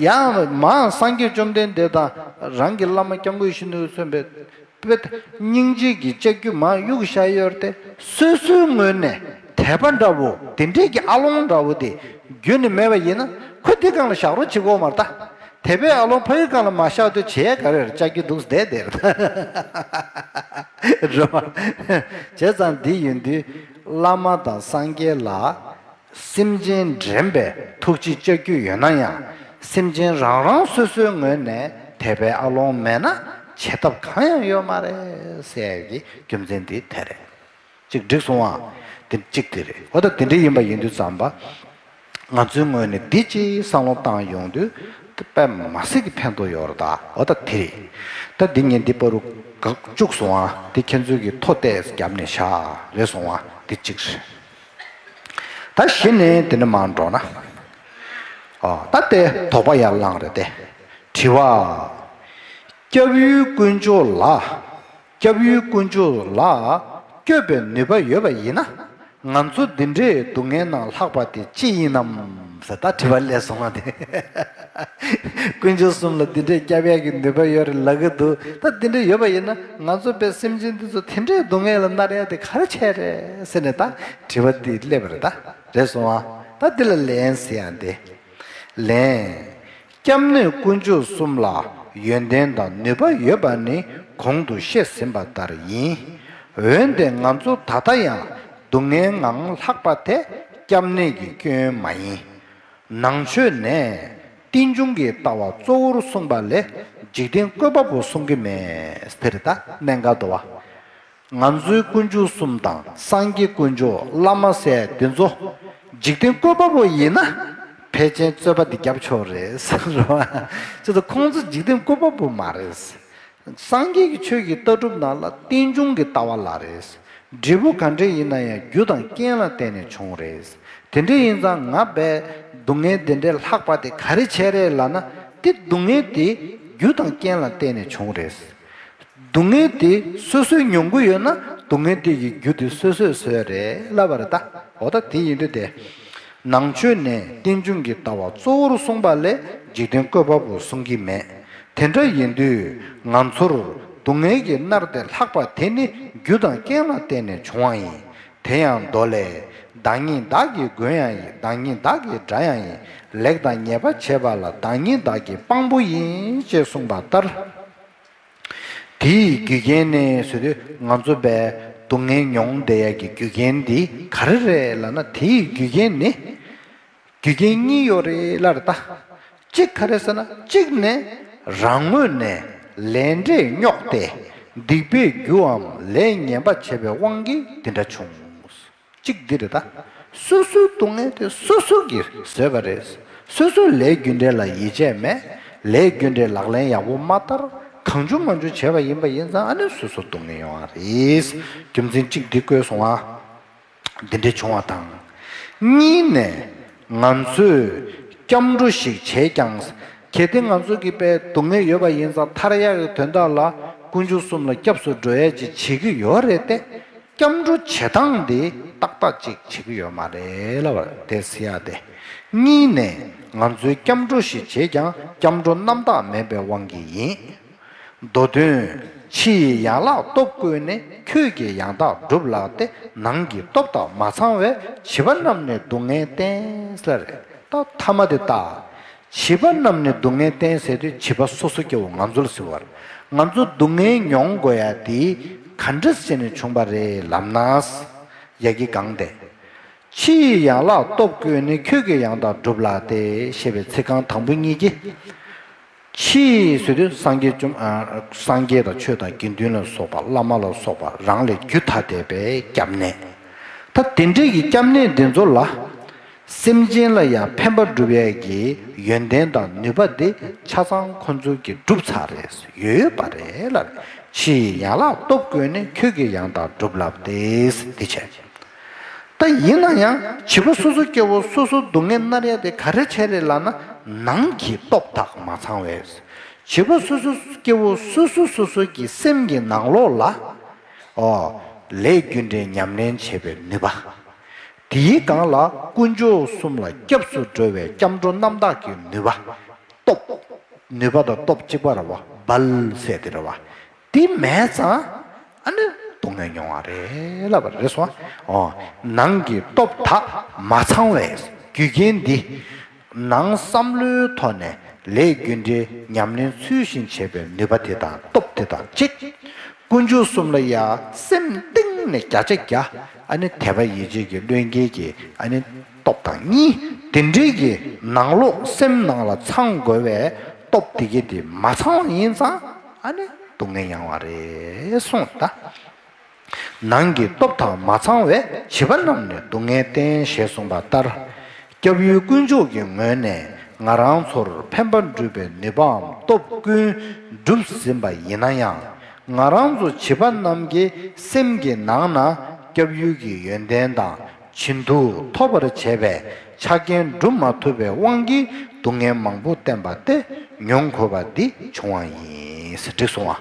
ཡང་མར་སངས་རྒྱས་བཅོམ་ལྡན་འདས་དང་རང་གི་བླ་མ་སྐྱབས་མགོན་ཆེན་པོས་མཚོན་པའི་དཔེ་སྙིང་རྗེ་གི་ལྕགས་ཀྱུ་མར་གཡུགས་བཞག་ཡོད་རེད་དེ། སོ་སོའི་ངོས་ནས་དད་པ་འདྲ་བོ་དེ་འདྲས་ཀྱི་ཨ་ལོང་འདྲ་བོ་དེ་རྒྱུན་ནས་མེད་པ་ཡིན་ན། ཁོ་དེ་སྒང་ལ་བཞག་རོགས་བྱེད་དགོས་མ་རེད་ད། དད་པའི་ཨ་ལོང་ཕ་གི་སྒང་ལ་མ་བཞག་དུས་བྱེད་ཡ་ག་རེ་རེད། ལྕགས་ཀྱུ་འདུག་སེ་བསྡད་བསྡད་རེད། རེད་བ། བྱས་ཙང་འདི་ཡིན་དུས་བླ་མ་དང་སངས་རྒྱས་ལ་སེམས་ཅན་འདྲེན་པའི་ཐུགས་རྗེ་ལྕགས་ཀྱུ་ཡོད་ན་ཡང་། སེམས་ཅན་རང་རང་སོ་སོའི་ངོས་ནས་དད་པའི་ཨ་ལོང་མེད་ན་བྱེད་ཐབས་གང་ཡང་ཡོད་མ་རེད་ཟེར་ཡ་གི་རྒྱུ་མཚན་འདི་དེ་རེད། གཅིག་འགྲིག་སོང་ཨ། དེ་གཅིག་དེ་རེད། འོ་ད་དེ་འདྲ་ཡིན་པ་ཡིན་དུས་ཙམ་པ། ང་ཚོའི་ངོས་ནས་འདི་གཅིག་བསམ་བློ་བཏང་ཡོང་དུས་དཔེ་མ་སྲིད་ཀྱི་ཕན་ཐོགས་ཡོད་རེད་ད། འོ་ད་དེ་རེད། ད་འདི་ངས་འདི་པར་བཀག་བཅུག་སོང་ཨ། འདི་ཁྱེད་ཚོས་ཀྱི་ཐོ་ཏོག་ཙམ་བརྒྱབ་ནས་བཞག་རེད་སོང་ཨ། འདི་གཅིག་རེད། ད་གཞི་ནས་དེ་ནས་མར་འགྲོ་ན། ཨ། ད་དེ་དོགས་པ་ཡར་ལངས་རེད་དེ། དྲི་བ། སྐྱབས་ཡུལ་དཀོན་མཆོག་ལ། སྐྱབས་ཡུལ་དཀོན་མཆོག་ལ་སྐྱོབ་པའི་ནུས་པ་ཡོད་པ་ཡིན་ན། ང་ཚོ་འདི་འདྲའི་སྡུག་བསྔལ་ནང་ལྷག་པ་དེ་ཅི་ཡིན་ནམ་ཟེར་ད་དྲི་བ་སླེབས་སོང་བ་དེ། དཀོན་མཆོག་གསུམ་ལ་འདི་འདྲའི་སྐྱོབ་ཡག་གི་ནུས་པ་ཡོད་རེད་ལབ་ཀྱི་འདུག་ད་འདི་འདྲ་ཡོད་པ་ཡིན་ན། ང་ཚོ་དཔེ་སེམས་ཅན་འདི་ཚོ་དེ་འདྲའི་སྡུག་བསྔལ་ལ་མནར་ཡག་དེ་ག་རེ་བྱས་རེད་ཟེར་ནས་ད་དྲི་བ་འདི་སླེབས་པ་རེད་ད། རེད་སོང་ཨ། ད་འདི་ལ་ལན་ཟེར་ཡག་འདི། ལན། སྐྱབས་གནས་དཀོན་མཆོག་གསུམ་ལ་ཡོན་ཏན་དང་ནུས་པ་ཡོད་པ་ནི་གོང་དུ་བཤད་ཟིན་པ་ལྟར་ཡིན། འོན་ཏེ་ང་ཚོ་ད་ལྟ་ཡང་སྡུག་བསྔལ་ངང་ལྷག་པ་དེ་སྐྱབས་གནས་ཀྱི་སྐྱོན་མ་ཡིན། ནང་ཆོས་ནས་རྟེན་འབྱུང་གི་ལྟ་བ་གཙོ་བོར་གསུངས་པ་ལས་འཇིག་རྟེན་བཀོད་པ་པོ་གསུང་གི་མེད། དེ་རེད་ད་གནད་འགག་འདུག་བ། ང་ཚོའི་དཀོན་མཆོག་གསུམ་དང་སངས་རྒྱས་དཀོན་མཆོག་བླ་མ་ཟེར་དེ་ཚོ་འཇིག་རྟེན་བཀོད་པ་པོ་ཡིན་ན་ཕལ་ཆེར་རྩོད་པ་འདི་རྒྱབ་ཆོག་རེད་ཟེར་རོ། ཅེས་སོ། ཁོང་ཚོ་འཇིག་རྟེན་བཀོད་པ་པོ་མ་རེད། སངས་རྒྱས་ཀྱི་ཆོས་ཀྱི་ལྟ་གྲུབ་ནང་ལ་རྟེན་འབྱུང་གི་ལྟ་བ་ལ་རེད། འབྲས་བུ་ག་འདྲ་ཡིན་ན་ཡང་རྒྱུ་དང་རྐྱེན་ལ་བརྟེན་ནས་བྱུང་རེད། དེ་འདྲ་ཡིན་ཙང་ང་བས་སྡུག་བསྔལ་དེ་འདྲའི་ལྷག་པ་དེ་ག་རེ་བྱས་རེད་ལབ་ན། དེ་སྡུག་བསྔལ་དེ་རྒྱུ་དང་རྐྱེན་ལ་བརྟེན་ནས་བྱུང་རེད། སྡུག་བསྔལ་དེ་སོ་སོས་མྱོང་གི་ཡོད་ན་སྡུག་བསྔལ་དེ་གི་རྒྱུ་དེ་སོ་སོས་བཟོས་རེད་ལབ་པ་རེད་ད། འོ་ད་དེ་ཡིན་དུས་དེ། ནང་ཆོས་ནས་རྟེན་འབྱུང་གི་ལྟ་བ་གཙོ་བོར་གསུངས་པ་ལས་འཇིག་རྟེན་བཀོད་པ་པོ་གསུང་གི་མེད། དེ་འདྲ་ཡིན་དུས་ང་ཚོར་སྡུག་བསྔལ་གྱིས་མནར་ཏེ་ལྷག་པ་དེ་ནི་རྒྱུ་དང་རྐྱེན་ལ་བརྟེན་ནས་བྱུང་བ་ཡིན། དེ་ཡང་མདོ་ལས། བདག་ཉིད་བདག་གི་མགོན་ཡང་ཡིན། བདག་ཉིད་བདག་གི་དགྲ་ཡང་ཡིན། ལེགས་དང་ཉེས་པ་བྱེད་པ་ལ་བདག་ཉིད་བདག་གི་དཔང་པོ་ཡིན། ཅེས་གསུངས་པ་ལྟར། དེའི་རྒྱུ་རྐྱེན་ནི་ཟེར་དུས་ང་ཚོ་བས་སྡུག་བསྔལ་མྱོང་བསྡད་ཡག་གི་རྒྱུ་རྐྱེན་འདི་ག་རེ་རེད་ལབ་ན། དེའི་རྒྱུ་རྐྱེན་ནི་རྒྱུ་རྐྱེན་གཉིས་ཡོད་རེད་ལབ་རེད་ད། གཅིག་ག་རེ་ཟེར་ན། གཅིག་ནས་རང་ངོས་ནས་ལས་འབྲས་རྙོག་སྟེ་སྡིག་པའི་རྒྱུའམ་ལས་ངན་པ་བྱས་པའི་དབང་གིས་འདི་འདྲ་བྱུང་། གཅིག་འདི་རེད་ད། སོ་སོའི་སྡུག་བསྔལ་དེ་སོ་སོ་གིས་བཟོས་པ་རེད། སོ་སོའི་ལས་རྒྱུ་འབྲས་ལ་ཡིད་ཆེས་མེད། ལས་རྒྱུ་འབྲས་ལག་ལེན་ཡག་པོ་མ་བསྟར། གང་བྱུང་མང་བྱུང་བྱས་པ་ཡིན་པ་ཡིན་ཙང་། ཨ་ནི་སོ་སོ་སྡུག་བསྔལ་ཡོང་བ་རེད། རྒྱུ་མཚན་གཅིག་འདི་བཀོད་སོང་ཨ། འདི་འདྲ་བྱུང་བ་དང་། གཉིས་ནས་ང་ཚོས་སྐྱབས་འགྲོ་ཞིག་བྱས་ཀྱང་། གལ་ཏེ་ང་ཚོ་གི་དཔེ་སྡུག་བསྔལ་ཡོད་པ་ཡིན་ཙང་ཐར་ཡག་གི་དོན་དག་ལ་དཀོན་མཆོག་གསུམ་ལ་སྐྱབས་སུ་འགྲོ་ཡག་ཅིག་བྱེད་ཀྱི་ཡོད་རེད་དེ། སྐྱབས་འགྲོ་བྱེད་སྟངས་འདི་ཏག་ཏག་ཅིག་བྱེད་ཀྱི་ཡོད་མ་རེད་ལབ་པ་དེ་ཟེར་ཡག་དེ། གཉིས་ནས་ང་ཚོས་སྐྱབས་འགྲོ་ཞིག་བྱས་ཀྱང་སྐྱབས་འགྲོ་རྣམ་དག་མེད་པའི་དབང་གིས་ཡིན། མདོ་དོན། ཕྱི་ཡི་ཡན་ལག་སྟོབས་བཀོལ་ནས། ཁྱོད་ཀྱིས་ཡང་དག་སྒྲུབ་ལགས་ཏེ། ནང་གི་སྟོབས་དང་མ་ཚང་བས། བྱིས་པ་རྣམས་ནི་སྡུག་བསྔལ་བསྟེན། ཟེར་རེད། ད་མཐའ་མ་དེ་ལྟ། བྱིས་པ་རྣམས་ནི་སྡུག་བསྔལ་བསྟེན་ཟེར་དུས་བྱིས་པ་སོ་སོ་སྐྱེ་བོ་ང་ཚོ་ལ་ཟེར་བ་རེད། ང་ཚོ་སྡུག་བསྔལ་མྱོང་དགོས་ཡ་དེ་ག་འདྲ་བྱས་ནས་བྱུང་བ་རེད་ལབ་ན། ཡ་གི་གང་དེ། ཕྱི་ཡི་ཡན་ལག་སྟོབས་ཀུན་ནི། ཁྱོད་ཀྱིས་ཡང་དག་བསྒྲུབས་ལགས་ཏེ། ཞེས་པའི་ཚིག་རྐང་དང་པོ་གཉིས་ཀྱིས། ཕྱི་ཡི་ཟེར་དུས་སངས་རྒྱས་བཅོམ་ཨ། སངས་རྒྱས་དང་ཆོས་དང་དགེ་འདུན་ལ་སོགས་པ། བླ་མ་ལ་སོགས་པ་རང་ལས་རྒྱུ་ཐ་དད་པའི་སྐྱབས་གནས། ད་དེ་འདྲའི་གི་སྐྱབས་གནས་འདི་ཚོ་ལ། སེམས་ཅན་ལ་ཡང་ཕན་པ་སྒྲུབ་ཡས་ཀྱི་ཡོན་ཏན་དང་ནུས་པ་འདི་ཆ་ཚང་ཁོ་ཚོ་གིས་བསྒྲུབས་ཚར་རེད། ཡོད་པ་རེད་ལབ། ཕྱི་ཡི་ཡན་ལག་སྟོབས་ཀུན་ནི། ཁྱོད་ཀྱིས་ཡང་དག་བསྒྲུབས་ལགས་ཏེ། འདི་བྱས། ད་ཡིན་ན་ཡང་བྱིས་པ་སོ་སོ་སྐྱེ་བོ་སོ་སོ་སྡུག་བསྔལ་མནར་ཡ་དེ་ག་རེ་བྱས་རེད་ལབ་ན། ནང་གི་སྟོབས་དག་མ་ཚང་བས། བྱིས་པ་སོ་སོ་སྐྱེ་བོ་སོ་སོ་སོ་སོ་གི་སེམས་ཀྱི་ནང་ལོགས་ལ། ཨོ། ལས་རྒྱུ་འབྲས་ཉམས་ལེན་བྱེད་པའི་ནུས་པ། དེའི་སྒང་ལ་དཀོན་མཆོག་གསུམ་ལ་སྐྱབས་སུ་འགྲོ་བའི་སྐྱབས་འགྲོ་རྣམ་དག་གི་ནུས་པ། སྟོབས། ནུས་པ་དང་སྟོབས་གཅིག་པ་རེད་བ། བལ་ཟེར་དེ་རེད་བ། དེ་མེད་ཙང་ཨ་ནི་སྡུག་བསྔལ་མྱོང་བ་རེད་ལབ་པ་རེད་སོང་། ཨོ། ནང་གི་སྟོབས་དག་མ་ཚང་བས། རྒྱུ་རྐྱེན་འདི། ནང་བསམ་བློའི་ཐོག་ནས་ལས་རྒྱུ་འབྲས་ཉམས་ལེན་ཚུལ་བཞིན་བྱེད་པའི་ནུས་པ་དེ་དང་སྟོབས་དེ་དང་གཅིག། དཀོན་མཆོག་གསུམ་ལ་ཡ་སེམས་གཏིང་ནས་བརྒྱ་ཆ་བརྒྱ། ཨ་ནི་དད་པ་ཡིད་ཆེས་ཀྱི་བློས་འགེལ་གྱི་ཨ་ནི་སྟོབས་དང་གཉིས། དེ་འདྲའི་གི་ནང་ལོགས་སེམས་ནང་ལ་ཚང་དགོས་པའི་སྟོབས་དེ་གི་དེ་མ་ཚང་བ་ཡིན་ཙང་ཨ་ནི་སྡུག་བསྔལ་མྱོང་བ་རེད་གསུངས་ད། ནང་གི་སྟོབས་དག་མ་ཚང་བས། བྱིས་པ་རྣམས་ནི་སྡུག་བསྔལ་བསྟེན། ཞེས་གསུངས་པ་ལྟར། སྐྱབས་ཡུལ་དཀོན་མཆོག་གི་ངོས་ནས་ང་རང་ཚོར་ཕན་པ་སྒྲུབ་པའི་ནུས་པའམ་སྟོབས་ཀུན་བསྒྲུབས་ཟིན་པ་ཡིན་ན་ཡང་། ང་རང་ཚོ་བྱིས་པ་རྣམས་ཀྱི་སེམས་ཀྱི་ནང་ན་སྐྱབས་ཡུལ་གྱི་ཡོན་ཏན་དང་། བྱིན་མཐུ་ཐོབ་པར་བྱས་པའི་ཆ་རྐྱེན་སྒྲུབ་མ་ཐུབ་པའི་དབང་གིས་སྡུག་བསྔལ་མང་པོ་བསྟེན་པ་སྟེ་མྱོང་དགོས་པ་འདི་བྱུང་བ་ཡིན། འགྲིག་སོང་བ།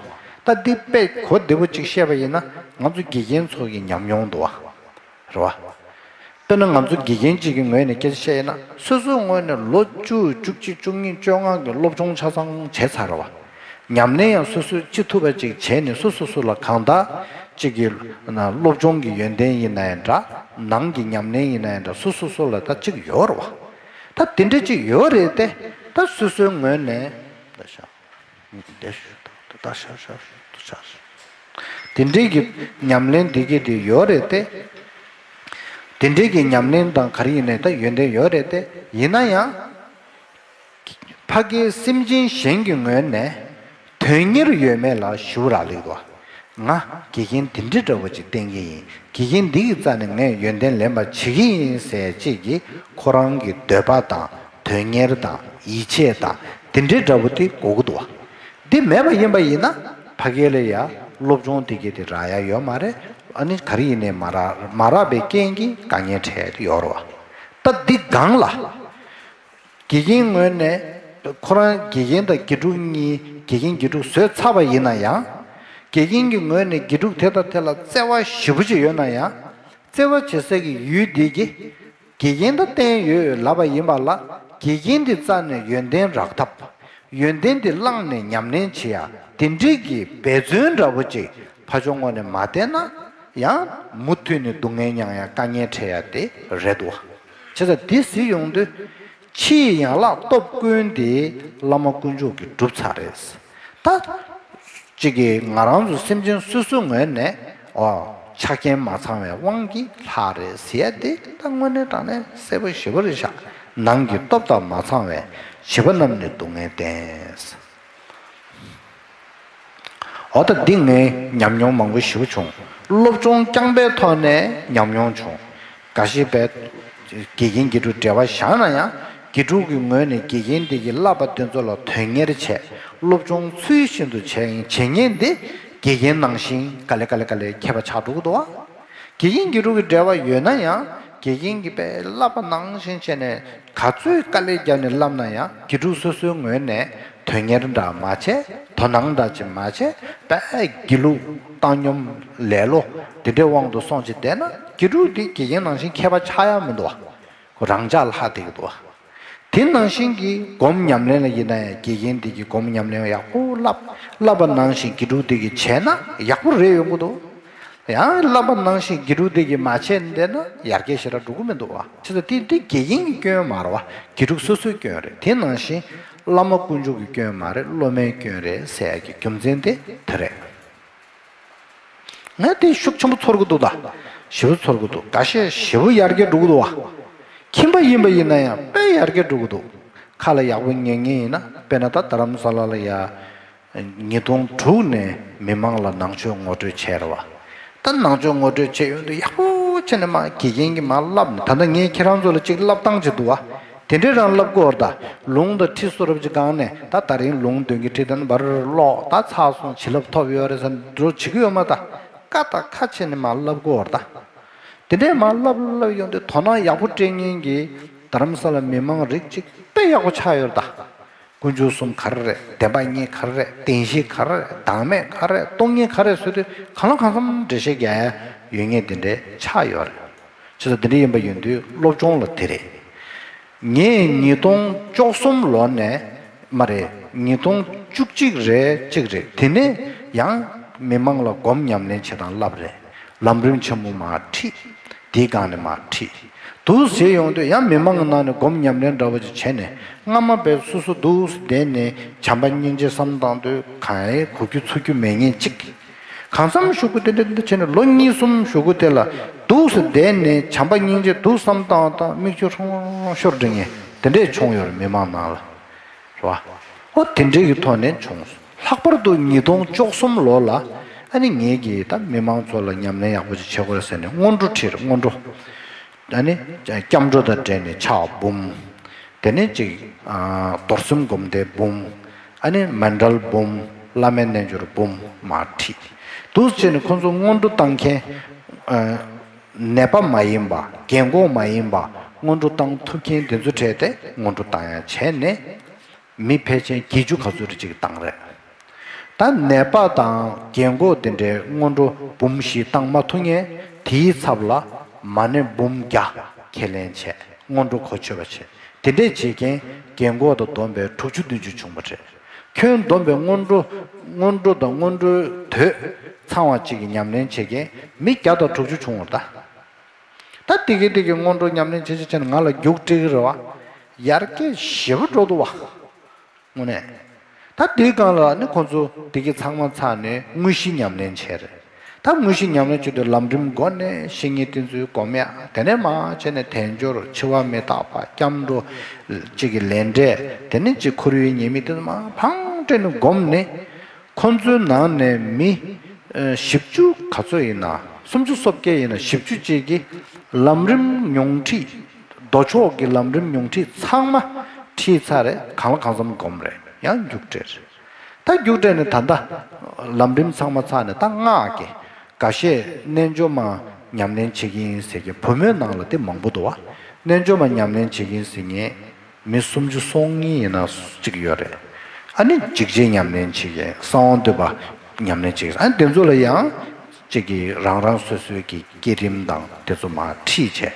ད་འདི་དཔེ་གོ་བདེ་པོ་གཅིག་བཤད་པ་ཡིན་ན། ང་ཚོ་དགེ་རྒན་ཚོ་གི་ཉམས་མྱོང་འདུག་བ། རེད་བ། དཔེར་ན་ང་ཚོ་དགེ་རྒན་གཅིག་གི་ངོས་ནས་སྐད་ཆ་བཤད་ཡིན་ན། སོ་སོའི་ངོས་ནས་ལོ་བཅུ། བཅུ་གཅིག། བཅུ་གཉིས། བཅོ་ལྔ་གི་སློབ་སྦྱོང་ཆ་ཚང་བྱས་ཚར་བ། ཉམས་ལེན་ཡང་སོ་སོས་ཅི་ཐུབ་པ་ཅིག་བྱས་ནས། སོ་སོ་སོ་ལ་གང་ལྟར་ཅིག་གི་ན་སློབ་སྦྱོང་གི་ཡོན་ཏན་ཡིན་ན་ཡང་འདྲ། ནང་གི་ཉམས་ལེན་ཡིན་ན་ཡང་འདྲ། སོ་སོ་སོ་ལ་ད་ཅིག་ཡོད་རེད་བ། ད་དེ་འདྲ་ཅིག་ཡོད་རེད་དེ། ད་སོ་སོའི་ངོས་ནས་ད་ཤ་དེ་ཤ་ད་ཤ་ཤ་ཤ་ད་ཤ་ཤ་དེ་འདྲའི་གི་ཉམས་ལེན་འདི་གི་དེ་ཡོད་རེད་དེ། དེ་འདྲའི་གི་ཉམས་ལེན་དང་ག་རེ་ཡིན་ནའི་ད་ཡོན་ཏན་ཡོད་རེད་དེ། ཡིན་ན་ཡང་། ཕ་གིའི་སེམས་ཅན་གཞན་གྱི་ངོས་ནས་དོན་གཉེར་ཡོད་མེད་ལ་ཞུ་རག་ལེགས་འདུག་ང་དགེ་རྒན་དེ་འདྲ་འདྲ་བོ་ཅིག་བསྟེན་གྱི་ཡིན། དགེ་རྒན་འདི་གི་རྩ་ནས་ངས་ཡོན་ཏན་ལེན་པ་བྱེད་ཀྱི་ཡིན་ཟེར་ཅིག་གིས་ཁོ་རང་གི་འདོད་པ་དང་དོན་གཉེར་དང་ཡིད་ཆེས་དང་དེ་འདྲ་འདྲ་བོ་དེ་དགོས་ཀྱི་འདུག་བ། འདི་མེད་པ་ཡིན་པ་ཡིན་ན་ཕ་གི་ལ་ཡ་སློབ་སྦྱོང་དེ་གི་དེ་རག་ཡ་ཡོད་མ་རེད། ཨ་ནི་ག་རེ་ཡིན་ནའི་མ་རག་མ་རག་པའི་རྐྱེན་གྱིས་དཀའ་ངལ་འཕྲད་ཡ་དེ་ཡོད་རེད་བ། ད་འདི་སྒང་ལ། དགེ་རྒན་ངོས་ནས་ཁོ་རང་དགེ་རྒན་དང་དགེ་ཕྲུག་གཉིས་དགེ་རྒན་དགེ་ཕྲུག་བཟོས་ཚར་བ་ཡིན་ན་ཡང་། དགེ་རྒན་གྱི་ངོས་ནས་དགེ་ཕྲུག་དེ་དང་དེ་ལ་བརྩེ་བ་ཞེ་པོ་ཅིག་ཡོད་ན་ཡང་། བརྩེ་བ་བྱེད་ས་གི་ཡུལ་འདི་གི་དགེ་རྒན་ད་བསྟེན་ཡོད་ལབ་པ་ཡིན་པ་ལ། དགེ་རྒན་འདི་རྩ་ནས་ཡོན་ཏན་རག་ཐབས། ཡོན་ཏན་འདི་བླངས་ནས་ཉམས་ལེན་བྱེད་ཡ་དེ་འདྲའི་གི་འབད་བརྩོན་འདྲ་བོ་ཅིག་ཕར་ཕྱོགས་ངོས་ནས་མ་བསྟེན་ན། ཡང་མུ་མཐུད་ནས་སྡུག་བསྔལ་མྱངས་ཡ་དཀའ་ངལ་འཕྲད་ཡ་དེ་རེད་འདུག་བྱས་ཙང་འདི་གཟིགས་ཡོང་དུས། ཕྱི་ཡི་ཡན་ལག་སྟོབས་ཀུན་དེ་བླ་མ་དཀོན་མཆོག་གིས་བསྒྲུབས་ཚར་རེད། ད་གཅིག་གིས་ང་རང་ཚོ་སེམས་ཅན་སོ་སོའི་ངོས་ནས། ཨོ། ཆ་རྐྱེན་མ་ཚང་བའི་དབང་གིས་ལྷག་རེད་ཟེར་ཡ་དེ་ད་དངོས་གནས་དྲང་གནས་གསལ་པོ་ཞེ་པོ་རེད་ཤག་ནང་གི་སྟོབས་དང་མ་ཚང་བས་བྱིས་པ་རྣམས་ནི་སྡུག་བསྔལ་བསྟེན། འོ་ད་འདི་ངས་ཉམས་མྱོང་མང་པོ་ཞེ་པོ་བྱུང་། སློབ་སྦྱོང་རྐྱང་པའི་ཐོག་ནས་ཉམས་མྱོང་བྱུང་། འགའ་ཞིག་བས་དགེ་རྒན་དགེ་ཕྲུག་འབྲེལ་བ་བཞག་ན་ཡང་། དགེ་ཕྲུག་གི་ངོས་ནས་དགེ་རྒན་དེ་གི་བསླབ་པ་དེ་ཚོ་ལ་དོན་གཉེར་བྱས། སློབ་སྦྱོང་ཚུལ་བཞིན་དུ་བྱས་ཡིན་བྱེད་མཁན་དེ་དགེ་རྒན་ནང་བཞིན་དཀའ་ལས་དཀའ་ལས་དཀའ་ལས་མཁས་པ་ཆགས་འགྲོ་གི་འདུག་བ། དགེ་རྒན་དགེ་ཕྲུག་གི་འབྲེལ་བ་ཡོད་ན་ཡང་། དགེ་རྒན་གྱིས་དཔེ་བསླབ་པ་ནང་བཞིན་བྱས་ནས་ག་ཚོད་དཀའ་ལས་བརྒྱབ་ནས་བསླབ་ན་ཡང་། དགེ་ཕྲུག་སོ་སོའི་ངོས་ནས་དོན་གཉེར་འདྲ་མ་བྱས། དོ་སྣང་འདྲ་ཅིག་མ་བྱས། དཔེ་སྒྱིད་ལུག་བཏང་སྙོམས་ལེ་ལོ་དེ་འདྲའི་དབང་དུ་སོང་ཅིག་བསྡད་ན། དགེ་ཕྲུག་དེ་དགེ་རྒན་ནང་བཞིན་མཁས་པ་ཆགས་ཡ་མི་འདུག་བ། ཁོ་རང་ཅག་ལྷག་བསྡད་ཀྱི་འདུག་བ། དེ་ནང་བཞིན་གྱི་སྒོམ་ཉམས་ལེན་ལ་ཡིན་ན་ཡང་། དགེ་རྒན་དེ་གིས་སྒོམ་ཉམས་ལེན་ཡག་པོ་བསླབ། བསླབ་པ་ནང་བཞིན་དགེ་ཕྲུག་དེ་གིས་བྱས་ན་ཡག་པོ་རེད་ཡོང་གི་འདུག་ཡང་བསླབ་པ་ནང་བཞིན་དགེ་ཕྲུག་དེ་གིས་མ་བྱས་ནས་བསྡད་ན་ཡར་རྒྱས་ཞེ་དྲག་འགྲོ་གི་མི་འདུག་བ། བྱས་ཙང་དེ་དེ་དགེ་རྒན་གྱི་སྐྱོན་མ་རེད་བ། དགེ་ཕྲུག་སོ་སོའི་སྐྱོན་རེད། དེ་ནང་བཞིན་བླ་མ་དཀོན་མཆོག་གི་སྐྱོན་མ་རེད། སློབ་མའི་སྐྱོན་རེད་ཟེར་ཡ་གི་རྒྱུ་མཚན་དེ་དེ་རེད། ངས་དེ་ཤུགས་ཆེན་པོ་ཚོར་གི་འདུག་ད། ཞེ་པོ་ཚོར་གི་འདུག། འགའ་ཤས་ཞེ་པོ་ཡར་རྒྱས་འགྲོ་གི་འདུག་བ། ཁྱིམ་པ་ཡིན་པ་ཡིན་ན་ཡང་དཔེ་ཡར་རྒྱས་འགྲོ་གི་འདུག། ཁ་ལ་ཡག་པོ་ཉན་མཁན་ཡིན་ན། དཔེར་ན་ད་རྡ་རམ་ས་ལ་ལ་ཡ། ཉིས་སྟོང་དྲུག་ནས་མི་མང་ལ་ནང་ཆོས་ངོ་སྤྲོད་བྱས་རེད་བ། ད་ནང་ཆོས་ངོ་སྤྲོད་བྱས་ཡོང་དུས་ཡག་པོ་བྱས་ནས་མར་དགེ་རྒན་གྱིས་མར་བསླབས་ནས། ད་ལྟ་ངས་ཁྱེད་རང་ཚོ་ལ་ཅིག་བསླབ་སྟངས་ཅིག་འདུག་བ། དེ་འདྲའི་རང་བསླབ་དགོས་རེད་ད། ལུང་དང་ཁྲིད་གསོལ་རས་ཅིག་སྒང་ནས། ད་ད་རིང་ལུང་འདོན་གྱི་ཁྲིད་དང་བར་ཀློག་ད་ཚར་སོང་། བྱིན་རླབས་ཐོབ་ཡོད་རེད་ཟེར་འགྲོ་བྱེད་ཀྱི་ཡོད་མ་ད། ཀ་དང་ཁ་བྱས་ནས་མར་བསླབ་དགོས་རེད་ད། དེ་འདྲས་མར་བསླབ་བསླབ་ཡོང་དུས་དོ་སྣང་ཡག་པོ་སྤྲད་མཁན་གྱི་རྡ་རམ་ས་ལ་མི་མང་རིགས་གཅིག་དཔེ་ཡག་པོ་ཆགས་ཡོད་རེད་ད། དཀོན་མཆོག་གསུམ་ག་རེ་རེད། བདེན་པ་གཉིས་ག་རེ་རེད། བདེན་བཞི་ག་རེ་རེད། བདག་མེད་ག་རེ་རེད། སྟོང་ཉིད་ག་རེ་རེད་ཟེར་དུས་གང་ལ་གང་འཚམ་འགྲེལ་བཤད་རྒྱག་ཡ་ཡོད་མཁན་དེ་འདྲས་ཆགས་ཡོད་རེད། བྱས་ཙང་དེ་འདྲས་ཡིན་པ་ཡིན་དུས་སློབ་སྦྱོང་ལ་དེ་རེད། ངས་ཉིས་སྟོང་བཅུ་གསུམ་ལོ་ནས་མ་རེད། ཉིས་སྟོང་བཅུ་གཅིག་རེད་གཅིག་རེད། དེ་ནས་ཡང་མི་མང་ལ་སྒོམ་ཉམས་ལེན་བྱེད་སྟངས་བསླབས་རེད། ལམ་རིམ་ཆེན་མོ་མར་ཁྲིད། དེའི་སྒང་ནས་མར་ཁྲིད། འདུག་ཟེར་ཡོང་དུས་ཡང་མི་མང་གི་ནང་ནས་སྒོམ་ཉམས་ལེན་འདྲ་བོ་ཅིག་བྱས་ནས། སྔ་མ་བས་སོ་སོ་འདུག་ཟེར་བསྡད་ནས་བྱམས་པ་སྙིང་རྗེ་བསམ་བཏང་དུས་གང་ཡང་གོ་རྒྱུ་ཚོར་རྒྱུ་མེད་མཁན་གཅིག། གང་འཚམ་ཞུ་དགོས་དེ་འདྲ་འདི་བྱས་ནས་ལོ་གཉིས་གསུམ་ཞུ་དགོས་དེ་ལ། འདུག་ཟེར་བསྡད་ནས་བྱམས་པ་སྙིང་རྗེ་འདུག་བསམ་བཏང་བ་དང་མིག་ཆུ་ཧྲོང་ཧྲོང་ཤོར་འགྲོ་མཁན་དེ་འདྲས་བྱུང་ཡོད་རེད། མི་མང་ནང་ལ། རེད་བ། ཨོ་དེ་འདྲས་ཀྱི་ཐོག་ནས་བྱུང་། ལྷག་པར་དུ་ཉིས་སྟོང་བཅུ་གསུམ་ལོ་ལ་ཨ་ནི་ངེད་ཀྱིས་ད་མི་མང་ཚོ་ལ་ཉམས་ལེན་ཡག་པོ་ཅིག་བྱེད་དགོས་རེད་ཟེར་ནས་སྔོན་འགྲོ་ཁྲིད། སྔོན་འགྲོ། ཨ་ནི་སྐྱབས་འགྲོ་དང་འབྲེལ་ནས་ཕྱག་འབུམ། དེ་ནས་ཅིག་ཨ་རྡོར་སེམས་སྒོམ་བཟླས་འབུམ། ཨ་ནི་མཎྜལ་འབུམ། བླ་མའི་རྣལ་འབྱོར་འབུམ་མར་ཁྲིད། འདུག་བྱས་ནས་ཁོང་ཚོ་སྔོན་འགྲོ་བཏང་མཁན། ཨ་ནད་པ་མ་ཡིན་པ། རྒན་གོག་མ་ཡིན་པ། སྔོན་འགྲོ་བཏང་ཐུབ་མཁན་དེ་ཚོ་གྲས་དེ་སྔོན་འགྲོ་བཏང་ཡ་བྱས་ནས། མི་ཕལ་ཆེར་བརྒྱད་ཅུ་ག་ཚོད་རེ་ཅིག་བཏང་རེད། ད་ནད་པ་དང་རྒན་གོག་དེ་འདྲའི་སྔོན་འགྲོ་འབུམ་བཞི་བཏང་མ་ཐུབ་མཁན་དེའི་ཚབ་ལ་མ་ཎི་འབུམ་བརྒྱ་ཁས་ལེན་བྱས། སྔོན་འགྲོ་གོ་ཆོད་པ་བྱས། དེ་འདྲས་བྱེད་མཁན་རྒན་གོག་དང་བསྡོམས་པས་དྲུག་ཅུ་བདུན་ཅུ་བྱུང་བ་རེད། ཁྱོན་བསྡོམས་པས་སྔོན་འགྲོ། སྔོན་འགྲོ་དང་སྔོན་འགྲོའི་དོད་ཚང་བ་གཅིག་གི་ཉམས་ལེན་བྱེད་མཁན་མི་བརྒྱ་དང་དྲུག་ཅུ་བྱུང་བ་རེད་ད། ད་དེ་གི་དེ་གི་སྔོན་འགྲོ་ཉམས་ལེན་བྱེད་བྱེད་བྱས་ནས་ང་ལ་རྒྱུགས་སྤྲད་ཀྱི་རེད་བ། ཡར་རྒྱས་ཞེ་པོ་འགྲོ་འདུག་བ། དངོས་གནས། ད་དེའི་སྒང་ལ་ནི་ཁོང་ཚོ་དེ་གི་ཚང་མ་ཚར་ནས་དངོས་གཞི་ཉམས་ལེན་བྱས་རེད། ད་དངོས་གཞི་ཉམས་ལེན་བྱེད་དུས་ལམ་རིམ་སྒོ་ནས་བཤེས་གཉེན་བསྟེན་ཚུལ་སྒོམ་ཡ། དེ་ནས་མར་བྱས་ནས་དལ་འབྱོར་འཆི་བ་མི་རྟག་པ། སྐྱབས་འགྲོ། གཅིག་གི་ལས་འབྲས། དེ་ནས་གཅིག་ཁོར་ཡུག་ཉེས་དམིགས། དེ་ཚོ་མར་ཕར་སྤྲད་ནས་སྒོམ་ནས། ཁོང་ཚོའི་ནང་ནས་མི་ཨ་བཞི་བཅུ་ག་ཚོད་ཡིན་ན། སུམ་ཅུ་སོ་བརྒྱད་ཡིན་ན་བཞི་བཅུ་གཅིག་གིས་ལམ་རིམ་ཉུང་ཁྲིད། མདོ་ཕྱོགས་ཀྱི་ལམ་རིམ་ཉུང་ཁྲིད་ཚང་མ་ཁྲིད་ཚར་རེད། གང་ལ་གང་འཚམ་སྒོམ་རེད། ཡང་རྒྱུགས་སྤྲད་རེད། ད་རྒྱུགས་སྤྲད་ནས་ད་ལྟ་ལམ་རིམ་ཚང་མ་ཚར་ནས། ད་སྔགས་ཀྱི་འགའ་ཤས་རྣལ་འབྱོར་མ་ཉམས་ལེན་བྱེད་ཀྱི་ཡིན་ཟེར་མཁན་བུ་མོའི་ནང་ལ་དེ་མང་པོ་འདུག་བ། རྣལ་འབྱོར་མ་ཉམས་ལེན་བྱེད་ཀྱི་ཡིན་ཟེར་མཁན་མི་སུམ་ཅུ་སོ་གཉིས་ཡིན་ན་གཅིག་ཡོད་རེད། ཨ་ནི་འཇིགས་བྱེད་ཉམས་ལེན་བྱེད་མཁན། གསང་བ་འདུས་པ་ཉམས་ལེན་བྱེད་མཁན། ཨ་ནི་དེ་ཚོ་ལ་ཡང་གཅིག་གིས་རང་རང་སོ་སོའི་གི་བསྐྱེད་རིམ་དང་དེ་ཚོ་མར་ཁྲིད་བྱས།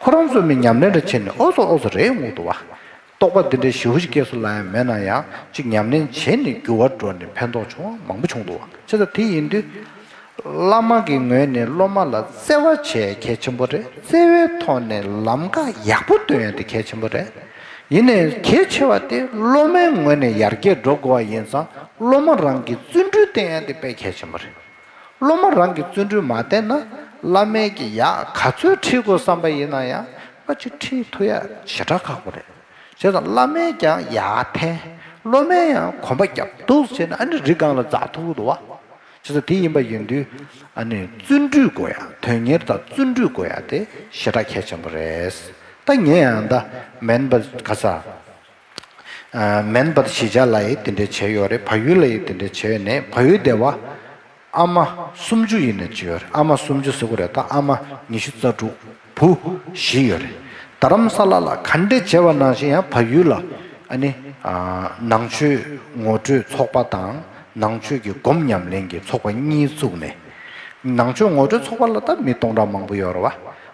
ཁོ་རང་ཚོ་མི་ཉམས་ལེན་རེ་བྱས་ནས་ཨོ་ཙོ་ཨོ་ཙོ་རེད་འོང་འདུག་བ། རྟོགས་པ་འདི་འདྲའི་ཞེ་པོ་ཞིག་སྐྱེས་སོང་ལབ་ཡ་མེད་ན་ཡང་། ཅིག་ཉམས་ལེན་བྱས་ནས་འགྱུར་བ་འགྲོ་ནས་ཕན་ཐོགས་བྱུང་བ་མང་པོ་བྱུང་འདུག་བ། བྱས་ཙང་དེ་ཡིན་དུས། བླ་མ་གི་ངོས་ནས་སློབ་མ་ལ་བརྩེ་བ་བྱེད་གལ་ཆེན་པོ་རེད། བརྩེ་བའི་ཐོག་ནས་ལམ་ཁ་ཡག་པོ་སྟོན་ཡ་དེ་གལ་ཆེན་པོ་རེད། ཡིན་ནའི་གལ་ཆེ་བ་དེ་སློབ་མའི་ངོས་ནས་ཡར་རྒྱས་འགྲོ་དགོས་པ་ཡིན་ཙང་། སློབ་མ་རང་གི་བརྩོན་འགྲུས་བསྟན་ཡ་དེ་དཔེ་གལ་ཆེན་པོ་རེད། སློབ་མ་རང་གིས་བརྩོན་འགྲུས་མ་བསྟན་ན། བླ་མས་ཀྱི་ཡག་ག་ཚོད་ཁྲིད་དགོས་བསམ་པ་ཡིན་ན་ཡང་། ཕར་ཅིག་ཁྲིད་ཐུབ་ཡ་ཞེ་དྲག་ཁག་པོ་རེད། བྱས་ཙང་བླ་མས་ཀྱང་ཡར་འཐེན། སློབ་མས་ཡང་གོམ་པ་རྒྱབ་འདུག་བྱས་ན། ཨ་ནི་རི་སྒང་ལ་འཛེག་ཐུབ་ཀྱི་འདུག་བ། བྱས་ཙང་དེ་ཡིན་པ་ཡིན་དུས། ཨ་ནི་བརྩོན་འགྲུས་དགོས་ཡ། དོན་གཉེར་དང་བརྩོན་འགྲུས་དགོས་ཡ་དེ་ཞེ་དྲག་གལ་ཆེན་པོ་རེད། ད་ངས་ཡང་ད་མན་པ་ག་ས། ཨ་མན་པ་གཞིས་ཆགས་ལ་ཡི་དེ་འདྲ་བྱས་ཡོད་རེད། བལ་ཡུལ་ལ་ཡི་དེ་འདྲ་བྱས་ཡོད་ནས། བལ་ཡུལ་སྡེ་བ་ཨ་མ་སུམ་ཅུ་ཡིན་ན་ཅི་ཡོད་རེད། ཨ་མ་སུམ་ཅུ་ཟེར་དགོས་རེད། ད་ཨ་མ་ཉི་ཤུ་རྩ་དྲུག་བུ་བཞི་ཡོད་རེད། རྡ་རམ་ས་ལ་ལ་ག་འདྲ་བྱས་པ་ནང་བཞིན་ཡང་བལ་ཡུལ་ལ་ཨ་ནི་ཨ་ནང་ཆོས་ངོ་སྤྲོད་ཚོགས་པ་དང་ནང་ཆོས་ཀྱི་སྒོམ་ཉམས་ལེན་གྱི་ཚོགས་པ་གཉིས་བཙུགས་ནས། ནང་ཆོས་ངོ་སྤྲོད་ཚོགས་པ་ལ་ད་མི་སྟོང་ཕྲག་མང་པོ་ཡོད་རེད་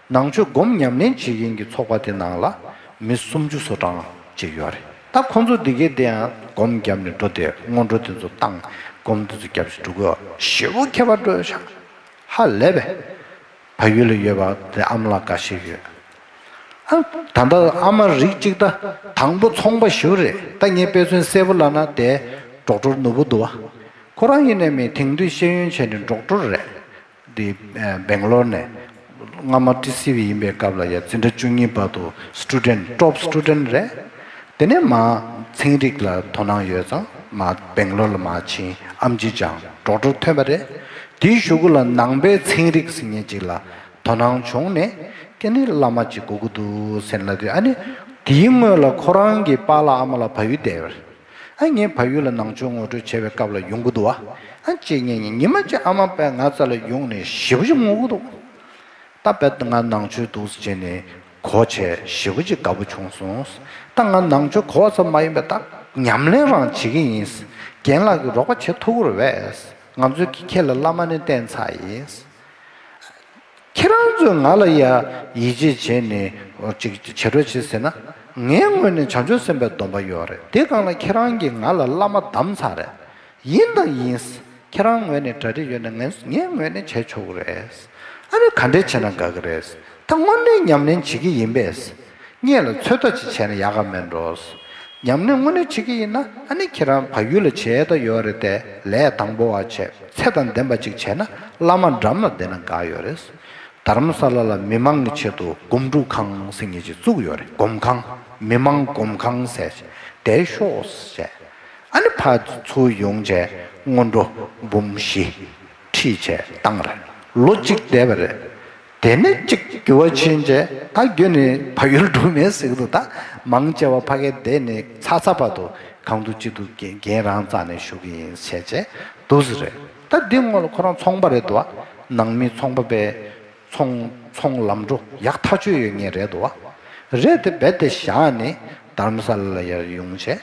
བ། ནང་ཆོས་སྒོམ་ཉམས་ལེན་བྱེད་མཁན་གྱི་ཚོགས་པ་དེ་ནང་ལ་མི་སུམ་ཅུ་སོ་གྲངས་ཅིག་ཡོད་རེད། ད་ཁོང་ཚོ་འདི་གའི་དེ་ཡང་སྒོམ་བརྒྱབ་ནས་འགྲོ་དེ། སྔོན་འགྲོ་དེ་ཚོ་བཏང་། སྒོམ་དེ་ཚོ་བརྒྱབ་བྱས་འགྲོ་གི་ཡོད། ཞེ་པོ་ཁྱད་པར་འགྲོ་ཤག། ཧ་ལས་པས། བལ་ཡུལ་ལ་ཡོད་པ་དེ་ཨ་མ་ལགས་འགའ་ཤས་ཡོད། ཨ། ད་ལྟ་ཨ་མ་རིགས་གཅིག་ད་དང་པོ་ཚོང་པ་ཞིག་རེད། ད་ངས་དཔེ་མཚོན་གསལ་པོ་ལབ་ན་དེ་ཌོག་ཊར་ནོར་བུ་འདུག་བ། ཁོ་རང་ཡིན་ནའི་མི་དེང་དུས་ཤེས་ཡོན་བྱས་ནས་ཌོག་ཊར་རེད། འདི་ཨ་སྦེང་ལོར་ནས། སྔ་མ་ཊི་སི་ཝི་ཡིན་པའི་སྐབས་ལ་ཡ་འཛིན་གྲྭ་བཅུ་གཉིས་བར་དུ་སི་ཊུ་ཌེན་ཊི་ཊོབ་སི་ཊུ་ཌེན་ཊི་རེད། དེ་ནས་མར་ཚན་རིག་ལ་དོ་སྣང་ཡོད་ཙང་མར་སྦེང་ལོར་ལ་མར་ཕྱིན། ཨེམ་ཆི་སྦྱངས། ཌོག་ཊར་ཐོན་པ་རེད། དེའི་གཞུག་གུ་ལ་ནང་པའི་ཚན་རིག་ཟེར་མཁན་ཅིག་ལ་དོ་སྣང་བྱུང་ནས། ཀྱེ་ནི་བླ་མ་ཅིག་དགོས་ཀྱི་འདུག་ཟེར་ལབ་དུས། ཨ་ནི་དེའི་སྔོན་ལ་ཁོ་རང་གི་པཱ་ལགས་ཨ་མ་ལགས་བལ་ཡུལ་བསྡད་ཡོད་རེད། ཨ། ངས་བལ་ཡུལ་ལ་ནང་ཆོས་ངོ་སྤྲོད་བྱེད་པའི་སྐབས་ལ་ཡོང་གི་འདུག་བ། ཨ། ཅེས་ངས་ཉི་མ་གཅིག་ཨ་མ་པས་ང་རྩ་ལ་ཡོང་ནས་ཞེ་པོ་ཅིག་ངུ་གི་འདུག་ད་དཔེ་ང་ནང་ཆོས་འདུག་སེ་བྱས་ནས་གོ་བྱས་ཞེ་པོ་ཅིག་དགའ་པོ་བྱུང་སོང་། ད་ང་ནང་ཆོས་གོ་བ་ཙམ་མ་ཡིན་པའི་ད་ཉམས་ལེན་རང་བྱེད་ཀྱི་ཡིན། རྒན་ལགས་ཀྱིས་རོགས་པ་བྱེད་ཐུབ་ཀྱི་རེད་པས། ང་ཚོས་ཁྱེད་ལ་བླ་མ་ནས་བསྟེན་ཚར་ཡིན། ཁྱེད་རང་ཚོས་ང་ལ་ཡ་ཡིད་ཆེས་བྱས་ནས་ཅིག་བྱེད་རོགས་བྱེད་ཟེར་ན། ངའི་ངོས་ནས་བྱང་ཆུབ་སེམས་དཔའི་སྡོམ་པ་ཡོད་རེད། དེ་སྒང་ལ་ཁྱེད་རང་གིས་ང་ལ་བླ་མ་བདམས་ཚར་རེད། ཡིན་དང་ཡིན། ཁྱེད་རང་ངོས་ནས་གྲ་སྒྲིག་ཡོད་ན་ངས་ངའི་ངོས་ནས་བྱས་ཆོག་གི་རེད། ཨ་ནི་ག་འདྲས་བྱས་ན་དགའ་གི་རེད། ད་དངོས་གནས་ཉམས་ལེན་བྱེད་ཀྱི་ཡིན་པས། ངེད་ལ་ཚོད་ལྟ་ཅིག་བྱས་ན་ཡག་ག་མེད་འགྲོ། ཉམས་ལེན་དངོས་གནས་བྱེད་ཀྱི་ཡིན་ན། ཨ་ནི་ཁྱེད་རང་བལ་ཡུལ་ལ་བྱས་ད་ཡོད་རེད་དེ། ལས་དང་པོ་བ་བྱས། ཚེ་དང་ལྡན་པ་ཅིག་བྱས་ན་བླ་མ་འགྲམ་ལ་བསྡད་ན་དགའ་ཡོད་རེད། རྡ་རམ་ས་ལ་ལ་མི་མང་གི་ཆེད་དུ་སྒོམ་སྒྲུབ་ཁང་ཟེར་མཁན་ཅིག་བཙུགས་ཡོད་རེད། སྒོམ་ཁང་། མི་མང་སྒོམ་ཁང་ཟེར། དེར་ཤོག་ཟེར། ཨ་ནི་ཕར་ཚུར་ཡོང་བྱས་སྔོན་འགྲོ་འབུམ་བཞི་ཁྲིད་བྱས་བཏང་རེད། ལོ་གཅིག་བསྡད་པ་རེད། དེ་ནས་གཅིག་འགྱུར་བ་ཕྱིན་རྗེས་ད་རྒྱུན་ནས་བལ་ཡུལ་འགྲོ་མེད་ཟེར་གྱི་འདུག་ད་མང་ཆེ་བ་ཕ་གིར་བསྡད་ནས་ཚར་ཚར་བར་དུ་གང་དུ་ཅི་འདུག་རྒན་རྒན་རང་རྩ་ནས་བཞུགས་ཀྱི་ཡིན་བྱས་བྱས་འདུག་ཟེར་རེད། ད་འདི་སྔོན་ལ་ཁོ་རང་ཚོང་པ་རེད་འདུག་ནང་མི་ཚོང་པ་པས་ཚོང་ཚོང་ལམ་འགྲོ་ཡག་ཐག་ཆོད་ཡོད་མཁན་རེད་འདུག་རེད་དེ་རྦད་དེ་བཞག་ནས་རྡ་རམ་ས་ལ་ལ་ཡར་ཡོང་བྱས་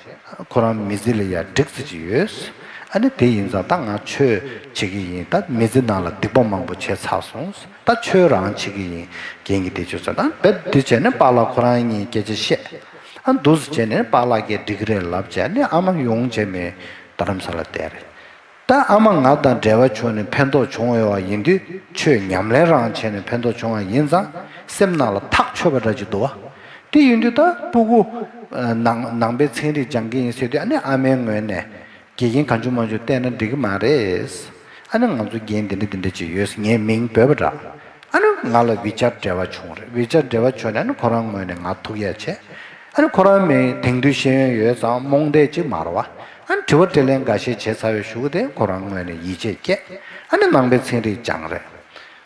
ཁོ་རང་མི་ཚེ་ལ་ཡར་འགྲིག་ཚར་གྱི་ཡོད། ཨ་ནི་དེ་ཡིན་ཙང་ད་ང་ཆོས་བྱེད་ཀྱི་ཡིན། ད་མི་ཚེ་ནང་ལ་སྡིག་པ་མང་པོ་བྱས་ཚར་སོང་། ད་ཆོས་རང་བྱེད་ཀྱི་ཡིན། རྒན་གྱིས་དེ་བརྗོད་ཙང་ད་རྦད་དེ་བྱས་ནས་པཱ་ལགས་ཁོ་རང་གཉིས་སྐད་ཆ་བཤད། ཨ། འདུག་སེ་བྱས་ནས་པཱ་ལགས་ཀྱིས་འགྲིག་གི་རེད་ལབ་བྱས་ནས་ཨ་མ་ཡོང་བྱས་མི་རྡ་རམ་ས་ལ་བསྡད་རེད། ད་ཨ་མ་ང་དང་འབྲེལ་བ་བྱུང་ནས་ཕན་ཐོགས་བྱུང་ཡོད་པ་ཡིན་དུས། ཆོས་ཉམས་ལེན་རང་བྱས་ནས་ཕན་ཐོགས་བྱུང་བ་ཡིན་ཙང་སེམས་ནང་ལ་ཐག་ཆོད་པ་འདྲ་ཅིག་འདུག་བ། དེ་ཡིན་དུས་ད་སྤུ་གུ་ནང་ནང་པའི་ཚན་རིག་སྦྱང་གི་ཡིན་ཟེར་དུས། ཨ་ནི་ཨ་མའི་ངོས་ནས་དགེ་རྒན་གང་བྱུང་མང་བྱུང་བསྟེན་ན་འགྲིག་གི་མ་རེད། ཨ་ནི་ང་ཚོ་རྒན་འདི་འདྲ་འདི་འདྲ་ཅིག་ཡོད། ངས་མིང་འབོད་པ་འདྲ། ཨ་ནི་ང་ལ་ཝི་ཅར་འབྲེལ་བ་བྱུང་རེད། ཝི་ཅར་འབྲེལ་བ་བྱུང་ནས་ཨ་ནི་ཁོ་རང་ངོས་ནས་ང་ཐུག་ཡ་བྱས། ཨ་ནི་ཁོ་རང་མི་དེང་དུས་ཤེས་ཡོན་ཡོད་ཙང་རྨོངས་དད་ཅིག་མ་རེད་བ། ཨ་ནི་དྲི་བ་དྲིས་ལན་འགའ་ཤས་བྱས་ཚར་བའི་གཞུག་གུ་དེ་ཁོ་རང་ངོས་ནས་ཡིད་ཆེས་སྐྱེས། ཨ་ནི་ནང་པའི་ཚན་རིག་སྦྱངས་རེད།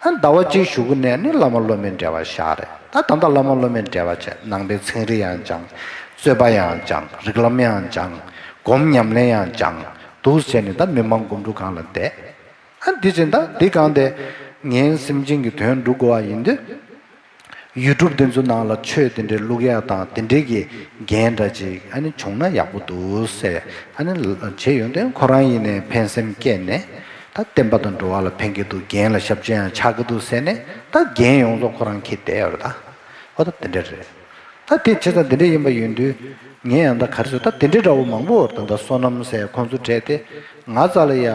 ཨ་ནི་ཟླ་བ་གཅིག་གཞུག་གུ་ནས་ནི་བླ་མ་སློབ་མའི་འབྲེལ་བ་བཞག་རེད། ད་ད་ལྟ་བླ་མ་སློབ་མའི་འབྲེལ་བ་བྱས། ནང་པའི་ཚན་རིག་ཡང་སྦྱངས། རྩོད་པ་ཡང་སྦྱངས། རིགས་ལམ་ཡང་སྦྱངས། སྒོམ་ཉམས་ལེན་ཡང་སྦྱངས། འདུག་སེ་བྱས་ནས་ད་མི་མང་སྒོམ་སྒྲུབ་ཁང་ལ་བསྡད། ཨ། འདི་བྱས་ད་འདི་གང་དེ་ངའི་སེམས་ཅན་གྱི་དོན་སྒྲུབ་དགོས་པ་ཡིན་དུས། ཡུ་ཊུབ་འདི་ཚོ་ནང་ལ་ཆོས་དེ་འདྲའི་བླུག་ཡག་དང་དེ་འདྲའི་གི་རྒན་འདྲ་ཅིག་ཨ་ནི་བྱུང་ན་ཡག་པོ་འདུག་ཟེར། ཨ་ནི་བྱས་ཡོང་དུས་ཁོ་རང་ཡིན་ནའི་ཕན་སེམས་སྐྱེས་ནས། ད་བསྟན་པ་དང་འགྲོ་བ་ལ་ཕན་གྱི་འདུག་རྒན་ལ་ཞབས་ཕྱི་ཡང་ཆགས་ཀྱི་འདུག་ཟེར་ནས་ད་རྒན་ཡོངས་རྫོགས་ཁོ་རང་འཁྱེར་བསྡད་ཡོད་རེད་ད། ཨོ་ད་དེ་འདྲ་རེད། ད་དེ་བྱས་ཙང་དེ་འདྲ་ཡིན་པ་ཡིན་དུས་ངས་ཡང་ད་ག་རེ་ཟེར། ད་དེ་འདྲའི་འདྲ་བོ་མང་པོ་ད་ལྟ་བསོད་ནམས་ཟེར་ཁོང་ཚོ་གྲས་དེ་ང་རྩ་ལ་ཡ།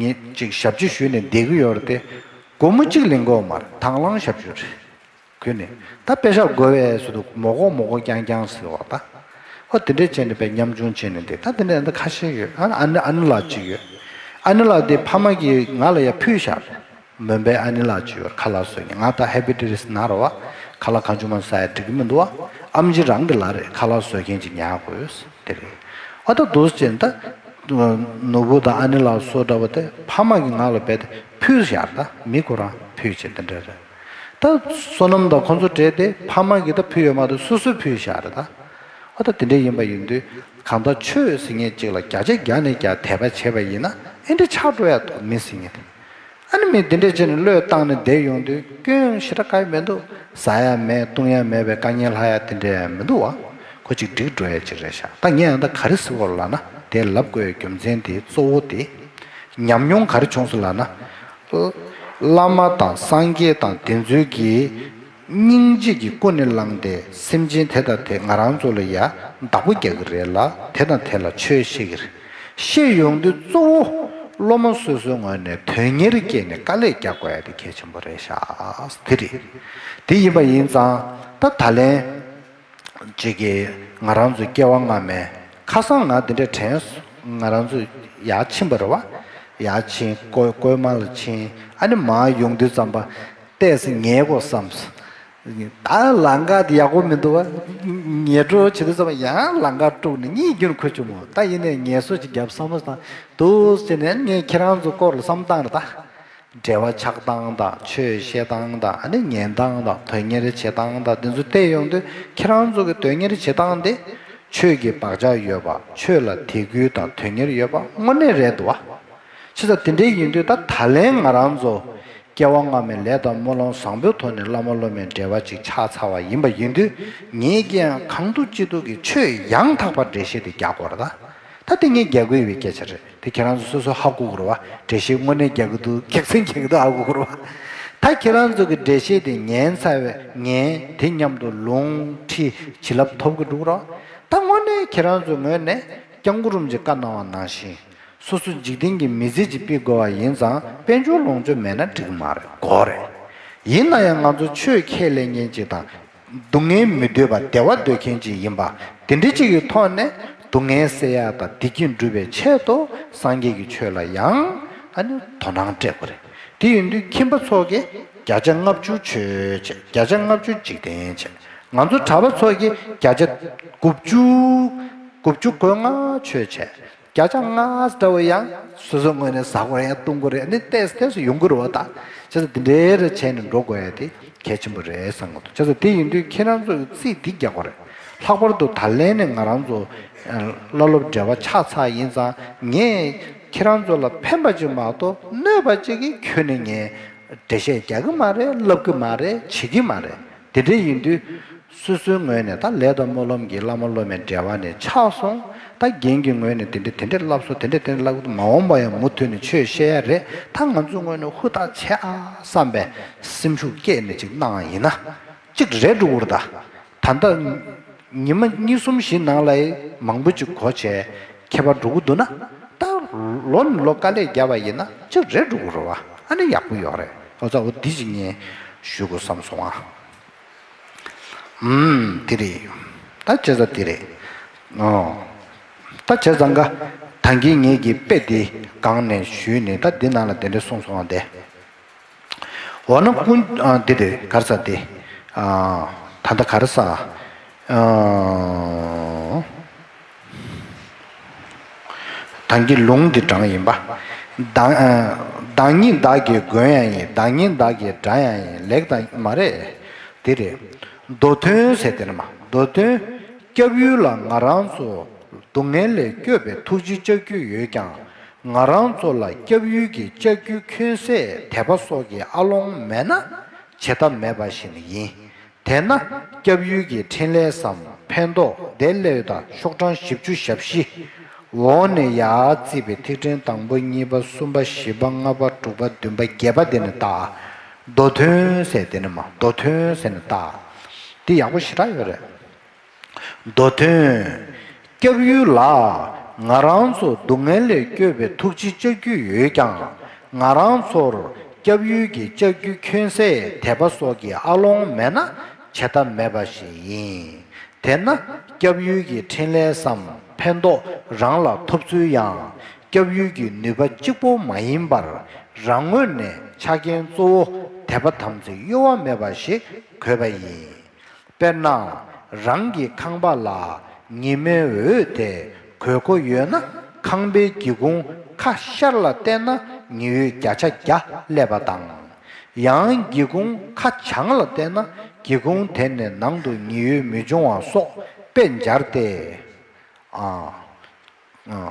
ངས་ཅིག་ཞབས་ཕྱི་ཞུས་ནས་བསྡད་ཀྱི་ཡོད་རེད་དེ། སྒོར་མོ་གཅིག་ལེན་གྱི་ཡོད་མ་རེད། དང་བླངས་ཞབས་ཞུ་རེད། ཁོས་ནི་ད་པེ་ཤག་དགོས་པས་ཟེར་དུས་མོ་གོ་མོ་གོ་རྐྱང་རྐྱང་ཟེར་བ་ད། ཨོ་དེ་འདྲས་བྱས་ནས་པའི་ཉམ་ཆུང་བྱས་ནས་བསྡད། ད་དེ་འདྲས་ད་ཁ་ཤས་ཡོད། ཨ་ཨ་ནི་ཨ་ནི་ལགས་གཅིག་ཡོད། ཨ་ནི་ལགས་དེ་ཕ་མ་གིས་ང་ལ་ཡ་ཕུལ་བཞག་རེད། མོན་པའི་ཨ་ནི་ལགས་གཅིག་ཡོད། ཁ་ལག་བཟོ་མཁན། ང་ད་ཧེ་པི་ཏི་རི་སི་ན་རེད་བ། ཁ་ལག་གང་བྱུང་མང་ཟ་ཡ་འགྲིག་གི་མི་འདུག་བ། ཨེམ་ཆི་རང་གི་ལག་རེད། ཁ་ལག་བཟོ་མཁན་ཅིག་ཉར་དགོས། དེ་རེད། ཨ་ད་འདུག་སེ་བྱས་ད། ནོར་བུ་དང་ཨ་ནི་ལགས་སོགས་འདྲ་བོ་དེ་ཕ་མ་གིས་ང་ལ་རྦད་དེ་ཕུལ་བཞག་ད། མི་ཁོ་རང་ཕུལ་བྱས་དེ་འདྲ་རེད། ད་བསོད་ནམས་དང་ཁོང་ཚོ་གྲས་དེ་ཕ་མ་གིས་ད་ཕུལ་ཡོད་མ་གཏོགས་སོ་སོས་ཕུལ་བཞག་རེད་ད། ཨ་ད་དེ་འདྲ་ཡིན་པ་ཡིན་དུས་གང་ལྟར་ཆོས་ཟེར་མཁན་ཅིག་ལ་བརྒྱ་ཆ་བརྒྱ་ནས་བརྒྱ་དད་པ་བྱས་པ་ཡིན་ན་ཨེ་འདྲ་ཆགས་འགྲོ་ཡ་འདུག་མི་ཟེར་མཁན་དེ། ཨ་ནི་མི་དེ་འདྲས་བྱས་ནས་བློས་བཏང་ནས་བསྡད་ཡོང་དུས་སྐྱོན་ཞེ་དྲག་གང་ཡང་མི་འདུག་ཟ་ཡ་མེད། བཏུང་ཡ་མེད་པའི་དཀའ་ངལ་ལྷག་ཡ་དེ་འདྲས་མི་འདུག་བ། ཁོ་ཅིག་འགྲིག་འགྲོ་ཡ་ཅིག་རེད་ཤག་ད་ངས་ཡང་ད་ག་རེ་ཟེར་བ་ལབ་ན། དེ་ལབ་དགོས་ཡའི་རྒྱུ་མཚན་དེ་གཙོ་བོ་དེ། ཉམས་མྱོང་ག་རེ་བྱུང་སོང་ལབ་ན། བླ་མ་དང་སངས་རྒྱས་དང་དེ་ཚོའི་གི་སྙིང་རྗེ་གིས་ཀུན་ནས་བསླངས་ཏེ་སེམས་ཅན་དེ་དང་དེ་ང་རང་ཚོ་ལ་ཡ་བདག་པོ་རྒྱག་གི་རེད་ལ། དེ་དང་དེ་ལ་ཆོས་བཤད་ཀྱི་རེད། བཤད་ཡོང་དུས་གཙོ་བོ་ སློབ་མ་སོ་སོའི་ངོས་ནས་དོན་གཉེར་སྐྱེས་ནས་དཀའ་ལས་རྒྱག་དགོས་ཡ་དེ་གལ་ཆེན་པོ་རེད་ཤག་དེ་རེད། དེ་ཡིན་པ་ཡིན་ཙང་ད་ད་ལན་ཅིག་གིས་ང་རང་ཚོའི་སྐྱེ་བ་སྔ་མའི་ཁ་སང་ང་འདི་འདྲ་དྲན་སོང་། ང་རང་ཚོ་ཡར་ཕྱིན་པ་རེད་བ། ཡར་ཕྱིན་ཀོ་ཀོས་མ་ལ་ཕྱིན། ཨ་ནི་མར་ཡོང་དུས་ཙམ་པ་ལྟས་སེ་ཉལ་དགོས་བསམ་སོང་། ད་ལམ་ཁ་དེ་ཡག་པོ་མི་འདུག་བ། ཉལ་འགྲོ་བྱེད་དུས་ཙམ་པ་ཡང་ལམ་ཁ་དཀྲུགས་ནས་གཉིད་ཁུག་བྱུང་མོད། ད་ཡིན་ནའི་ངལ་གསོ་ཅིག་བརྒྱབ་བསམ་བློ་བཏང་འདུག་ཟེར་ནས་ངས་ཁྱེད་རང་ཚོ་སྐོར་ལ་བསམ་བཏང་རེད་ད། འབྲེལ་བ་ཆགས་སྟངས་དང་ཆོས་བཤད་སྟངས་དང་ཨ་ནི་ཉན་སྟངས་དང་དོན་གཉེར་བྱེད་སྟངས་དང་དེ་ཚོ་བལྟས་ཡོང་དུས་ཁྱེད་རང་ཚོ་གི་དོན་གཉེར་བྱེད་སྟངས་དེ་ཆོས་ཀྱི་བག་ཆགས་ཡོད་པ། ཆོས་ལ་དད་གུས་དང་དོན་གཉེར་ཡོད་པ་དངོས་གནས་རེད་འདུག་བ། བྱས་ཙང་དེ་འདྲའི་ཡིན་དུས་ད་ད་ལན་ང་རང་ཚོ་སྐྱེ་བ་སྔ་མའི་ལས་དང་སྨོན་ལམ་བཟང་པོའི་ཐོག་ནས་བླ་མ་སློབ་མའི་འབྲེལ་བ་ཅིག་ཆགས་ཚར་བ་ཡིན་པ་ཡིན་དུས་ངེད་ཀྱིས་ཡང་གང་ཐུབ་ཅི་ཐུབ་ཀྱིས་ཆོས་ཡང་དག་པར་འགྲེལ་བཤད་དེ་རྒྱག་དགོས་རེད་ད། ད་དེ་ངས་རྒྱག་གི་ཡོད་པའི་སྐད་ཆ་རེད། དེ་ཁྱེད་རང་ཚོ་སོ་སོ་ཧ་གོ་དགོས་རེད་བ། འགྲེལ་བཤད་དངོས་གནས་རྒྱག་གི་འདུག་སྐྱག་རྫུན་རྒྱག་གི་འདུག་ཧ་གོ་དགོས་རེད་བ། ད་ཁྱེད་རང་ཚོ་གི་འགྲེལ་བཤད་དེ་ཉན་ཚར་བས་ཉན་དེ་མཉམ་དུ་ལུང་ཁྲིད་བྱིན་རླབས་ཐོབ་གི་འགྲོ་གི་རེད་བ། ད་དངོས་གནས་ཁྱེད་རང་ཚོའི་ངོས་ནས་སྐྱབས་མགོན་རིན་པོ་ཆེས་བཀའ་གནང་བ་ནང་བཞིན། སོ་སོ་འཇིག་རྟེན་གྱི་མི་ཚེ་གཅིག་སྤེལ་དགོས་པ་ཡིན་ཙང་དཔལ་འབྱོར་ལོངས་སྤྱོད་མེད་ན་འགྲིག་གི་མ་རེད། དགོས་རེད། ཡིན་ན་ཡང་ང་ཚོ་ཆོས་ཁས་ལེན་མཁན་ཅིག་དང་། སྡུག་བསྔལ་མི་འདོད་པ་བདེ་བ་འདོད་མཁན་ཅིག་ཡིན་པ། དེ་འདྲ་ཅིག་གི་ཐོག་ནས་སྡུག་བསྔལ་སེལ་ཡག་དང་བདེ་སྐྱིད་སྒྲུབ་པའི་ཆེད་དུ་སངས་རྒྱས་ཀྱི་ཆོས་ལ་ཡང་ཨ་ནི་དོ་སྣང་སྤྲད་དགོས་རེད། དེ་ཡིན་དུས་ཁྱིམ་པ་ཚོ་གིས་བརྒྱ་ཆ་ལྔ་བཅུ་ཆོས་བྱེད། བརྒྱ་ཆ་ལྔ་བཅུ་འཇིག་རྟེན་བྱེད། ང་ཚོ་གྲྭ་པ་ཚོ་གིས་བརྒྱ་ཆ་དགུ་བཅུ། དགུ་བཅུ་གོ་ལྔ་ཆོས་བྱེད། བརྒྱ་ཆ་ལྔ་འདྲ་བོ་ཡང་སོ་སོའི་ངོས་ནས་ཟ་དགོས་རེད། ཡང་བཏུང་དགོས་རེད། ཨ་ནི་ཏོག་ཙམ་ཏོག་ཙམ་ཡོང་གི་རེད་བ་ད། བྱས་ཙང་འདི་འདྲའི་རེ་བྱས་ནས་འགྲོ་དགོས་ཡ་དེ་གལ་ཆེན་པོ་རེད་བསམ་གི་འདུག་བྱས་ཙང་དེ་ཡིན་དུས་ཁྱེད་རང་ཚོ་གི་རྩིས་འདི་རྒྱག་དགོས་རེད། ལྷག་པར་དུ་ད་ལན་ནས་ང་རང་ཚོ་བླ་སློབ་འབྲེལ་བ་ཆགས་ཚར་ཡིན་ཙང་ངས་ཁྱེད་རང་ཚོ་ལ་ཕན་པ་ཅིག་མ་གཏོགས་གནོད་པ་ཅིག་གི་ཁྱོན་ནས་ངས་འགྲེལ་བཤད་རྒྱག་གི་མ་རེད། ལབ་གི་མ་རེད། བྱེད་ཀྱི་མ་རེད། དེ་འདྲ་ཡིན་དུས། སོ་སོའི་ངོས་ནས་ད་ལས་དང་སྨོན་ལམ་གྱི་བླ་མ་སློབ་མའི་འབྲེལ་བ་ནས་ཆགས་སོང་། ད་རྒན་གྱི་ངོས་ནས་དེ་འདྲ་དེ་འདྲ་ལབ་སོང་། དེ་འདྲ་དེ་འདྲ་ལབ་ཀྱི་འདུག་མ་འོངས་པ་ཡང་མུ་མཐུད་ནས་ཆོས་བཤད་ཡ་རེད། ད་ང་ཚོའི་ངོས་ནས་ཧུར་ཐག་བྱེད་ཨ་བསམ་པའི་སེམས་ཤུགས་སྐྱེས་ནས་ཅིག་གནང་ཡིན་ན་གཅིག་རེད་འགྲོ་གི་རེད་ད། ད་ལྟ་ཉི་མ་གཉིས་གསུམ་བཞི་ནང་ལ་མང་པོ་ཅིག་གོ་བྱས་ཁྱད་པར་འགྲོ་གི་འདུག་ན། ད་ལོ་ནས་ལོ་དཀའ་ལས་བརྒྱབ་པ་ཡིན་ན་གཅིག་རེད་འགྲོ་གི་རེད་བ། ཨ་ནི་ཡག་པོ་ཡོད་རེད། ཨོ་ཙང་འོ་འདི་ཅིག་ངས་ཞུ་དགོས་བསམ་སོང་ཨ། ཨུམ། དེ་རེད། ད་བྱས་ཙང་དེ་རེད། ཨོ། ད་བྱས་ཙང་ག་ད་གིན་ངེད་ཀྱི་དཔེ་དེ་སྒང་ནས་ཞུས་ནས་ད་འདི་ནང་ལ་དེ་འདྲ་གསུངས་སོང་བ་དེ། འོ་ན་ཀུན་ཨ་འདི་རེད་ག་རེ་ཟ་དེ། ཨ་ད་ལྟ་ག་རེ་ཟ། ཨ། ད་གིན་ལུང་འདི་དྲངས་ཡིན་པ། བདག་ཨ་བདག་ཉིད་བདག་གི་མགོན་ཡང་ཡིན། བདག་ཉིད་བདག་གི་དགྲ་ཡང་ཡིན། ལེགས་དང་མ་རེད། དེ་རེད། མདོ་དོན་ཟེར་དེ་ནི་མ་མདོ་དོན། སྐྱབས་ཡུལ་ལ་ང་རང་ཚོ་སྡུག་བསྔལ་ལས་སྐྱོབ་པའི་ཐུགས་རྗེའི་ལྕགས་ཀྱུ་ཡོད་ཀྱང་། ང་རང་ཚོ་ལ་སྐྱབས་ཡུལ་གྱི་ལྕགས་ཀྱུ་འཁོན་སའི་དད་པ་སོགས་ཀྱི་ཨ་ལོང་མེད་ན་བྱེད་ཐབས་མེད་པ་ཞིག་ཡིན། དེས་ན་སྐྱབས་ཡུལ་གྱི་ཕྲིན་ལས་སམ་ཕན་ཐོགས་དེ་སླེབས་དང་ཤོག་གྲངས་བཞི་བཅུ་ཞེ་བཞི། འོག་ནས་ཡར་བརྩིས་པའི་ཐིག་ཕྲེང་དང་པོ་གཉིས་པ་གསུམ་པ་བཞི་པ་ལྔ་པ་དྲུག་པ་བདུན་པ་བརྒྱད་པ་དེ་ནས་བཏགས། མདོ་དོན་ཟེར་དེ་ནས་མ་མདོ་དོན་ཟེར་ནས་བཏགས། འདི་ཡག་པོ་ཞེ་དྲག་ཡོད་རེད། མདོ་དོན། སྐྱབས་ཡུལ་ལ་ང་རང་ཚོ་སྡུག་བསྔལ་ལས་སྐྱོབ་པའི་ཐུགས་རྗེའི་ལྕགས་ཀྱུ་ཡོད་ཀྱང་། ང་རང་ཚོར་སྐྱབས་ཡུལ་གྱི་ལྕགས་ཀྱུ་འཁོན་སའི་དད་པ་སོགས་ཀྱི་ཨ་ལོང་མེད་ན་བྱེད་ཐབས་མེད་པ་ཞིག་ཡིན། དེས་ན་སྐྱབས་ཡུལ་གྱི་ཕྲིན་ལས་སམ་ཕན་ཐོགས་རང་ལ་ཐོབ་ཚུལ་ཡང་། སྐྱབས་ཡུལ་གྱི་ནུས་པ་གཅིག་པོ་མ་ཡིན་པར། རང་ངོས་ནས་ཆ་རྐྱེན་གཙོ་བོ་དད་པ་དམ་ཚིག་གཡོ་བ་མེད་པ་ཞིག་དགོས་པ་ཡིན། དཔེར་ན། རང་གི་ཁང་པ་ལ་ཉི་མའི་འོད་དེ་དགོས་མཁོ་ཡོད་ན། ཁང་པའི་སྒེའུ་ཁུང་ཁ་ཤར་ལ་བལྟས་ན་ཉི་འོད་བརྒྱ་ཆ་བརྒྱ་སླེབས་པ་དང་། ཡང་སྒེའུ་ཁུང་ཁ་བྱང་ལ་བལྟས་ན་སྒེའུ་ཁུང་དེ་ནས་ནང་དུ་ཉི་འོད་མི་འབྱུང་བ་སོགས་དཔེ་སྦྱར་ཏེ། ཨ། ཨ།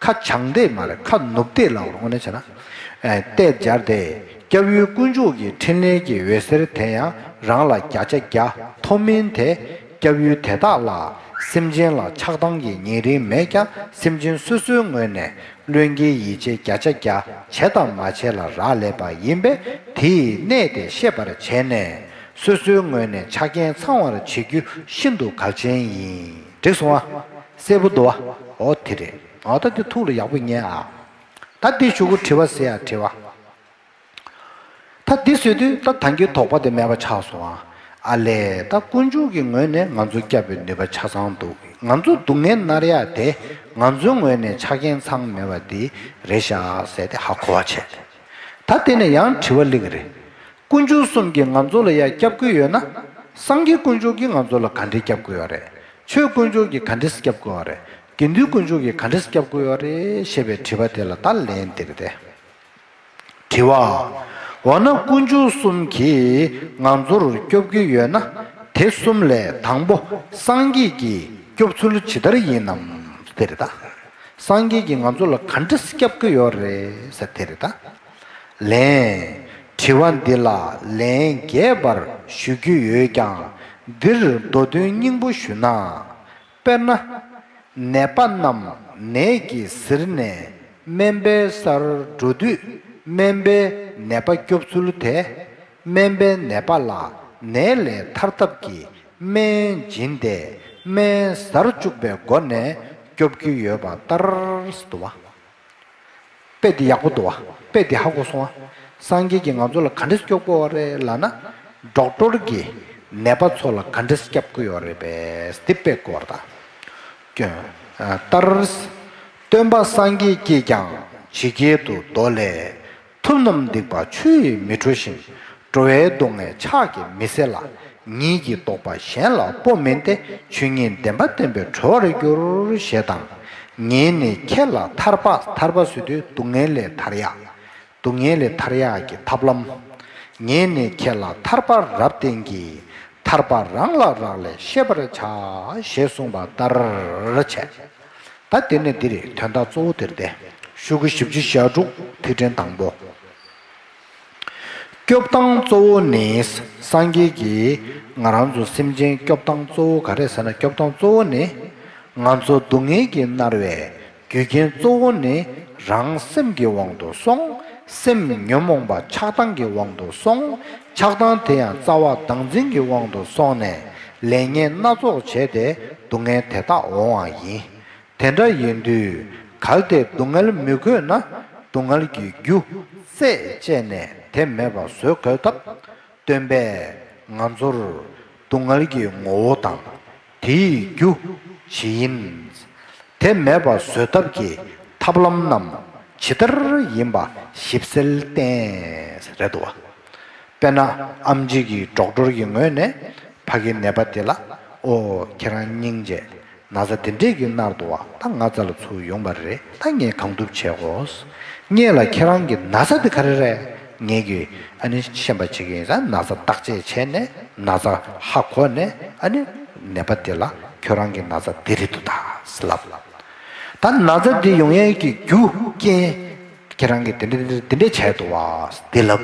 ཁ་བྱང་བལྟས་མ་རེད། ཁ་ནུབ་བལྟས་ལབ་དགོས་རེད་དངོས་གནས་བྱས་ན། ཨེ། བལྟས་སྦྱར་ཏེ། སྐྱབས་ཡུལ་དཀོན་མཆོག་གི་ཕྲིན་ལས་ཀྱི་འོད་ཟེར་དེ་ཡང་རང་ལ་བརྒྱ་ཆ་བརྒྱ་ཐོབ་མིན་དེ། སྐྱབས་ཡུལ་དེ་དག་ལ་སེམས་ཅན་ལ་ཆགས་སྡང་གི་ཉེ་རིང་མེད་ཀྱང་། སེམས་ཅན་སོ་སོའི་ངོས་ནས་བློས་འགེལ་ཡིད་ཆེས་བརྒྱ་ཆ་བརྒྱ་བྱས་དང་མ་བྱས་ལ་རག་ལས་པ་ཡིན་པས། དེའི་གནད་དེ་ཤེས་པར་བྱས་ནས། སོ་སོའི་ངོས་ནས་ཆ་རྐྱེན་ཚང་བར་བྱེད་རྒྱུ་ཤིན་ཏུ་གལ་ཆེན་ཡིན། འགྲིག་སོང་ཨ། གསལ་པོ་འདུག་ཨ། འོ་དེ་རེད། འོ་ད་དེ་ཐུགས་ལ་ཡག་པོ་ཉན་ཨ། ད་འདི་གཞུག་གུ་དྲི་བ་ཟེར་ཡ་དྲི་བ། ད་འདི་ཟེར་དུས་ད་ད་གིན་དོགས་པ་དེ་མེད་པ་ཆགས་སོང་ཨ། ཨ་ལས་ད་དཀོན་མཆོག་གི་ངོས་ནས་ང་ཚོ་སྐྱབས་པའི་ནུས་པ་ཆ་ཚང་འདུག་ང་ཚོ་སྡུག་བསྔལ་མནར་ཡ་དེ་ང་ཚོའི་ངོས་ནས་ཆ་རྐྱེན་ཚང་མེད་པ་དེ་རེད་ཤག་ཟེར་ཏེ་ཧ་གོ་བ་བྱས་ཏེ། ད་དེ་ནས་ཡང་དྲི་བ་སླེབས་ཀྱི་རེད། དཀོན་མཆོག་གསུམ་གྱིས་ང་ཚོ་ལ་ཡ་སྐྱབས་ཀྱི་ཡོད་ན། སངས་རྒྱས་དཀོན་མཆོག་གིས་ང་ཚོ་ལ་ག་འདྲས་སྐྱབས་ཀྱི་ཡོད་རེད། ཆོས་དཀོན་མཆོག་གིས་ག་འདྲས་སྐྱབས་ཀྱི་ཡོད་རེད། དགེ་འདུན་དཀོན་མཆོག་གིས་ག་འདྲས་སྐྱབས་ཀྱི་ཡོད་རེད་ཞེས་པའི་དྲི་བ་དེ་ལ་ད་ལན་འདི་རེད་དེ། དྲི་བ། འོ་ན་དཀོན་མཆོག་གསུམ་གྱིས་ང་ཚོར་སྐྱོབ་ཀྱི་ཡོད་ན། དེ་གསུམ་ལས་དང་པོ་སངས་རྒྱས་ཀྱིས་སྐྱོབ་ཚུལ་ཇི་ལྟར་ཡིན་ནམ། དེ་རེད་ད། སངས་རྒྱས་ཀྱིས་ང་ཚོ་ལ་ག་འདྲས་སྐྱབས་ཀྱི་ཡོད་རེད་ཟེར་དེ་རེད་ད། ལན། དྲི་བ་འདི་ལ་ལན་རྒྱས་པར་ཞུ་རྒྱུ་ཡོད་ཀྱང་འདིར་མདོ་དོན་སྙིང་པོ་ཞུ་ན། དཔེར་ན། ནད་པ་རྣམས་ནད་ཀྱིས་གཟིར་ནས་སྨན་པའི་སར་འགྲོ་དུས་སྨན་པས་ནད་པ་སྐྱོབ་ཚུལ་དེ། སྨན་པས་ནད་པ་ལ་ནད་ལས་ཐར་ཐབས་ཀྱི་སྨན་སྦྱིན་ཏེ་སྨན་ཟར་བཅུག་པའི་སྒོ་ནས་སྐྱོབ་ཀྱི་ཡོད་པ་ལྟར་དུ་བ། དཔེ་འདི་ཡག་པོ་འདུག་བ། དཔེ་འདི་ཧ་གོ་སོང་བ། སངས་རྒྱས་ཀྱིས་ང་ཚོ་ལ་ག་འདྲས་སྐྱོབ་དགོས་བ་རེད་ལབ་ན། ཌོག་ཊར་གྱིས་ནད་པ་ཚོ་ལ་ག་འདྲས་སྐྱོབ་དགོས་བ་རེད་པས་འདི་དཔེ་དགོས་བ་དང་། སྐྱོན། ལྟར། སྟོན་པ་སངས་རྒྱས་ཀྱིས་ཀྱང་ཇི་སྐད་དུ་མདོ་ལས། ཐུབ་རྣམས་སྡིག་པ་ཆུ་ཡིས་མི་འཁྲུ་ཞིང་། འགྲོ་བའི་སྡུག་བསྔལ་ཕྱག་གིས་མི་སེལ་ལ། ཉིད་ཀྱི་རྟོགས་པ་གཞན་ལ་སྤོ་མིན་ཏེ། ཆོས་ཉིད་བདེན་པ་བསྟན་པས་གྲོལ་བར་འགྱུར། ཞེས་དང་། ངས་ནི་ཁྱེད་ལ་ཐར་པ་ཐར་པ་ཟེར་དུས་སྡུག་བསྔལ་ལས་ཐར་ཡག་སྡུག་བསྔལ་ལས་ཐར་ཡག་གི་ཐབས་ལམ། ངས་ནི་ཁྱེད་ལ་ཐར་པ་རབ་བསྟན་གྱི། ཐར་པ་རང་ལ་རག་ལས་ཤེས་པར་བྱ། ཞེས་གསུངས་པ་ལྟར་བྱས། ད་དེ་ནས་འདི་རེད། དོན་དག་གཙོ་བོ་དེ་རེད་དེ། ཤོག་གུ་བཞི་བཅུ་ཞེ་དྲུག་ཐིག་ཕྲེང་དང་པོ། སྐྱོབ་སྟངས་གཙོ་བོ་ནི། སངས་རྒྱས་ཀྱིས་ང་རང་ཚོ་སེམས་ཅན་སྐྱོབ་སྟངས་གཙོ་བོ་ག་རེ་ཟེར་ན། སྐྱོབ་སྟངས་གཙོ་བོ་ནི། ང་ཚོ་སྡུག་བསྔལ་གྱིས་མནར་བའི་རྒྱུ་རྐྱེན་གཙོ་བོ་ནི་རང་སེམས་ཀྱི་དབང་དུ་སོང་། སེམས་ཉོན་མོངས་པ་ཆགས་སྡང་གི་དབང་དུ་སོང་། ཆགས་སྡང་དེ་ཡང་རྩ་བ་བདག་འཛིན་གྱི་དབང་དུ་སོང་ནས་ལས་ངན་སྣ་ཚོགས་བྱས་ཏེ་སྡུག་བསྔལ་དེ་དག་འོང་བ་ཡིན། དེ་འདྲ་ཡིན་དུས་གལ་ཏེ་སྡུག་བསྔལ་མི་དགོས་ན་སྡུག་བསྔལ་གྱི་རྒྱུ་རྩད་བཅད་ནས་དེ་མེད་པ་བཟོ་དགོས་སྟབས། སྟོན་པས་ང་ཚོར་སྡུག་བསྔལ་གྱི་ངོ་བོ་དང་། དེའི་རྒྱུ་ཇི་ཡིན། དེ་མེད་པ་བཟོ་ཐབས་ཀྱི་ཐབས་ལམ་རྣམས་ཇི་ལྟར་ཡིན་པ་ཞིབ་གསལ་བསྟན། རེད་འདུག་བ། དཔེར་ན་ཨེམ་ཆི་གིས་ཌོག་ཊར་གྱི་ངོས་ནས་ཕ་གི་ནད་པ་དེ་ལ། ཨོ་ཁྱེད་རང་སྙིང་རྗེ། ན་ཚ་འདི་འདྲས་ཀྱིས་མནར་འདུག་བ། ད་ང་རྩ་ལ་ཚུར་ཡོང་པ་རེད། ད་ངས་གང་ཐུབ་བྱེད་དགོས། སྔོན་ལ་ཁྱེད་རང་གི་ན་ཚ་འདི་ག་རེ་རེད། ངས་ཀྱིས་ཨ་ནི་ཤེས་པ་བྱེད་ཀྱི་ཡིན་ཙང་ན་ཚ་བརྟག་དཔྱད་བྱས་ནས་ན་ཚ་ཧ་གོ་ནས་ཨ་ནི་ནད་པ་འདི་ལ་ཁྱོད་རང་གི་ན་ཚ་འདི་རེད་འདུག་ད་ལབ། ད་ན་ཚ་འདི་ཡོང་ཡས་ཀྱི་རྒྱུ་རྐྱེན། ཁྱེད་རང་གིས་དེ་འདྲ་དེ་འདྲ་དེ་འདྲ་བྱས་འདུག་བ། འདི་ལབ།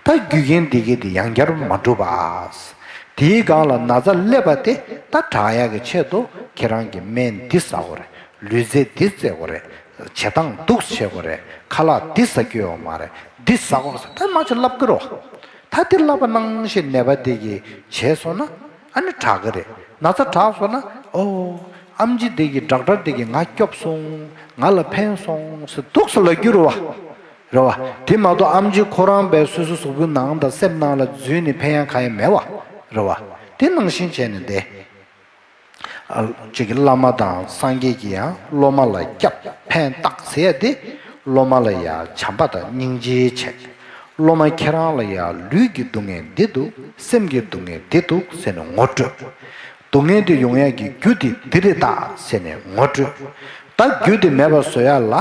ད་རྒྱུ་རྐྱེན་འདི་གས་དེ་ཡང་བསྐྱར་མ་འགྲུབ་པ། དེའི་སྒང་ལ་ན་ཚ་སླེབས་པ་དེ་ད་དྲག་ཡག་གི་ཆེད་དུ་ཁྱེད་རང་གིས་སྨན་འདི་ཟ་དགོས་རེད། ལུས་རྩལ་འདི་རྩེ་དགོས་རེད། བྱེད་སྟངས་འདུག་སེ་བྱེད་དགོས་རེད། ཁ་ལག་འདི་ཟ་རྒྱུ་ཡོད་མ་རེད། འདི་ཟ་དགོས་ཟེར་ད་མ་ཆེ་ལབ་ཀྱི་རོ། ད་དེ་ལབ་པ་ནང་བཞིན་ནད་པ་དེ་གིས་བྱས་སོང་ན། ཨ་ནི་དྲག་གི་རེད། ན་ཚ་དྲག་སོང་ན། ཨོ། ཨེམ་ཆི་དེ་གིས་ཌོག་ཊར་དེ་གིས་ང་སྐྱོབ་སོང་། ང་ལ་ཕན་སོང་ཟེར་འདུག་སེ་ལབ་རྒྱུ་རེད་བ། རེད་བ། དེ་མ་གཏོགས་ཨེམ་ཆི་ཁོ་རང་པའི་སོ་སོ་གཟུགས་པོའི་ནང་དང་སེམས་ནང་ལ་འཛུལ་ནས་ཕན་ཡག་གང་ཡང་མེད་བ། རེད་བ། དེ་ནང་བཞིན་བྱས་ནས་བསྡད། ཨ། གཅིག་གིས་བླ་མ་དང་སངས་རྒྱས་ཀྱིས་ཡང་སློབ་མ་ལ་སྐྱབས་ཕན་བཏགས་ཟེར་ཡ་དེ། སློབ་མ་ལ་ཡང་བྱམས་པ་དང་སྙིང་རྗེ་བྱས། སློབ་མ་ཁྱེད་རང་ལ་ཡང་ལུས་ཀྱི་སྡུག་བསྔལ་འདི་འདུག་སེམས་ཀྱི་སྡུག་བསྔལ་འདི་འདུག་ཟེར་ནས་ངོ་སྤྲོད། སྡུག་བསྔལ་འདི་ཡོང་ཡག་གི་རྒྱུ་འདི་འདི་རེད་ད་ཟེར་ནས་ངོ་སྤྲོད། ད་རྒྱུ་འདི་མེད་པ་བཟོ་ཡག་ལ་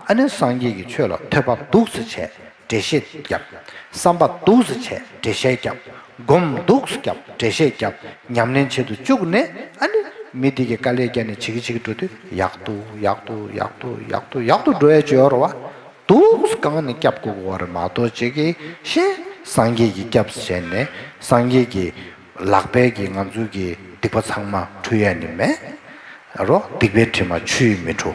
ཨ་ནི་སངས་རྒྱས་ཀྱི་ཆོས་ལ་ཐོས་པ་འདུག་སེ་བྱས། འགྲེལ་བཤད་བརྒྱབ། བསམ་པ་འདུག་སེ་བྱས་འགྲེལ་བཤད་བརྒྱབ། སྒོམ་འདུག་སེ་བརྒྱབ་འགྲེལ་བཤད་བརྒྱབ། ཉམས་ལེན་བྱེད་དུ་བཅུག་ནས་ཨ་ནི་མི་དེ་གིས་དཀའ་ལས་བརྒྱབ་ནས་བྱེད་ཀྱི་བྱེད་ཀྱི་འགྲོ་དུས་ཡག་ཏུ་ཡག་ཏུ་ཡག་ཏུ་ཡག་ཏུ་ཡག་ཏུ་འགྲོ་ཡ་ཅིག་ཡོད་རེད་བ། འདུག་སེ་གང་ནས་སྐྱབས་དགོས་ཀྱི་ཡོད་རེད་མ་གཏོགས་ཅིག་གིས་ཤེས། སངས་རྒྱས་ཀྱིས་སྐྱབས་བྱས་ནས་སངས་རྒྱས་ཀྱིས་ལག་པས་ཀྱིས་ང་ཚོའི་གི་སྡིག་པ་ཚང་མ་འཁྲུ་ཡ་ནི་མེད། རོ། སྡིག་པའི་དྲི་མ་ཆུ་ཡིས་མི་འཁྲུ།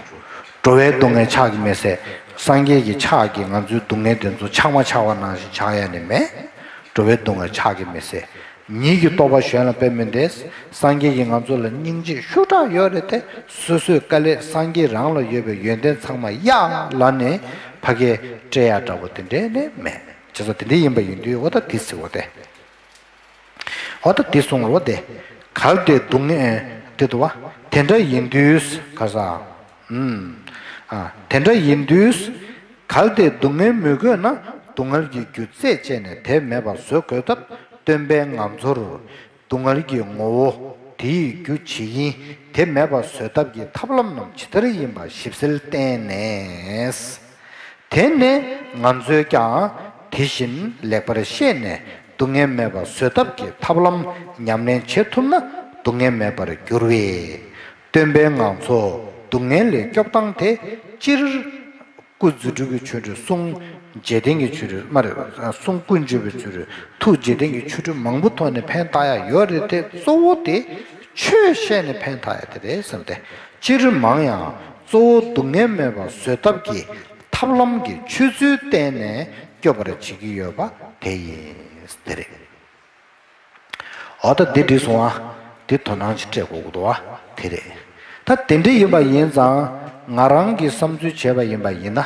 འགྲོ་བའི་སྡུག་བསྔལ་ཕྱག་གིས་མི་སེལ། སངས་རྒྱས་ཀྱི་ཕྱག་གིས་ང་ཚོའི་སྡུག་བསྔལ་དེ་ཚོ་ཕྱགས་མ་ཕྱགས་པ་ནང་བཞིན་ཕྱགས་ཡ་ནི་མེད། འགྲོ་བའི་སྡུག་བསྔལ་ཕྱག་གིས་མི་སེལ། ཉིད་ཀྱི་རྟོགས་པ་གཞན་ལ་སྤེལ་མིན་ཏེ། སངས་རྒྱས་ཀྱིས་ང་ཚོ་ལ་སྙིང་རྗེ་ཤུགས་དྲག་ཡོད་རེད་དེ། སོ་སོའི་དཀའ་ལས་སངས་རྒྱས་རང་ལ་ཡོད་པའི་ཡོན་ཏན་ཚང་མ་གཡར་ལབ་ནས། ཕ་གིར་སྤྲད་ཡག་འདྲ་པོ་དེ་འདྲས་ནི་མེད། བྱས་ཙང་དེ་འདྲས་ཡིན་པ་ཡིན་དུས་འོ་ད་དེ་ཟེར་བ་དེ། འོ་ད་དེ་གསུངས་རོ་དེ། གལ་ཏེ་སྡུག་བསྔལ་དེ་འདུག་བ། དེ་འདྲ་ཡིན་དུས་ག་ས། ཨུམ། ཨ། དེ་འདྲ་ཡིན་དུས། གལ་ཏེ་སྡུག་བསྔལ་མི་དགོས་ན། སྡུག་བསྔལ་གྱི་རྒྱུ་རྩད་བཅད་ནས་དེ་མེད་པར་བཟོ་དགོས་སྟབས། སྟོན་པས་ང་ཚོར་སྡུག་བསྔལ་གྱི་ངོ་བོ། དེའི་རྒྱུ་ཇི་ཡིན། དེ་མེད་པར་བཟོ་ཐབས་ཀྱི་ཐབས་ལམ་རྣམས་ཇི་ལྟར་ཡིན་པ་ཞིབ་གསལ་བསྟན་ནས། དེ་ནས་ང་ཚོས་ཀྱང་དེ་བཞིན་ལེགས་པར་ཤེས་ནས། སྡུག་བསྔལ་མེད་པར་བཟོ་ཐབས་ཀྱི་ཐབས་ལམ་ཉམས་ལེན་བྱེད་ཐུབ་ན། སྡུག་བསྔལ་མེད་པར་འགྱུར་བས། སྟོན་པས་ང་ཚོ་སྡུག་བསྔལ་ལས་སྐྱོབ་སྟངས་དེ། སྤྱིར་སྐུ་རྫུ་འཕྲུལ་གྱི་ཆོ་འཕྲུལ། གསུང་འཇིག་རྟེན་གྱི་ཆོ་འཕྲུལ་མ་རེད། གསུང་ཀུན་འཇུག་པའི་ཆོ་འཕྲུལ། ཐུགས་འཇིག་རྟེན་གྱི་ཆོ་འཕྲུལ་མང་པོ་ཐོག་ནས་ཕན་བཏགས་ཡ་ཡོད་རེད་དེ། གཙོ་བོ་དེ་ཆོས་བཤད་ནས་ཕན་བཏགས་ཡ་དེ་རེད་བསམ་སྟེ། སྤྱིར་མང་ཡང་གཙོ་བོ་སྡུག་བསྔལ་མེད་པར་བཟོ་ཐབས་ཀྱི་ཐབས་ལམ་གྱི་ཆོས་ཚུལ་བསྟན་ནས་སྐྱོབ་པར་བྱེད་ཀྱི་ཡོད་པ་དེ་ཡིན། དེ་རེད། འོ་ད་འདི་འགྲིག་སོང་ཨ། འདི་དོ་སྣང་ཅིག་སྤྲད་དགོས་ཀྱི་འདུག་ཨ། དེ་རེད། ད་དེ་འདྲ་ཡིན་པ་ཡིན་ཙང་ང་རང་གི་བསམ་ཚུལ་བྱས་པ་ཡིན་པ་ཡིན་ན།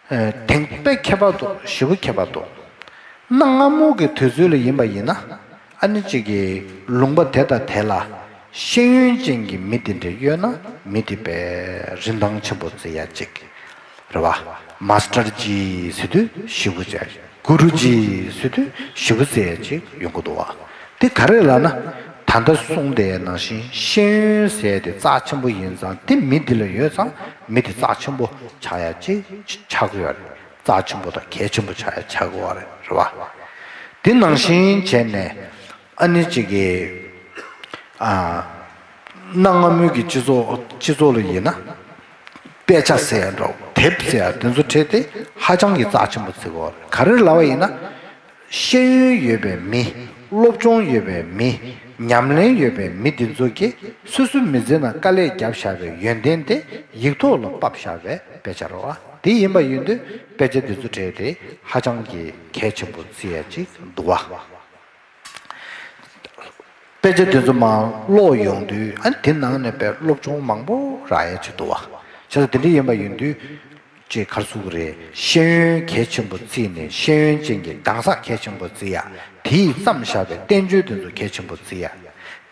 ཨེ། དེང་དཔེ་ཁྱད་པར་འདུག་ཞེ་པོ་ཁྱད་པར་འདུག་གནའ་སྔ་མོ་གི་དུས་ཚོད་ལ་ཡིན་པ་ཡིན་ན། ཨ་ནི་གཅིག་གི་ལུང་པ་དེ་དང་དེ་ལ་ཤེས་ཡོན་ཅན་གྱི་མི་དེ་འདྲ་ཡོད་ན། མི་དེ་དཔེ་རིན་ཐང་ཆེན་པོ་བརྩི་ཡ་གཅིག་རེད་བ། མཱ་སི་ཊར་ཇི་ཟེར་དུས་ཞེ་པོ་བརྩི་ཡ། གུ་རུ་ཇི་ཟེར་དུས་ཞེ་པོ་བརྩི་ཡ་ཅིག་ཡོང་གི་འདུག་བ། དེ་ག་རེ་ལབ་ན། ད་ལྟ་གསུངས་དེ་ནང་བཞིན་ཤེས་ཡོན་ཟེར་དེ་རྩ་ཆེན་པོ་ཡིན་ཙང་། དེ་མི་དེ་ལ་ཡོད་ཙང་མི་དེ་རྩ་ཆེན་པོ་ཆགས་ཡ་ཅིག་ཆགས་ཀྱི་ཡོད་རེད། རྩ་ཆེན་པོ་དང་གལ་ཆེན་པོ་ཆགས་ཡ་ཆགས་ཀྱི་ཡོད་རེད། རེད་བ། དེ་ནང་བཞིན་བྱས་ནས་ཨ་ནི་གཅིག་གི། ཨ། གནའ་སྔ་མོའི་གི་སྤྱི་ཚོགས་སྤྱི་ཚོགས་ལ་ཡིན་ན། དཔེ་ཆ་ཟེར་ཡ་འདྲ་པོ། དེབ་ཟེར་ཡ་དེ་ཚོ་ཁྲིད་དེ་ཧ་ཅང་གི་རྩ་ཆེན་པོ་བརྩི་གི་ཡོད་རེད། ག་རེ་ལབ་པ་ཡིན་ན། ཤེས་ཡོན་ཡོད་པའི་མི། སློབ་སྦྱོང་ཡོད་པའི་མི། ཉམས་ལེན་ཡོད་པའི་མི་དེ་ཚོ་གིས་སོ་སོའི་མི་ཚེ་ནང་དཀའ་ལས་བརྒྱབ་བཞག་པའི་ཡོན་ཏན་དེ་ཡིག་ཐོག་ལ་ཕབ་བཞག་པའི་དཔེ་ཆ་རེད་བ། དེ་ཡིན་པ་ཡིན་དུས་དཔེ་ཆ་དེ་ཚོ་ཁྲིད་དེ་ཧ་ཅང་གི་གལ་ཆེན་པོ་བརྩི་ཡ་ཅིག་འདུག་བ། དཔེ་ཆ་དེ་ཚོ་མར་ཀློག་ཡོང་དུས། ཨ། དེ་ནང་ནས་དཔེ་སློབ་སྦྱོང་མང་པོ་རག་ཡ་ཅིག་འདུག་བ། བྱས་ཙང་དེ་འདྲ་ཡིན་པ་ཡིན་དུས། ཅེས་ག་རེ་ཟེར་དགོས་རེད། ཤེས་ཡོན་གལ་ཆེན་པོ་བརྩིས་ནས། ཤེས་ཡོན་ཅན་གྱི་གང་ཟག་གལ་ཆེན་པོ་བརྩི་ཡ། དེས་བརྩམས་བཞག་པའི་བསྟན་བཅོས་དེ་ཚོ་གལ་ཆེན་པོ་བརྩི་ཡ།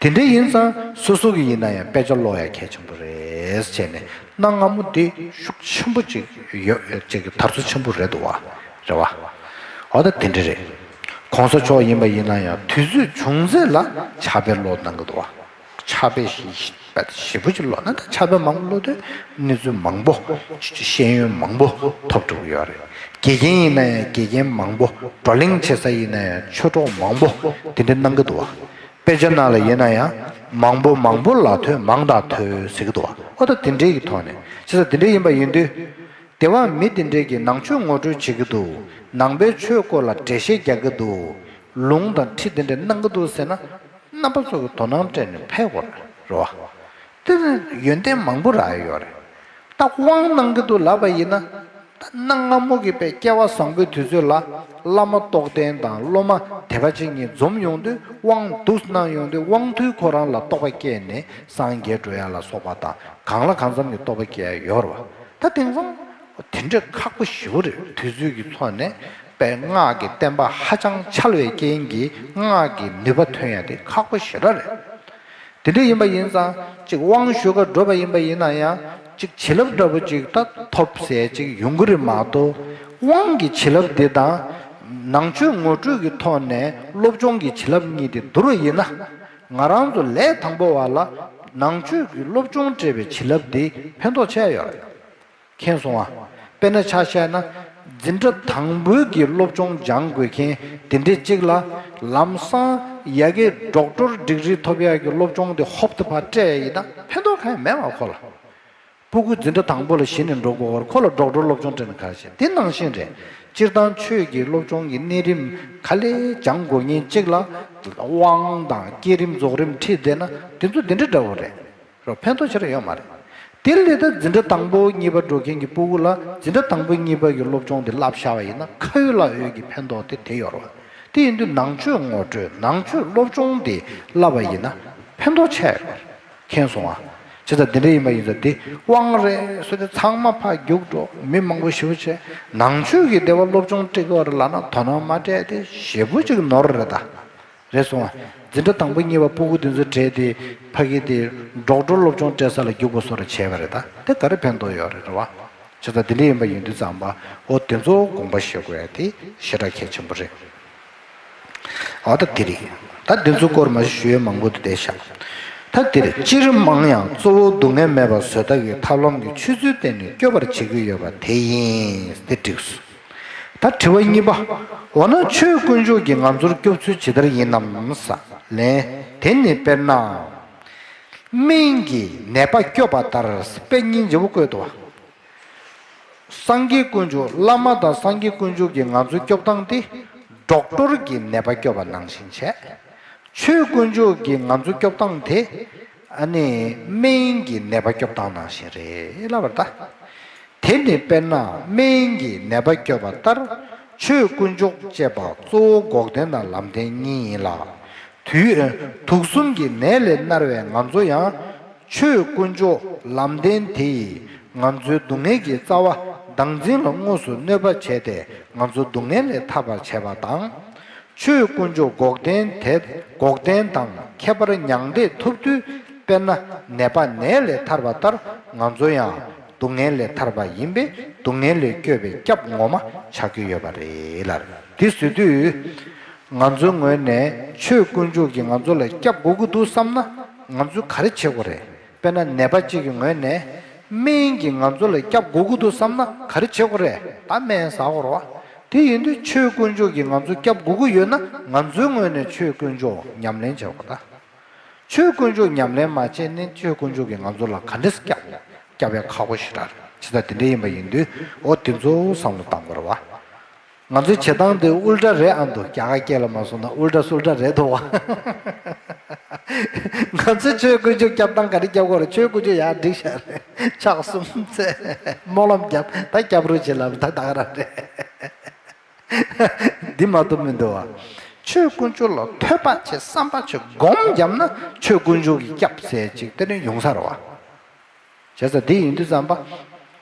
དེ་འདྲ་ཡིན་ཙང་སོ་སོ་གི་ཡིན་ན་ཡང་དཔེ་ཆ་ཀློག་ཡ་གལ་ཆེན་པོ་རེད་བྱས་ནས། གནའ་སྔ་མོ་དེ་ཤུགས་ཆེན་པོ་ཅིག་ཡོད། ཅིག་གི་དར་སོ་ཆེན་པོ་རེད་འདུག་བ། རེད་བ། འོ་ད་དེ་འདྲ་རེད། གོང་ས་མཆོག་ཡིན་པ་ཡིན་ན་ཡང་དུས་ཚོད་བྱུང་ཚད་ལ་ཕྱག་དཔེ་ཀློག་གནང་གི་འདུག་བ། ཕྱག་དཔེ་ཞིབ་པོ་ཅིག་ཀློག་ན། ད་ཕྱག་དཔེ་མང་པོ་ཀློག་དུས་གནས་ཚུལ་མང་པོ། ཤེས་ཡོན་མང་པོ་ཐོབ་འགྲོ་གི་ཡོད་རེད། དགེ་རྒན་ཡིན་ན་ཡང་དགེ་རྒན་མང་པོ། བགྲོ་གླེང་བྱེད་ས་ཡིན་ན་ཡང་ཆོས་གྲོགས་མང་པོ་དེ་འདྲ་གནང་གི་འདུག་བ། དཔེ་ཆ་ནང་ལ་ཡིན་ན་ཡང་མང་པོ་མང་པོ་ལ་ཐོས། མང་དང་ཐོས་ཟེར་གི་འདུག་བ། ཨོ་ད་དེ་འདྲའི་གི་ཐོག་ནས། བྱས་ཙང་དེ་འདྲ་ཡིན་པ་ཡིན་དུས། དེ་བ་མི་དེ་འདྲས་ཀྱིས་ནང་ཆོས་ངོ་སྤྲོད་བྱེད་ཀྱི་འདུག་ནང་པའི་ཆོས་སྐོར་ལ་འགྲེལ་བཤད་རྒྱག་གི་འདུག་ལུང་དང་ཁྲིད་དེ་འདྲས་གནང་གི་འདུག་ཟེར་ན། རྣམ་པ་ཚོ་གིས་དོ་སྣང་སྤྲད་ནས་ཕེབས་དགོས་རེད་བ། དེ་ནི་ཡོན་ཏན་མང་པོ་རག་ཡ་ཡོད་རེད། ད་དབང་གནང་གི་འདུག་ལབ་པ་ཡིན་ན། ད་གནའ་སྔ་མོ་གི་དཔེ་སྐལ་བ་བཟང་པོའི་དུས་ཚོད་ལ་བླ་མ་རྟོགས་ལྡན་དང་སློབ་མ་དད་པ་ཅན་གཉིས་འཛོམས་ཡོང་དུས། དབང་འདུག་གནང་ཡོང་དུས། དབང་ཐུལ་ཁོ་རང་ལ་རྟོགས་པ་སྐྱེས་ནས་སངས་རྒྱས་འགྲོ་ཡ་ལ་སོགས་པ་དང་། གང་ལ་གང་འཚམ་གྱི་རྟོགས་པ་སྐྱེ་ཡ་ཡོད་རེད་བ། ད་དེང་སང་དེ་འདྲ་ཁག་པོ་ཞེ་པོ་རེད། དུས་ཚོད་ཀྱི་ཐོག་ནས་དཔེ་སྔགས་ཀྱི་བསྟན་པ་ཧ་ཅང་འཆལ་བའི་རྐྱེན་གྱིས་སྔགས་ཀྱི་ནུས་པ་ཐོན་ཡ་དེ་ཁག་པོ་ཞེ་དྲག་རེད། དེ་འདྲ་ཡིན་པ་ཡིན་ཙང་། གཅིག་དབང་ཞུ་ག་འགྲོ་བ་ཡིན་པ་ཡིན་ན་ཡང་། གཅིག་བྱིན་རླབས་འདྲ་པོ་ཅིག་ད་ཐོབ་ཟེར་ཅིག་ཡོང་གི་རེད་མ་གཏོགས། དབང་གི་བྱིན་རླབས་འདི་དང་། ནང་ཆོས་ངོ་སྤྲོད་ཀྱི་ཐོག་ནས་སློབ་སྦྱོང་གི་བྱིན་རླབས་གཉིས་དེ་བསྡུར་བ་ཡིན་ན། ང་རང་ཚོ་ལས་དང་པོ་བ་ལ་ནང་ཆོས་ཀྱི་སློབ་སྦྱོང་སྤྲད་པའི་བྱིན་རླབས་འདི་ཕན་ཐོགས་ཆེ་ཡོད་རེད། མཁྱེན་སོང་ཨ། དཔེར་ན་ཆ་བཞག་ན། འཛིན་གྲྭ་དང་པོའི་གི་སློབ་སྦྱོང་སྦྱང་དགོས་མཁན་དེ་འདྲའི་གཅིག་ལ། ལམ་སང་ཡ་གི་ཌོག་ཊར་ཌིག་རི་ཐོབ་ཡག་གི་སློབ་སྦྱོང་དེ་ཧོབ་ཏེ་ཕར་སྤྲད་ཡ་ཡིན་ན་ཕན་ཐོགས་གང་ཡང་མེད་པ་ཁོ་ལ། སྤུ་གུ་འཛིན་གྲྭ་དང་པོ་ལ་གཞི་ནས་འགྲོ་དགོས་པར་ཁོ་ལ་ཌོག་ཊར་སློབ་སྦྱོང་སྤྲད་ན་ག་རེ་བྱེད། དེ་ནང་བཞིན་རེད། སྤྱིར་བཏང་ཆོས་ཀྱི་སློབ་སྦྱོང་གི་གནས་རིམ་ག་ལེ་སྦྱང་དགོས་མཁན་གཅིག་ལ། དབང་དང་བསྐྱེད་རིམ་རྫོགས་རིམ་ཁྲིད་བསྡད་ན་དེ་ཚོ་དེ་འདྲ་འདྲ་བོ་རེད། རོ། ཕན་ཐོགས་ཆེ་ར་ཡོད་མ་རེད། དེ་ལས་ད་འཛིན་གྲྭ་དང་པོ་གཉིས་པ་འགྲོ་མཁན་གྱི་སྤུ་གུ་ལ་འཛིན་གྲྭ་དང་པོ་གཉིས་པ་གི་སློབ་སྦྱོང་དེ་བསླབ་བཞག་པ་ཡིན་ན་ཁ་ཡོད་ལག་ཡོད་ཀྱི་ཕན་ཐོགས་དེ་དེ་ཡོད་རེད་བ། དེ་ཡིན་དུས་ནང་ཆོས་ངོ་སྤྲོད། ནང་ཆོས་སློབ་སྦྱོང་དེ་བསླབ་པ་ཡིན་ན་ཕན་ཐོགས་ཆེ་ཡོད་རེད། མཁྱེན་སོང་ཨ། བྱས་ དེ་ལྟར་འདི་འདྲ་ཡིན་པ་ཡིན་ཙང་དེ་དབང་རེད་ཟེར་ཏེ་ཚང་མ་ཕར་རྒྱུགས་འགྲོ། མི་མང་པོ་ཞེ་པོ་བྱས། ནང་ཆོས་ཀྱི་སྡེ་བ་སློབ་སྦྱོང་སྤྲད་དགོས་པ་རེད་ལབ་ན་དོ་སྣང་མ་སྤྲད་དེ་ཞེ་པོ་ཅིག་ནོར་རེད་ད། རེད་སོང་ང་། འཛིན་གྲྭ་དང་པོ་གཉིས་པ་སྤུ་གུ་དེ་ཚོ་བྲལ་ཏེ་ཕ་གི་དེ་ཌོག་ཊར་སློབ་སྦྱོང་སྤྲད་ས་ལ་རྒྱུགས་པ་བཟོ་འདྲ་བྱས་པ་རེད་ད། དེ་ག་རེ་ཕན་ཐོགས་ཡོད་རེད། རེད་བ། བྱས་ཙང་དེ་འདྲ་ཡིན་པ་ཡིན་དུས་ཙམ་པ་འོ་དེ་ཚོ་དགོངས་པ་བཞེས་དགོས་ཡ་དེ་ཞེ་དྲག་གལ་ཆེན་པོ་རེད། འོ་ད་དེ་རེད། ད་འདི་ཚོ་སྐོར་མ་ཞུ་ཡས་མང་པོ་འདུག་བསྡད་ཤག་ད་དེ་རེད། སྤྱིར་མང་ཡང་གཙོ་བོ་སྡུག་བསྔལ་མེད་པ་བཟོ་ལྟ་གི་ཐབས་ལམ་གྱི་ཆོས་ཚུལ་བསྟན་ནས་སྐྱོབ་པར་བྱེད་ཀྱི་ཡོད་པ་དེ་ཡིན། དེ་འགྲིགས་སོང་། ད་དྲི་བ་གཉིས་པ། འོ་ན་ཆོས་དཀོན་མཆོག་གིས་ང་ཚོར་སྐྱོབ་ཚུལ་ཇི་ལྟར་ཡིན་ནམ་ཟེར། ལན། དེ་ནི་དཔེར་ན། སྨན་གྱིས་ནད་པ་སྐྱོབ་པ་ལྟར། དཔེ་སྙིང་རྗེ་པོ་བཀོད་འདུག་བ། སངས་རྒྱས་དཀོན་མཆོག་བླ་མ་དང་སངས་རྒྱས་དཀོན་མཆོག་གིས་ང་ཚོ་སྐྱོབ་སྟངས་དེ་ཌོག་ཊར་གྱིས་ནད་པ་སྐྱོབ་པ་ནང་བཞིན་བྱས། ཆོས་དཀོན་མཆོག་གིས་ང་ཚོ་སྐྱོབ་སྟངས་དེ་ཨ་ནི་སྨན་གྱིས་ནད་པ་སྐྱོབ་སྟངས་ནང་བཞིན་རེད་ལབ་པ་རེད་ད། དེ་ནི་དཔེར་ན་སྨན་གྱིས་ནད་པ་སྐྱོབ་པ་ལྟར། ཆོས་དཀོན་མཆོག་ཅེས་པ་གཙོ་བོ་འགོག་བདེན་དང་ལམ་བདེན་གཉིས་ཡིན་ལ། དུས་དུག་གསུམ་གྱི་ནད་ལས་མནར་བའི་ང་ཚོ་ཡང་། ཆོས་དཀོན་མཆོག་ལམ་བདེན་དེ་ཡིས་ང་ཚོའི་སྡུག་བསྔལ་གྱི་རྩ་བ་བདག་འཛིན་ལ་དངོས་སུ་གནོད་པ་བྱས་ཏེ་ང་ཚོ་སྡུག་བསྔལ་ལས་ཐར་བར་བྱེད་པ་དང་། ཆོས་དཀོན་མཆོག་འགོག་བདེན་དེ་འགོག་བདེན་དང་ཁྱད་པར་མྱང་འདས་ཐོབ་དུས། དཔེར་ན་ནད་པ་ནད་ལས་ཐར་བ་ལྟར་ང་ཚོ་ཡང་སྡུག་བསྔལ་ལས་ཐར་པ་ཡིན་པས། སྡུག་བསྔལ་ལས་སྐྱོབ་པའི་སྐྱབས་ངོ་མ་ཆགས་ཀྱི་ཡོད་པ་རེད་ལ། དེ་བཟོ་དུས། ང་ཚོའི་ངོས་ནས་ཆོས་དཀོན་མཆོག་གིས་ང་ཚོ་ལ་སྐྱབས་དགོས་ཀྱི་འདུག་བསམ་ན་ང་ཚོས་ག་རེ་བྱེད་དགོས་རེད། དཔེར་ན་ནད་པ་གཅིག་གི་ངོས་ནས་སྨན་གྱིས་ང་ཚོ་ལ་སྐྱབས་དགོས་ཀྱི་འདུག་བསམ་ན་ག་རེ་བྱེད་དགོས་རེད། ད་སྨན་ཟ་དགོས་རེད་བ། དེ་ཡིན་དུས་ཆོས་དཀོན་མཆོག་གིས་ང་ཚོ་སྐྱབས་དགོས་ཀྱི་ཡོད་ན་ང་ཚོའི་ངོས་ནས་ཆོས་དཀོན་མཆོག་ཉམས་ལེན་བྱེད་དགོས་ད། ཆོས་དཀོན་མཆོག་ཉམས་ལེན་མ་བྱས་ནས་ཆོས་དཀོན་མཆོག་གིས་ང་ཚོ་ལ་ག་འདྲས་སྐྱབས། སྐྱབས་ཡ་ཁག་པོ་ཞེ་དྲག་རེད། ཇི་ལྟར་དེ་འདྲ་ཡིན་པ་ཡིན་དུས་འོ་དེ་ཚོ་བསམ་བློ་བཏང་དགོས་རེད་བ། ང་ཚོའི་བྱེད་སྟངས་དེ་ཨུལ་ཊ་རེད་ཨ་འདུག་རྒྱ་གར་སྐད་ལ་མ་སོང་ན་ཨུལ་ཊ་སུལ་ཊ་རེད་འདུག་བ། ང་ཚོས་ཆོས་དཀོན་མཆོག་སྐྱབས་སྟངས་ག་རེ་སྐྱབས་དགོས་རེད། ཆོས་དཀོན་མཆོག་ཡར་བསྒྲིགས་བཞག་རེད། ཕྱག་གསུམ་འཚལ། སྨོན་ལམ་བརྒྱབ། ད་སྐྱབས་རོགས་བྱེད་ལབ་ད་ད་ག་རང་རེད། འདི་མ་གཏོགས་མི་འདུག་བ། ཆོས་དཀོན་མཆོག་ལ་ཐོས་པ་བྱེད། བསམ་པ་བྱེད། སྒོམ་བརྒྱབ་ན་ཆོས་དཀོན་མཆོག་གི་སྐྱབས་ཟེར་ཅིག་དེ་ནས་ཡོང་ས་རེད་བ། བྱས་ཙང་འདི་ཡིན་དུས་ཙམ་པ།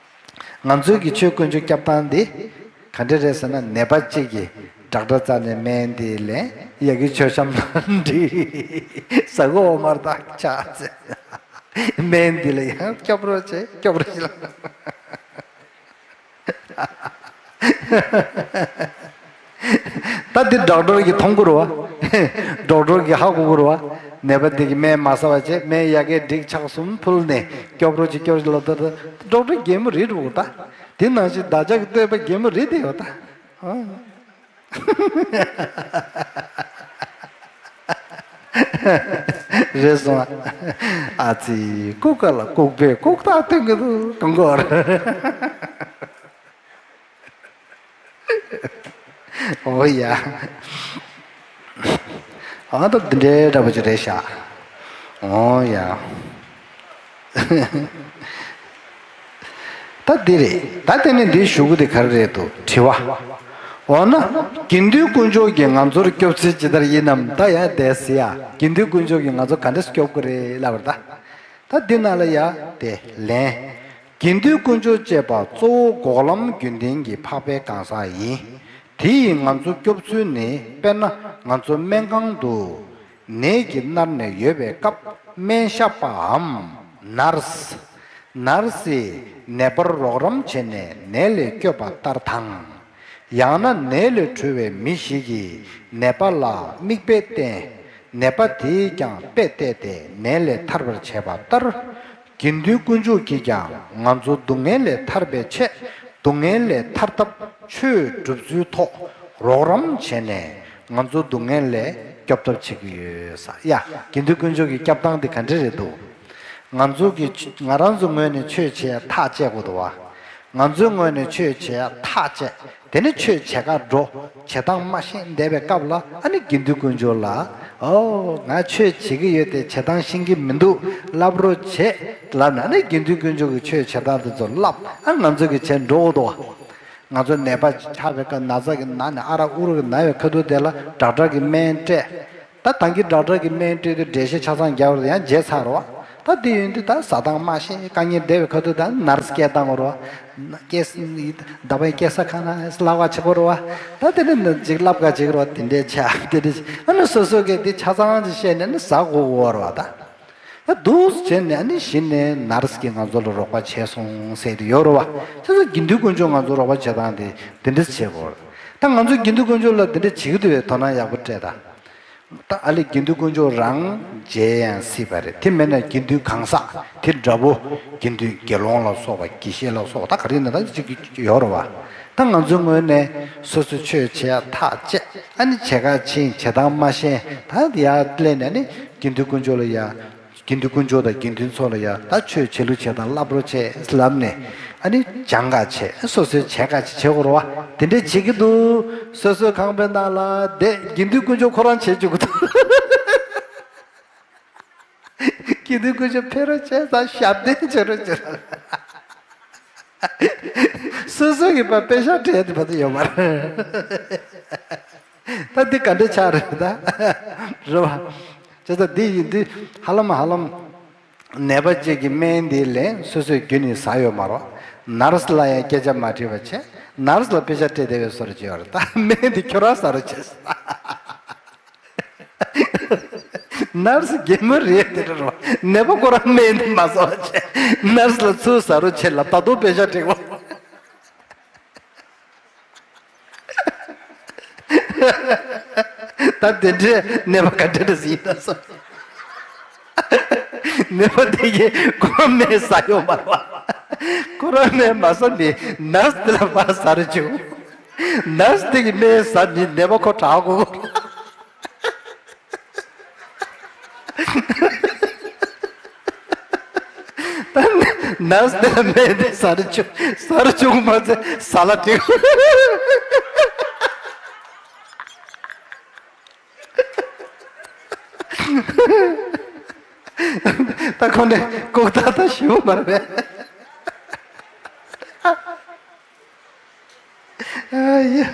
ང་ཚོའི་གི་ཆོས་དཀོན་མཆོག་སྐྱབས་སྟངས་འདི་ག་འདྲ་རེད་ཟེར་ན། ནད་པ་གཅིག་གིས་ཌོག་ཊར་རྩ་ནས་སྨན་འདི་ལེན། ཡ་གི་མཆོད་བཤམས་ལ་འདི་ཟ་གོ་འོ་མར་དག་ཆ་ཚེ་སྨན་འདི་ལ་ཡང་སྐྱོབ་རོགས་བྱེད། སྐྱོབ་རོགས་བྱེད་ལ། ད་འདི་ཌོག་ཊར་གྱིས་མཐོང་གི་རེད་བ། ཌོག་ཊར་གྱིས་ཧ་གོ་གི་རེད་བ། ནད་པ་འདི་གིས་སྨན་མ་ཟ་བ་བྱས། སྨན་ཡ་གིར་བསྒྲིགས། ཕྱག་གསུམ་ཕུལ་ནས་སྐྱོབ་རོགས་བྱེད། སྐྱོབ་རོགས་ལ་ད་ད་ཌོག་ཊར་རྒན་མོ་རེད་འགྲོ་གི་ད། དེ་ནང་བཞིན་བདག་ཅག་གི་བསྟོད་པ་རྒན་མོ་རེད་དེ་ཡོད་ད། ཨ། རེད་སོང་ཨ། ཨ་ཙི་ལྐུགས་ཀ་ལ་ལྐུགས་པས་ལྐུགས་རྟགས་སྟོན་གྱི་འདུག་གང་གོ་རེད། འོ་ཡ། ཨ་ད་འདི་འདྲའི་འདྲ་པོ་ཅིག་རེད་ཤག་འོ་ཡ། ད་འདི་རེད། ད་དེ་ནས་འདིའི་གཞུག་གུ་དེ་ག་རེ་རེད་འདུག་དྲི་བ། འོ་ན་དགེ་འདུན་དཀོན་མཆོག་གིས་ང་ཚོར་སྐྱོབ་ཚུལ་ཇི་ལྟར་ཡིན་ནམ། ད་ཡ་བསྡད་ཟེར་ཡ། དགེ་འདུན་དཀོན་མཆོག་གིས་ང་ཚོ་ག་འདྲས་སྐྱོབ་ཀྱི་རེད་ལབ་པ་རེད་ད། ད་འདི་ནང་ལ་ཡ་དེ་ལན། དགེ་འདུན་དཀོན་མཆོག་ཅེས་པ་གཙོ་བོ་འགོག་ལམ་རྒྱུན་ལྡན་གྱི་འཕགས་པའི་གང་ཟག་ཡིན། དེ་ཡིས་ང་ཚོ་སྐྱོབ་ཚུལ་ནི། དཔེར་ན་ང་ཚོ་སྨན་ཁང་དུ་ནད་ཀྱིས་མནར་ནས་ཡོད་པའི་སྐབས་སྨན་ཞབས་པའམ་ནར་སི། ནར་སིས་ནད་པར་རོགས་རམ་བྱས་ནས་ནད་ལས་སྐྱོབ་པ་ལྟར་དང་། ཡང་ན་ནད་ལས་གྲོལ་བའི་མི་ཞིག་གིས་ནད་པ་ལ་མིག་དཔེ་བསྟན། ནད་པ་དེས་ཀྱང་དཔེ་བལྟས་ཏེ་ནད་ལས་ཐར་བར་བྱས་པ་ལྟར། དགེ་འདུན་དཀོན་མཆོག་གིས་ཀྱང་ང་ཚོ་སྡུག་བསྔལ་ལས་ཐར་པའི་ཆེད། སྡུག་བསྔལ་ལས་ཐར་ཐབས་ཆོས་སྒྲུབ་ཚུལ་ཐོག་རོགས་རམ་བྱས་ནས་ང་ཚོ་སྡུག་བསྔལ་ལས་སྐྱོབ་ཐབས་བྱེད་ཀྱི་ཡོད་ས། ཡ། དགེ་འདུན་དཀོན་མཆོག་གི་སྐྱབས་སྟངས་དེ་ག་འདྲ་རེད་འདུག་ང་ཚོ་གི་ང་རང་ཚོ་ངོས་ནས་ཆོས་བྱེད་ཡ་ཐག་བཅད་དགོས་འདུག་བ། ང་ཚོའི་ངོས་ནས་ཆོས་བྱེད་ཡ་ཐག་བཅད། དེ་ནས་ཆོས་བྱེད་ག་འགྲོ། བྱེད་སྟངས་མ་ཤེས་བསྡད་པའི་སྐབས་ལ་ཨ་ནི་དགེ་འདུན་དཀོན་མཆོག་ལ། ཨོ་ང་ཆོས་བྱེད་ཀྱི་ཡོད་དེ་བྱེད་སྟངས་ཤེས་ཀྱི་མི་འདུག་ལབ་རོགས་བྱེད་ལབ་ན་ཨ་ནི་དགེ་འདུན་དཀོན་མཆོག་གིས་ཆོས་བྱེད་སྟངས་དེ་ཚོ་ལབ། ཨ་ང་ཚོ་གིས་བྱེད་འགྲོ་གི་འདུག་བ། ང་ཚོ་ནད་པ་ཆགས་པའི་སྐབས་ན་ཚ་གི་ན་ནས་ཨ་རག་ཨུ་རུ་གི་ན་བའི་ཁ་ཐུག་དེ་ལ་ཌོག་ཊར་གྱིས་སྨན་སྤྲད། ད་ད་གིན་ཌོག་ཊར་གྱིས་སྨན་སྤྲད་དུས་འགྲེལ་བཤད་ཆ་ཚང་རྒྱག་པ་རེད། ཡང་བརྗེད་ཚར་རོ། ད་དེ་ཡོད་དུས་ད་ཟ་སྟངས་མ་ཤེས། དཀའ་ངལ་འདས་པའི་ཁ་ཐུག་ད་ནར་སི་སྐད་བཏང་དགོས་རེད་བ། སྐད་ཟླ་བའི་སྐད་ས་ཁ་ན་ལབ་པ་བྱེད་དགོས་རེད་བ། ད་དེ་ནས་ཅིག་ལབ་ག་བྱེད་དགོས་རེད་བ། དེ་འདྲའི་ཆ་དེ་འདྲའི་ཆ་ཨ་ནི་སོ་སོ་གིས་དེ་ཆ་ཚང་ཅིག་བཤད་ནས་ནི་ཟ་དགོས་དགོས་རེད་བ་ད། ད་འདུག་བྱས་ནས་ཨ་ནི་གཞི་ནས་ནར་སི་གིས་ང་ཚོ་ལ་རོགས་པ་བྱས་སོང་ཟེར་དེ་ཡོད་རེད་བ། བྱས་ཙང་དགེ་འདུན་དཀོན་མཆོག་ང་ཚོ་རོགས་པ་བྱེད་སྟངས་དེ་དེ་འདྲ་བྱེད་དགོས་རེད། ད་ང་ཚོ་དགེ་འདུན་དཀོན་མཆོག་ལ་དེ་འདྲ་བྱེད་ཀྱི་འདུག་བས། དོ་སྣང་ཡག་པོ་སྤྲད་ད། ད་ཨ་ལེ་དགེ་འདུན་དཀོན་མཆོག་རང་མཇལ་ཡང་སྲིད་པ་རེད། དེ་མིན་ན་དགེ་འདུན་གང་ཟག་དེ་འདྲ་པོ་དགེ་འདུན་དགེ་སློང་ལ་སོགས་པ་དགེ་བཤེས་ལ་སོགས་པ་ད་ག་རེ་ཡིན་ན་ད་ཅིག་ཡོད་རེད་བ། ད་ང་ཚོའི་ངོས་ནས་སོ་སོའི་ཆོས་བྱེད་ཡ་ཐག་བཅད། ཨ་ནི་བྱེད་ག་ཕྱིན། བྱེད་སྟངས་མ་ཤེས། ད་ཡར་སླེབས་ནས་ཨ་ནི་དགེ་འདུན་དཀོན་མཆོག་ལ་ཡ། དགེ་འདུན་དཀོན་མཆོག་དང་དགེ་འདུན་ཚོ་ལ་ཡ་ད་ཆོས་བྱེད་ལུགས་བྱེད་སྟངས་བསླབ་རོགས་བྱེད་ལབ་ནས། ཨ་ནི་སྦྱང་ག་བྱེད། སོ་སོས་བྱེད་ག་བྱེད་བྱེད་དགོས་རེད་བ། དེ་འདྲས་བྱེད་ཀྱི་འདུག་སོ་སོའི་ཁང་པའི་ནང་ལ་བསྡད། དགེ་འདུན་དཀོན་མཆོག་ཁོ་རང་བྱེད་བཅུག་གི་འདུག་དགེ་འདུན་དཀོན་མཆོག་ཕེབས་རོགས་བྱས་ཙང་ཞབས་བརྟན་བྱེད་རོགས་བྱེད། སོ་སོ་གི་པ་པེ་ཤག་སྤྲད་དེ་བ་དུ་ཡོད་མ་རེད། ད་འདི་ག་འདྲ་ཆགས་རེད་ད། རེད་བ། བྱས་ཙང་འདི་ཡིན་དུས་ཧ་ལམ་ཧ་ལམ། ནད་པ་གཅིག་གི་སྨན་འདི་ལན་སོ་སོས་རྒྱུན་ནས་ཟ་ཡོད་མ་རེད། ནར་སི་ལ་ཡང་སྐད་ཆ་མ་དྲིས་པ་བྱས། ནར་སི་ལ་པེ་ཤག་སྤྲད་བསྡད་པའི་བཟོ་འདྲ་ཅིག་ཡོད་རེད། ད་སྨན་འདི་ཁྱོད་རང་ཟ་རོགས་བྱས། ནར་སི་རྒན་མོ་རེད་དེ་འདྲ་རེད་བ། ནད་པ་ཁོ་རང་སྨན་འདི་མ་ཟ་བ་བྱས། ནར་སི་ལ་ཚུར་ཟ་རོགས་བྱས་ལབ། ད་དུང་པེ་ཤག་སྤྲད་དགོས། ད་དེ་འདྲའི་ནད་པ་ག་འདྲ་འདྲ་ཟིན་ད་སོ། ནད་པ་དེ་གིས་ཁོ་རང་སྨན་ཟ་ཡོད་མ་རེད་བ། ཁོ་རང་སྨན་མ་ཟ་ནས་ནར་སི་དེ་ལ་མར་ཟ་རོགས་བྱུང་། ནར་སི་དེ་གིས་སྨན་ཟ་ནས་ནད་པ་ཁོ་དྲག་གོ། ད་ནར་སི་དེ་ལ་སྨན་དེ་ཟ་རོགས་བྱུང་། ཟ་རོགས་བྱུང་མ་ཚད་ཟ་ལ་སྤྲད། ད་ཁོ་ནས་ལྐུགས་རྟགས་ད་ཞུ་མ་རེད་པས། ཨ་ཡ།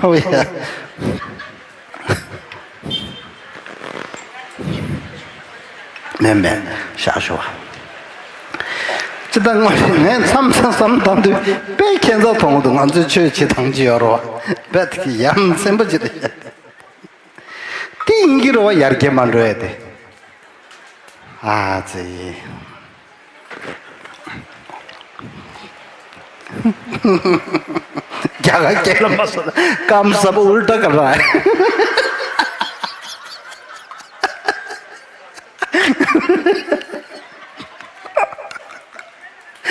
ཨོ་ཡ། མེད་མེད། བཞག་ཞོག་ཅི་ལྟར་ངོ་ངས་མཚམས་མཚམས་བསམ་བཏང་དུས་དཔེ་ཁྱད་མཚར་མཐོང་གི་འདུག་ང་ཚོའི་ཆོས་བྱེད་སྟངས་ཅི་ཡོད་རེད་བ། དཔེ་དེ་གི་ཡ་མཚན་པོ་ཅི་རེད། དེ་ཡིན་གྱི་རེད་བ། ཡར་རྒྱས་མ་འགྲོ་ཡ་དེ། ཨ་ཙི། རྒྱ་གར་སྐད་ལ་མ་སོང་ན་ཀམ་སབ་ཨུལ་ཊ་ཀར་ར་ཧེ།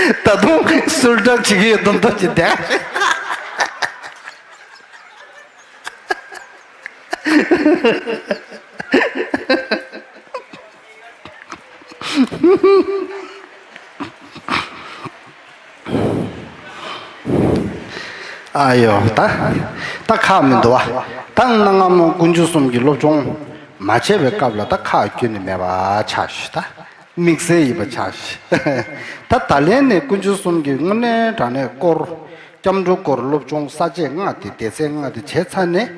ད་དུང་སུལ་ཊ་བྱེད་ཀྱི་ཡོད་མདོག་མདོག་བྱེད་བསྡད། ཨ་ཡོ། ད་ད་ཁག་མི་འདུག་བ། ད་གནའ་སྔ་མོ་དཀོན་མཆོག་གསུམ་གྱི་སློབ་སྦྱོང་མ་བྱས་པའི་སྐབས་ལ་ད་ཁག་ཁྱོན་ནས་མེད་པ་ཆགས་ཤག་ད་དམིགས་བསལ་ཡིན་པ་ཆགས་ཤག་ད་ད་ལན་ནས་དཀོན་མཆོག་གསུམ་གྱི་དངོས་གནས་དྲང་གནས་སྐོར། སྐྱབས་འགྲོ་སྐོར་སློབ་སྦྱོང་ས་བཅད་ལྔ་དེ། སྡེ་ཚན་ལྔ་དེ་བྱས་ཚར་ནས་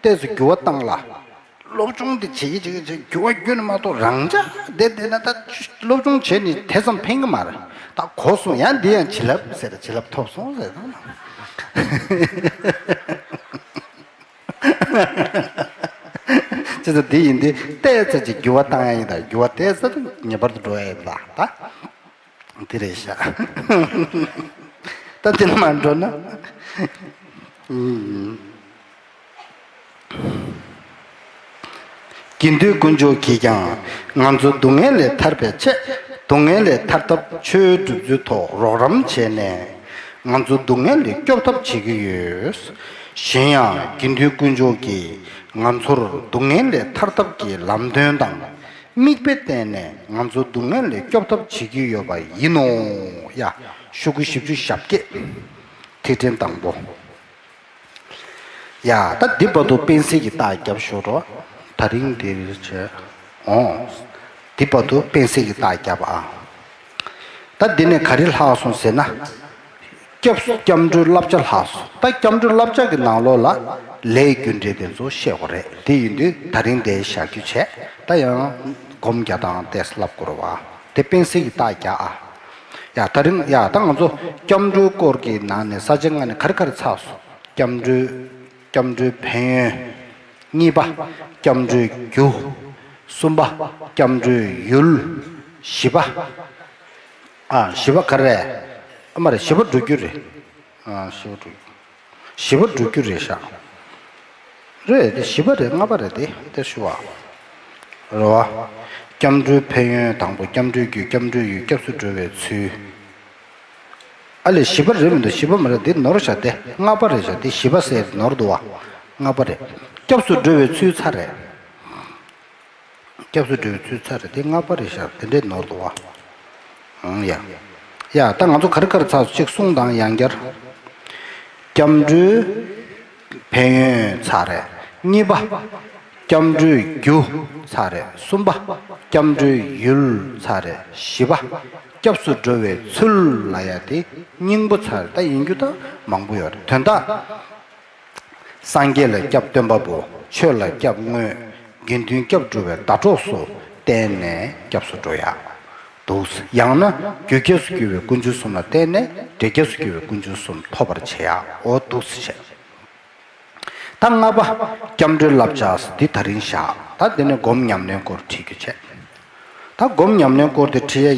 ཏོག་ཙམ་འགྱུར་བ་བཏང་ལ། སློབ་སྦྱོང་དེ་བྱེད་ཀྱི་བྱེད་ཀྱི་བྱེད་འགྱུར་བ་ཁྱོན་ནས་མ་གཏོགས། རང་ཅག་བསྡད་བསྡད་ན་ད་སློབ་སྦྱོང་བྱས་ནས་དེ་ཙམ་ཕན་གྱི་མ་རེད། ད་གོ་སོང་། ཡང་འདི་ཡང་བྱིན་རླབས་ཟེར། བྱིན་རླབས་ཐོབ་སོང་ཟེར། ད་ཅི་ཙམ་འདི་ཡིན་དུས་ཏོག་ཙམ་ཅིག་འགྱུར་བ་བཏང་ཡ་ཡིན། ད་འགྱུར་བ་ཏོག་ཙམ་ངེས་པར་དུ་འགྲོ་ཡ་ཡིན་ད། ད་འདི་རེད་ཤག་ད་འདི་ལ་མ་འགྲོ་ན། དགེ་འདུན་དཀོན་མཆོག་གིས་ཀྱང་ང་ཚོ་སྡུག་བསྔལ་ལས་ཐར་པའི་ཆེད། སྡུག་བསྔལ་ལས་ཐར་ཐབས་ཆོས་སྒྲུབ་ཚུལ་ཐོག་རོགས་རམ་བྱས་ནས་ང་ཚོ་སྡུག་བསྔལ་ལས་སྐྱོབ་ཐབས་བྱེད་ཀྱི་ཡོད། གཞན་ཡང་དགེ་འདུན་དཀོན་མཆོག་གིས་ང་ཚོར་སྡུག་བསྔལ་ལས་ཐར་ཐབས་ཀྱི་ལམ་སྟོན་དང་མིག་དཔེ་བསྟན་ནས་ང་ཚོ་སྡུག་བསྔལ་ལས་སྐྱོབ་ཐབས་བྱེད་ཀྱི་ཡོད་པ་ཡིན་ནོ། ཡ། ཤོག་གུ་བཞི་བཅུ་ཞེ་བརྒྱད། ཐིག་ཕྲེང་དང་པོ། ཡ། ད་འདི་བར་དུ་སྤེན་སྲིད་ཀྱིས་རྟགས་བརྒྱབ་ཞོར་དུ། ད་རིང་འདིར་བྱས། འོང་། འདི་བར་དུ་སྤེན་སྲིད་ཀྱིས་རྟགས་བརྒྱབ་ཨ། ད་འདི་ནས་ག་རེ་ལྷག་སོང་ཟེར་ན། སྐྱབས་སྐྱབས་འགྲོའི་བསླབ་བྱ་ལྷག་སོང་། ད་སྐྱབས་འགྲོའི་བསླབ་བྱ་གི་ནང་ལོགས་ལ། ལས་རྒྱུ་འབྲས་དེ་ཚོ་བཤད་དགོས་རེད། དེ་ཡིན་དུས་ད་རིང་དེ་བཞག་རྒྱུ་བྱས། ད་ཡང་སྒོམ་རྒྱག་སྟངས་ཏོག་ཙམ་ལབ་དགོས་རེད་བ། དེ་དཔེ་གཟིགས་ཀྱི་རྟགས་རྒྱག་ཨ། ཡ་ད་རིང་ཡ་ད་ང་ཚོ་སྐྱབས་འགྲོའི་སྐོར་གྱི་ནང་ནས་ས་བཅད་ལྔ་ནས་ག་རེ་ག་རེ་ཚར་སོང་། སྐྱབས་འགྲོའི་སྐྱབས་འགྲོའི་ཕན་ཡོན། གཉིས་པ། སྐྱབས་འགྲོའི་རྒྱུ། གསུམ་པ། སྐྱབས་འགྲོའི་ཡུལ། བཞི་པ། ཨ་བཞི་པ་ག་རེ་རེད། ཨ་མ་རེད། བཞི་པ་འགྲོ་རྒྱུ་རེད། ཨ་བཞི་པ་འགྲོ་རྒྱུ། བཞི་པ་འགྲོ་རྒྱུ་རེད་ཤག་རེད་དེ། བཞི་པ་རེད། ལྔ་པ་རེད་དེ། དེ་ཞུ་བ། རེད་བ། སྐྱབས་འགྲོའི་ཕན་ཡོན་དང་པོ། སྐྱབས་འགྲོའི་རྒྱུ། སྐྱབས་འགྲོའི་ཡུལ། སྐྱབས་སུ་འགྲོ་བའི་ཚུལ། ཨ་ལས་བཞི་པ་རེད་མི་འདུག་བཞི་པ་མ་རེད་དེ། ནོར་ཤག་དེ་ལྔ་པ་རེད་ཤག་དེ་བཞི་པ་ཟེར་ནོར་འདུག་བ། ལྔ་པ་རེད། སྐྱབས་སུ་འགྲོ་བའི་ཚུལ་ཚར་རེད། སྐྱབས་སུ་འགྲོ་བའི་ཚུལ་ཚར་རེད། དེ་ལྔ་པ་རེད་ཤག་དེ་འདྲས་ནོར་འདུག་བ། ཨང་ཡ། ཡ་ད་ང་ཚོ་ག་རེ་ག་རེ་ཚར་སོང་། གཅིག་གསུང་དང་ཡང་བསྐྱར། སྐྱབས་འགྲོའི་ཕན་ཡོན་ཚར་རེད། གཉིས་པ། སྐྱབས་འགྲོའི་རྒྱུ་ཚར་རེད། གསུམ་པ། སྐྱབས་འགྲོའི་ཡུལ་ཚར་རེད། བཞི་པ། སྐྱབས་སུ་འགྲོ་བའི་ཚུལ་ལབ་ཡ་དེ་སྙིང་པོ་ཚར་རེད། ད་ཡིན་རྒྱུ་ད་མང་པོ་ཡོད་རེད། དོན་དག་སངས་རྒྱས་ལ་སྐྱབས་སྟོན་པ་པོ། ཆོས་ལ་སྐྱབས་དངོས། དགེ་འདུན་སྐྱབས་སྒྲུབ་པའི་ཟླ་གྲོགས་སུ་བརྟེན་ནས་སྐྱབས་སུ་འགྲོ་ཡག་འདུག་ཡང་ན་རྒྱུ་སྐྱེས་སུ་གྱུར་པའི་དཀོན་མཆོག་གསུམ་ལ་བརྟེན་ནས་འབྲས་སྐྱེས་སུ་གྱུར་པའི་དཀོན་མཆོག་གསུམ་ཐོབ་པར་བྱེད་ཡག་འོ་འདུག་སེ་བྱས། ད་ལྔ་པ། སྐྱབས་འགྲོའི་བསླབ་བྱ། འདི་ད་རིང་བཞག་ད་འདི་ནས་སྒོམ་ཉམས་ལེན་སྐོར་ཁྲིད་རྒྱུ་བྱས། ད་སྒོམ་ཉམས་ལེན་སྐོར་དེ་ཁྲིད་ཡ།